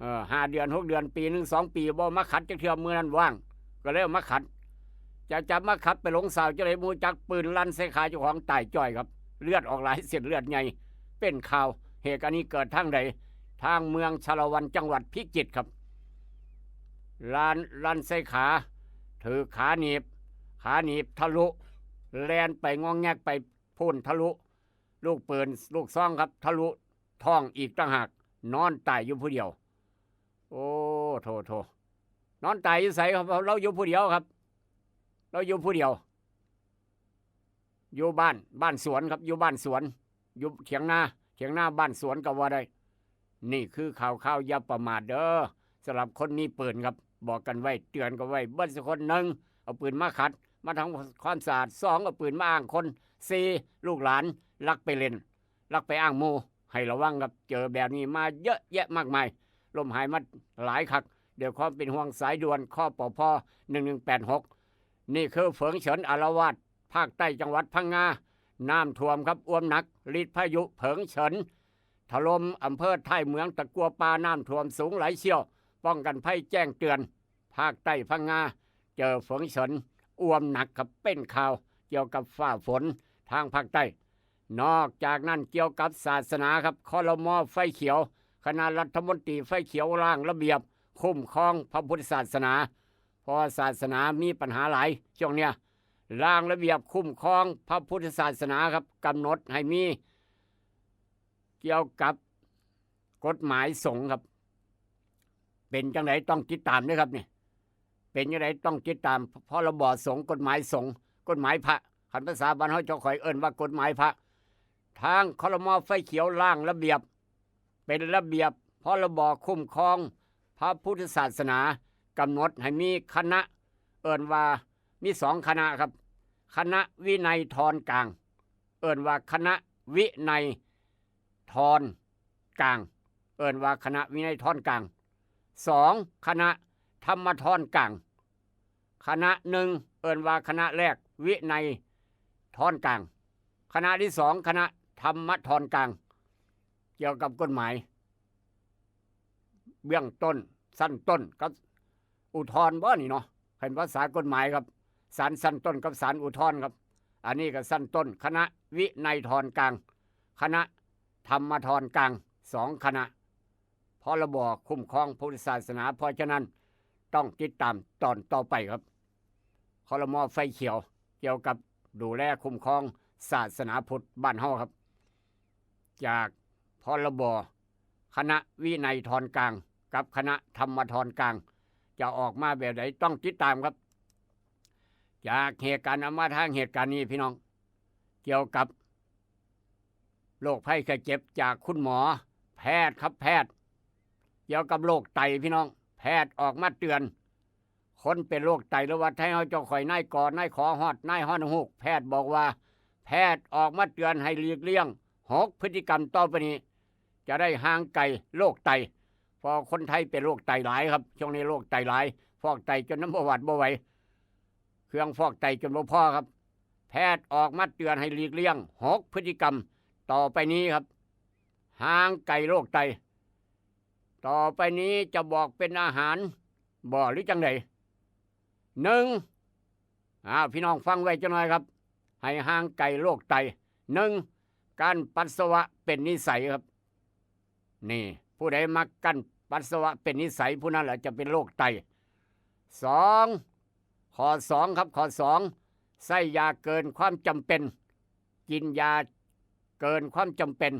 เอ่อ ห้าเดือน หกเดือน ปีหนึ่ง สองปี บ่มาขัดจักเทื่อ มื้อนั้นว่าง ก็เลยเอามาขัด จะจับมาขัดไปหลงสาวจั่งใด บ่ฮู้จัก ปืนลั่นใส่ขาเจ้าของ ตายจ้อยครับ เลือดออกหลายเส้น เลือดใหญ่ เป็นข่าว เหตุการณ์นี้เกิดทางใด ทางเมืองชาละวัน จังหวัดพิจิตรครับ ลั่น ลั่นใส่ขา ถืกขาหนีบ ขาหนีบทะลุ แล่นไปงองแงกไปพู้น ทะลุ ลูกปืน ลูกซองครับ ทะลุท้องอีกต่างหาก นอนตายอยู่ผู้เดียว โอ้ โถ โถ นอนตายอยู่ไสครับ ลาวอยู่ผู้เดียวครับ ลาวอยู่ผู้เดียว อยู่บ้าน บ้านสวนครับ อยู่บ้านสวน อยู่เถียงนา เถียงนาบ้านสวนก็ว่าได้ นี่คือข่าว ข่าว อย่าประมาทเด้อ สำหรับคนมีปืนครับ บอกกันไว้ เตือนกันไว้ เบิดสุคน หนึ่ง เอาปืนมาขัด มาทำความสะอาด สอง เอาปืนมาอ้างคน สี่ ลูกหลานลักไปเล่น ลักไปอ้างหมู่ ให้ระวังครับ เจอแบบนี้มาเยอะแยะมากมาย ล้มหายมาหลายคัก ด้วยความเป็นห่วง สายด่วน คปพ หนึ่งหนึ่งแปดหก นี่คือเผิงเฉินอาละวาด ภาคใต้จังหวัดพังงา น้ำท่วมครับ อ่วมหนัก ฤทธิ์พายุเผิงเฉิน ถล่มอำเภอท้ายเหมืองตะกัวป่า น้ำท่วมสูงหลายเสี้ยว ป้องกันภัยแจ้งเตือน ภาคใต้พังงา เจอเผิงเฉิน อ่วมหนักครับ เป็นข่าว เกี่ยวกับฟ้าฝนทางภาคใต้ นอกจากนั้นเกี่ยวกับศาสนาครับ ครม.ไฟเขียว คณะรัฐมนตรีไฟเขียวร่างระเบียบคุ้มครองพระพุทธศาสนา เพราะว่าศาสนามีปัญหาหลายช่วงเนี้ย ร่างระเบียบคุ้มครองพระพุทธศาสนาครับ กำหนดให้มีเกี่ยวกับกฎหมายสงฆ์ครับ เป็นจังไดต้องติดตามเด้อครับนี่ เป็นจังไดต้องติดตาม พรบ.สงฆ์ กฎหมายสงฆ์ กฎหมายพระ คันภาษาบ้านเฮาเจ้าข่อยเอิ้นว่ากฎหมายพระ ทางครม.ไฟเขียวร่างระเบียบ เป็นระเบียบ พรบ.คุ้มครองพระพุทธศาสนา กำหนดให้มีคณะ เอิ้นว่ามีสองคณะครับ คณะวินัยธรกลาง เอิ้นว่าคณะวินัยธรกลาง เอิ้นว่าคณะวินัยธรกลาง สอง คณะธรรมธรกลาง คณะหนึ่ง เอิ้นว่าคณะแรกวินัยธรกลาง คณะที่สอง คณะธรรมธรกลาง เกี่ยวกับกฎหมาย เบื้องต้น ชั้นต้นกับอุทธรณ์บ่นี่เนาะ เป็นภาษากฎหมายครับ ศาลชั้นต้นกับศาลอุทธรณ์ครับ อันนี้ก็ชั้นต้น คณะวินัยธรกลาง คณะธรรมธรกลาง สองคณะ พรบ.คุ้มครองพุทธศาสนา เพราะฉะนั้นต้องติดตามตอนต่อไปครับ ครม.ไฟเขียว เกี่ยวกับดูแลคุ้มครองศาสนาพุทธบ้านเฮาครับ จากพรบ.คณะวินัยธรกลาง กับคณะธรรมธรกลาง จะออกมาแบบไหนต้องติดตามครับ จากเหตุการณ์เอามาทางเหตุการณ์นี้พี่น้อง เกี่ยวกับโรคภัยไข้เจ็บจากคุณหมอ แพทย์ครับแพทย์ เกี่ยวกับโรคไตพี่น้อง แพทย์ออกมาเตือน คนเป็นโรคไตหรือว่าไทเฮาเจ้าข่อยนายกอนายขอฮอดนายฮอดฮูก แพทย์บอกว่า แพทย์ออกมาเตือนให้หลีกเลี่ยงหกพฤติกรรมต่อไปนี้ จะได้ห่างไกลโรคไต เพราะคนไทยเป็นโรคไตหลายครับ ช่วงนี้โรคไตหลาย ฟอกไตจนน้ำบ่หวาดบ่ไหว เครื่องฟอกไตจนบ่พอครับ แพทย์ออกมาเตือนให้หลีกเลี่ยงหกพฤติกรรมต่อไปนี้ครับ ห่างไกลโรคไต ต่อไปนี้จะบอกเป็นอาหารบ่หรือจังได หนึ่ง อ้าว พี่น้องฟังไว้จังหน่อยครับ ให้ห่างไกลโรคไต หนึ่ง การปัสสาวะเป็นนิสัยครับ นี่ ผู้ใดมักกั้นปัสสาวะเป็นนิสัย ผู้นั้นแหละจะเป็นโรคไต สอง ข้อสองครับ ข้อสอง ใช้ยาเกินความจำเป็น กินยาเกินความจำเป็น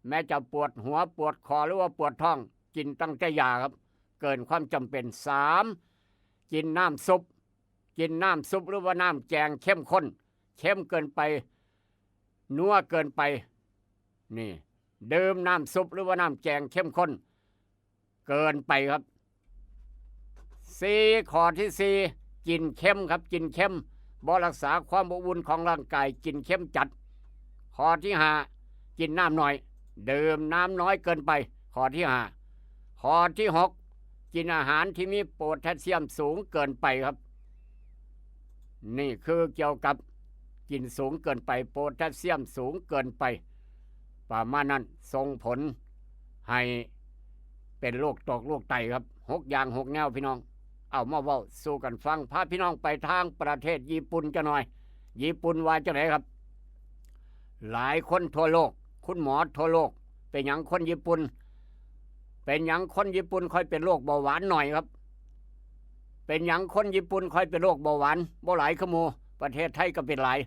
แม้จะปวดหัวปวดคอหรือว่าปวดท้อง กินตั้งแต่ยาครับ เกินความจำเป็น สาม กินน้ำซุป กินน้ำซุปหรือว่าน้ำแกงเข้มข้น เข้มเกินไป นัวเกินไป นี่ ดื่มน้ำซุปหรือว่าน้ำแกงเข้มข้น เกินไปครับ สี่ ข้อที่สี่ กินเค็มครับ กินเค็ม บ่รักษาความอบอุ่นของร่างกาย กินเค็มจัด ข้อที่ห้า กินน้ำน้อย ดื่มน้ำน้อยเกินไป ข้อที่ห้า ข้อที่หก กินอาหารที่มีโพแทสเซียมสูงเกินไปครับ นี่คือเกี่ยวกับกินสูงเกินไป โพแทสเซียมสูงเกินไป ประมาณนั้น ส่งผลให้เป็นโรคตอกโรคไตครับ หกอย่างหกแนวพี่น้อง เอามาเว้าสู่กันฟัง พาพี่น้องไปทางประเทศญี่ปุ่นจักหน่อย ญี่ปุ่นว่าจังไดครับ หลายคนทั่วโลก คุณหมอทั่วโลก เป็นหยังคนญี่ปุ่น เป็นหยังคนญี่ปุ่นค่อยเป็นโรคเบาหวานน้อยครับ เป็นหยังคนญี่ปุ่นค่อยเป็นโรคเบาหวาน บ่หลายคือหมู่ ประเทศไทยก็เป็นหลาย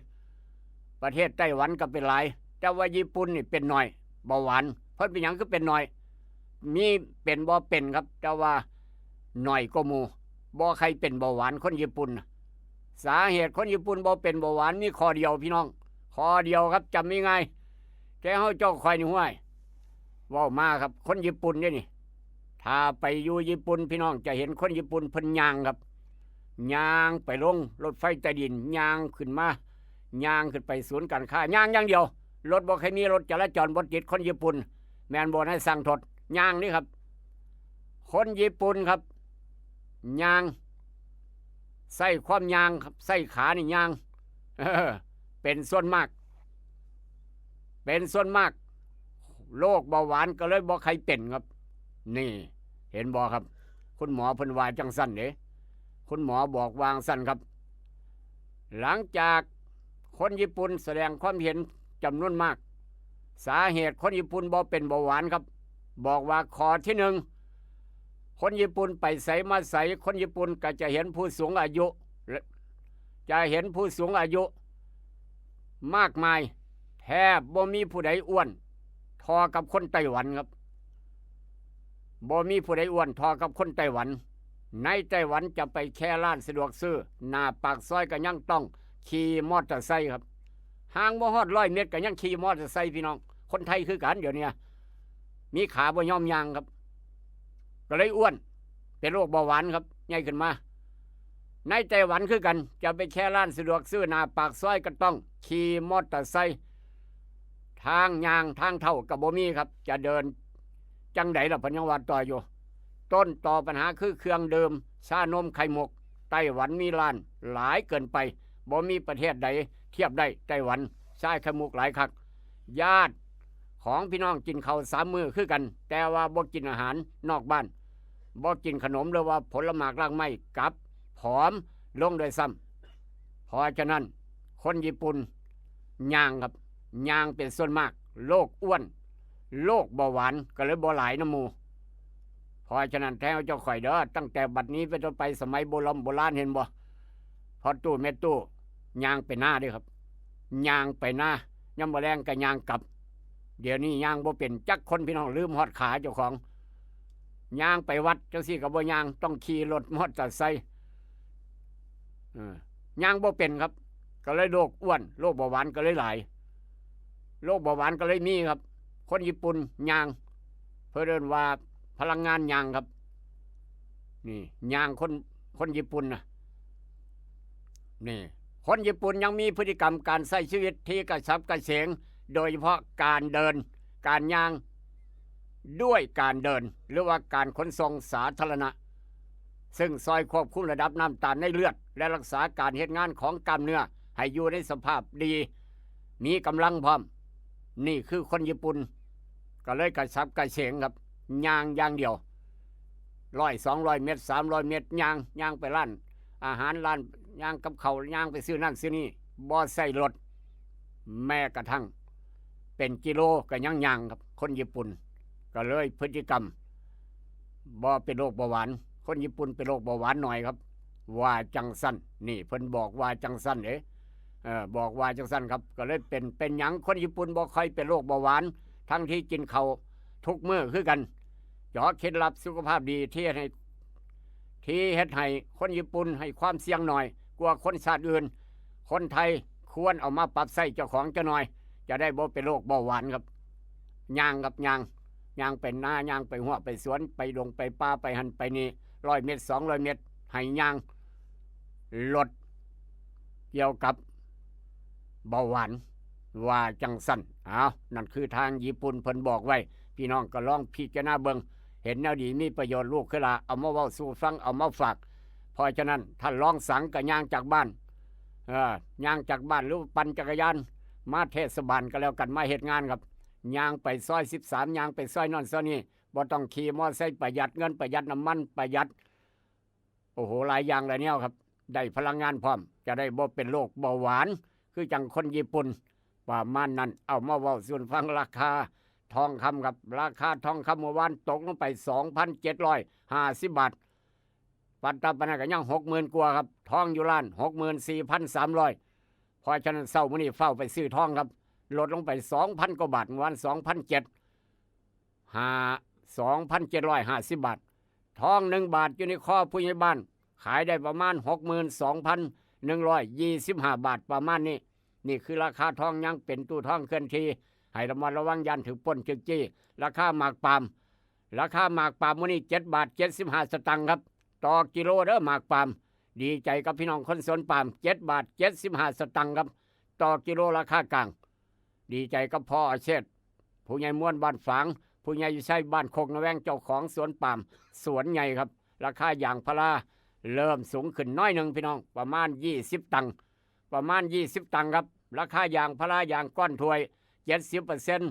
ประเทศไต้หวันก็เป็นหลาย แต่ว่าญี่ปุ่นนี่เป็นน้อย เบาหวาน เพิ่นเป็นหยังคือเป็นน้อย มีเป็นบ่เป็นครับ แต่ว่าน้อยกว่าหมู่ บ่ใครเป็นเบาหวานคนญี่ปุ่นน่ะ สาเหตุคนญี่ปุ่นบ่เป็นเบาหวานมีข้อเดียวพี่น้อง ข้อเดียวครับ จำง่ายๆ แต่เฮาเจ้าข่อยนี่ห้วย เว้ามาครับ คนญี่ปุ่นเด้นี่ ถ้าไปอยู่ญี่ปุ่นพี่น้องจะเห็นคนญี่ปุ่นเพิ่นย่างครับ ย่างไปลงรถไฟใต้ดิน ย่างขึ้นมา ย่างขึ้นไปศูนย์การค้า ย่างอย่างเดียว รถบ่เคยมี รถจราจรบ่ติด คนญี่ปุ่น แม่นบ่นายสั่งทด ย่างนี่ครับ คนญี่ปุ่นครับ ย่าง ใช้ความย่างครับ ใช้ขานี่ย่าง เออ เป็นส่วนมาก เป็นส่วนมาก โรคเบาหวานก็เลยบ่ใครเป็นครับ นี่ เห็นบ่ครับ คุณหมอเพิ่นว่าจังซั่นเด้ คุณหมอบอกวางซั่นครับ หลังจาก คนญี่ปุ่นแสดงความเห็นจำนวนมาก สาเหตุคนญี่ปุ่นบ่เป็นเบาหวานครับ บอกว่าข้อที่หนึ่ง คนญี่ปุ่นไปไสมาไส คนญี่ปุ่นก็จะเห็นผู้สูงอายุ จะเห็นผู้สูงอายุมากมาย แทบบ่มีผู้ใดอ้วนเท่อกับคนไต้หวันครับ บ่มีผู้ใดอ้วนเท่อกับคนไต้หวัน ในไต้หวันจะไปแค่ร้านสะดวกซื้อ หน้าปากซอยก็ยังต้องขี่มอเตอร์ไซค์ครับ ห่างบ่ฮอดร้อยเมตรก็ยังขี่มอเตอร์ไซค์พี่น้อง คนไทยคือกันเดี๋ยวนี้ มีขาบ่ยอมย่างครับ ก็เลยอ้วน เป็นโรคเบาหวานครับ ใหญ่ขึ้นมา ในไต้หวันคือกัน จะไปแค่ร้านสะดวกซื้อหน้าปากซอยก็ต้องขี่มอเตอร์ไซค์ ทางย่างทางเท้าก็บ่มีครับ จะเดินจั่งใดล่ะ เพิ่นยังว่าต่ออยู่ ต้นตอปัญหาคือเครื่องดื่ม ชานมไข่มุก ไต้หวันมีร้านหลายเกินไป บ่มีประเทศใดเทียบได้ ไต้หวัน ชาไข่มุกหลายคัก ญาติของพี่น้องกินข้าวสามมื้อคือกัน แต่ว่าบ่กินอาหารนอกบ้าน บ่กินขนมหรือว่าผลหมากรากไม้ กลับผอมลงด้วยซ้ำ เพราะฉะนั้นคนญี่ปุ่นย่างครับ ย่างเป็นส่วนมาก โรคอ้วน โรคเบาหวานก็เลยบ่หลายนำหมู่ เพราะฉะนั้นแท้เจ้าข่อยเด้อ ตั้งแต่บัดนี้เป็นต้นไป สมัยโบรำโบราณเห็นบ่ พ่อตู้แม่ตู้ย่างไปนาเด้อครับ ย่างไปนา ยามมื้อแลงก็ย่างกลับ เดี๋ยวนี้ย่างบ่เป็นจักคนพี่น้อง ลืมฮอดขาเจ้าของ ย่างไปวัดจั่งซี้ก็บ่ย่าง ต้องขี่รถมอเตอร์ไซค์ เออ ย่างบ่เป็นครับ ก็เลยโรคอ้วน โรคเบาหวานก็เลยหลาย โรคเบาหวานก็เลยมีครับ คนญี่ปุ่นย่าง เพิ่นเอิ้นว่าพลังงานย่างครับ นี่ย่างคน คนญี่ปุ่นนะ นี่ คนญี่ปุ่นยังมีพฤติกรรมการใช้ชีวิตที่กระฉับกระเฉง โดยเฉพาะการเดิน การย่าง ด้วยการเดิน หรือว่าการขนส่งสาธารณะ ซึ่งซอยควบคุมระดับน้ำตาลในเลือด และรักษาการเฮ็ดงานของกล้ามเนื้อให้อยู่ในสภาพดี มีกำลังพร้อม นี่คือคนญี่ปุ่น ก็เลยกระฉับกระเฉงครับ ย่างอย่างเดียว ร้อย สองร้อยเมตร สามร้อยเมตร ย่าง ย่างไปร้านอาหาร ร้าน ย่างกับข้าว ย่างไปซื้อนั่นซื้อนี่ บ่ใช้รถ แม้กระทั่งเป็นกิโลก็ยังย่างครับ คนญี่ปุ่น ก็เลยพฤติกรรมบ่เป็นโรคเบาหวาน คนญี่ปุ่นเป็นโรคเบาหวานหน่อยครับ ว่าจั่งซั่น นี่เพิ่นบอกว่าจั่งซั่นเด้ เอ่อ บอกว่าจั่งซั่นครับ ก็เลยเป็น เป็นหยังคนญี่ปุ่นบ่ค่อยเป็นโรคเบาหวาน ทั้งที่กินข้าวทุกมื้อคือกัน เจาะเคล็ดลับสุขภาพดีที่เฮ็ดให้ ที่เฮ็ดให้คนญี่ปุ่นให้ความเสี่ยงน้อยกว่าคนชาติอื่น คนไทยควรเอามาปรับใช้เจ้าของจักหน่อย จะได้บ่เป็นโรคเบาหวานครับ ย่างครับ ย่าง ย่างไปนา ย่างไปฮวไปสวน ไปดงไปป่า ไปหั่นไปนี่ ร้อยเมตร สองร้อยเมตร ให้ย่าง ลดเกี่ยวกับเบาหวาน ว่าจั่งซั่น อ้าว นั่นคือทางญี่ปุ่นเพิ่นบอกไว้ พี่น้องก็ลองพิจารณาเบิ่ง เห็นแนวดีมีประโยชน์ลูกคือหลาน เอามาเว้าสู่ฟัง เอามาฝาก เพราะฉะนั้นท่านรองสังก็ย่างจากบ้าน เอ่อ ย่างจากบ้านหรือปั่นจักรยานมาเทศบาลก็แล้วกัน มาเฮ็ดงานครับ ย่างไปซอยสิบสาม ย่างไปซอยนั่นซอยนี่ บ่ต้องขี่มอไซค์ ประหยัดเงิน ประหยัดน้ำมัน ประหยัด โอ้โห หลายอย่างหลายแนวครับ ได้พลังงานพร้อม จะได้บ่เป็นโรคเบาหวาน คือจั่งคนญี่ปุ่น ประมาณนั้น เอามาเว้าสู่ฟัง ราคาทองคำครับ ราคาทองคำเมื่อวานตกลงไป สองพันเจ็ดร้อยห้าสิบ บาท ปัตตาปานันก็ยัง หกหมื่น กว่าครับ ทองอยู่ล้าน หกหมื่นสี่พันสามร้อย เพราะฉะนั้นเช้ามื้อนี้ฟ้าวไปซื้อทองครับ ลดลงไป สองพัน กว่าบาท เมื่อวาน สองพันเจ็ด ห้า สองพันเจ็ดร้อยห้าสิบ บาท ทองหนึ่งบาทอยู่ในคอผู้ใหญ่บ้าน ขายได้ประมาณ หกหมื่นสองพันหนึ่งร้อยยี่สิบห้า บาทประมาณนี้ นี่คือราคาทอง ยังเป็นตู้ทองเคลื่อนที่ ให้ระมัดระวัง ย่านถืกปล้นถืกจี้ ราคาหมากปาล์ม ราคาหมากปาล์มมื้อนี้ เจ็ดบาท เจ็ดสิบห้า สตางค์ครับ ต่อกิโลเด้อ หมากปาล์ม ดีใจกับพี่น้องคนสวนปาล์ม เจ็ดบาท เจ็ดสิบห้า สตางค์ครับ ต่อกิโลราคากลาง ดีใจกับพ่ออาเชษ ผู้ใหญ่ม่วนบ้านฝาง ผู้ใหญ่วิชัยบ้านโคกนาแวง เจ้าของสวนปาล์ม สวนใหญ่ครับ ราคายางพาราเริ่มสูงขึ้นน้อยหนึ่งพี่น้อง ประมาณ ยี่สิบ ตังค์ ประมาณ ยี่สิบ ตังค์ครับ ราคายางพารายางก้อนถ้วย เจ็ดสิบเปอร์เซ็นต์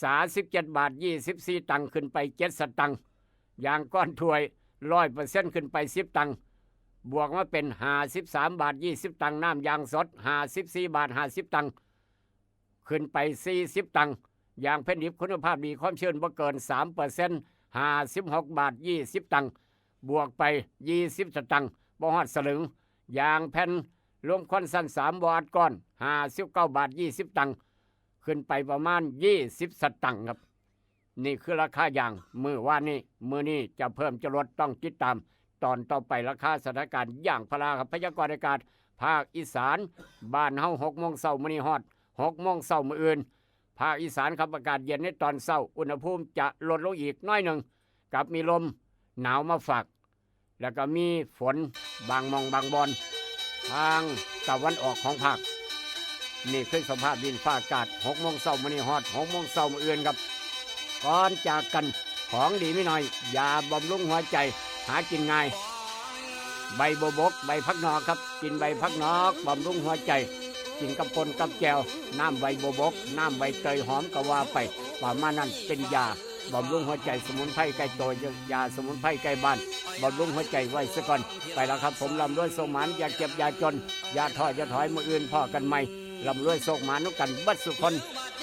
สามสิบเจ็ดบาท ยี่สิบสี่ ตังค์ ขึ้นไป เจ็ด สตางค์ ยางก้อนถ้วย ร้อยเปอร์เซ็นต์ ขึ้นไป สิบ ตังค์ บวกมาเป็นห้าสิบสามบาทยี่สิบตังค์ น้ำยางสดห้าสิบสี่บาทห้าสิบตังค์ ขึ้นไปสี่สิบตังค์ ยางแผ่นดิบคุณภาพดีความชื้นบ่เกินสามเปอร์เซ็นต์ ห้าสิบหกบาทยี่สิบตังค์ บวกไปยี่สิบสตางค์ บ่ฮอดสลึง ยางแผ่นลมควันชั้นสามบ่อัดก้อน ห้าสิบเก้าบาทยี่สิบตังค์ ขึ้นไปประมาณยี่สิบสตางค์ครับ นี่คือราคายางมื้อวานนี้ มื้อนี้จะเพิ่มจะลดต้องติดตาม ตอนต่อไปราคาสถานการณ์ยางพาราครับ พยากรณ์อากาศภาคอีสาน บ้านเฮาหกโมงเช้ามื้อนี้ฮอดหกโมงเช้ามื้ออื่น ภาคอีสานครับ อากาศเย็นในตอนเช้า อุณหภูมิจะลดลงอีกน้อยหนึ่ง กับมีลมหนาวมาฝาก แล้วก็มีฝนบางหม่องบางบ่อน ทางตะวันออกของภาค นี่คือสภาพดินฟ้าอากาศหกโมงเช้ามื้อนี้ฮอดหกโมงเช้ามื้ออื่นครับ ก่อนจากกัน ของดีมีน้อย ยาบำรุงหัวใจ หากินง่าย ใบบัวบก ใบผักหนอกครับ กินใบผักหนอกบำรุงหัวใจ กินกับป่นกับแจ่ว น้ำใบบัวบก น้ำใบเตยหอมก็ว่าไป ประมาณนั้น เป็นยาบำรุงหัวใจ สมุนไพรใกล้ตัวยาสมุนไพรใกล้บ้าน บำรุงหัวใจไว้ซะก่อน ไปแล้วครับ ผมร่ำรวยโชคหมาน อย่าเจ็บอย่าจน อย่าท้ออย่าถอย มื้ออื่นพ้อกันใหม่ ร่ำรวยโชคหมานนำกันเบิดสุคน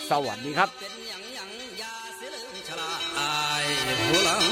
สวัสดีครับ เป็นหยังหยังยาสิลืมชะลาอายผู้หลา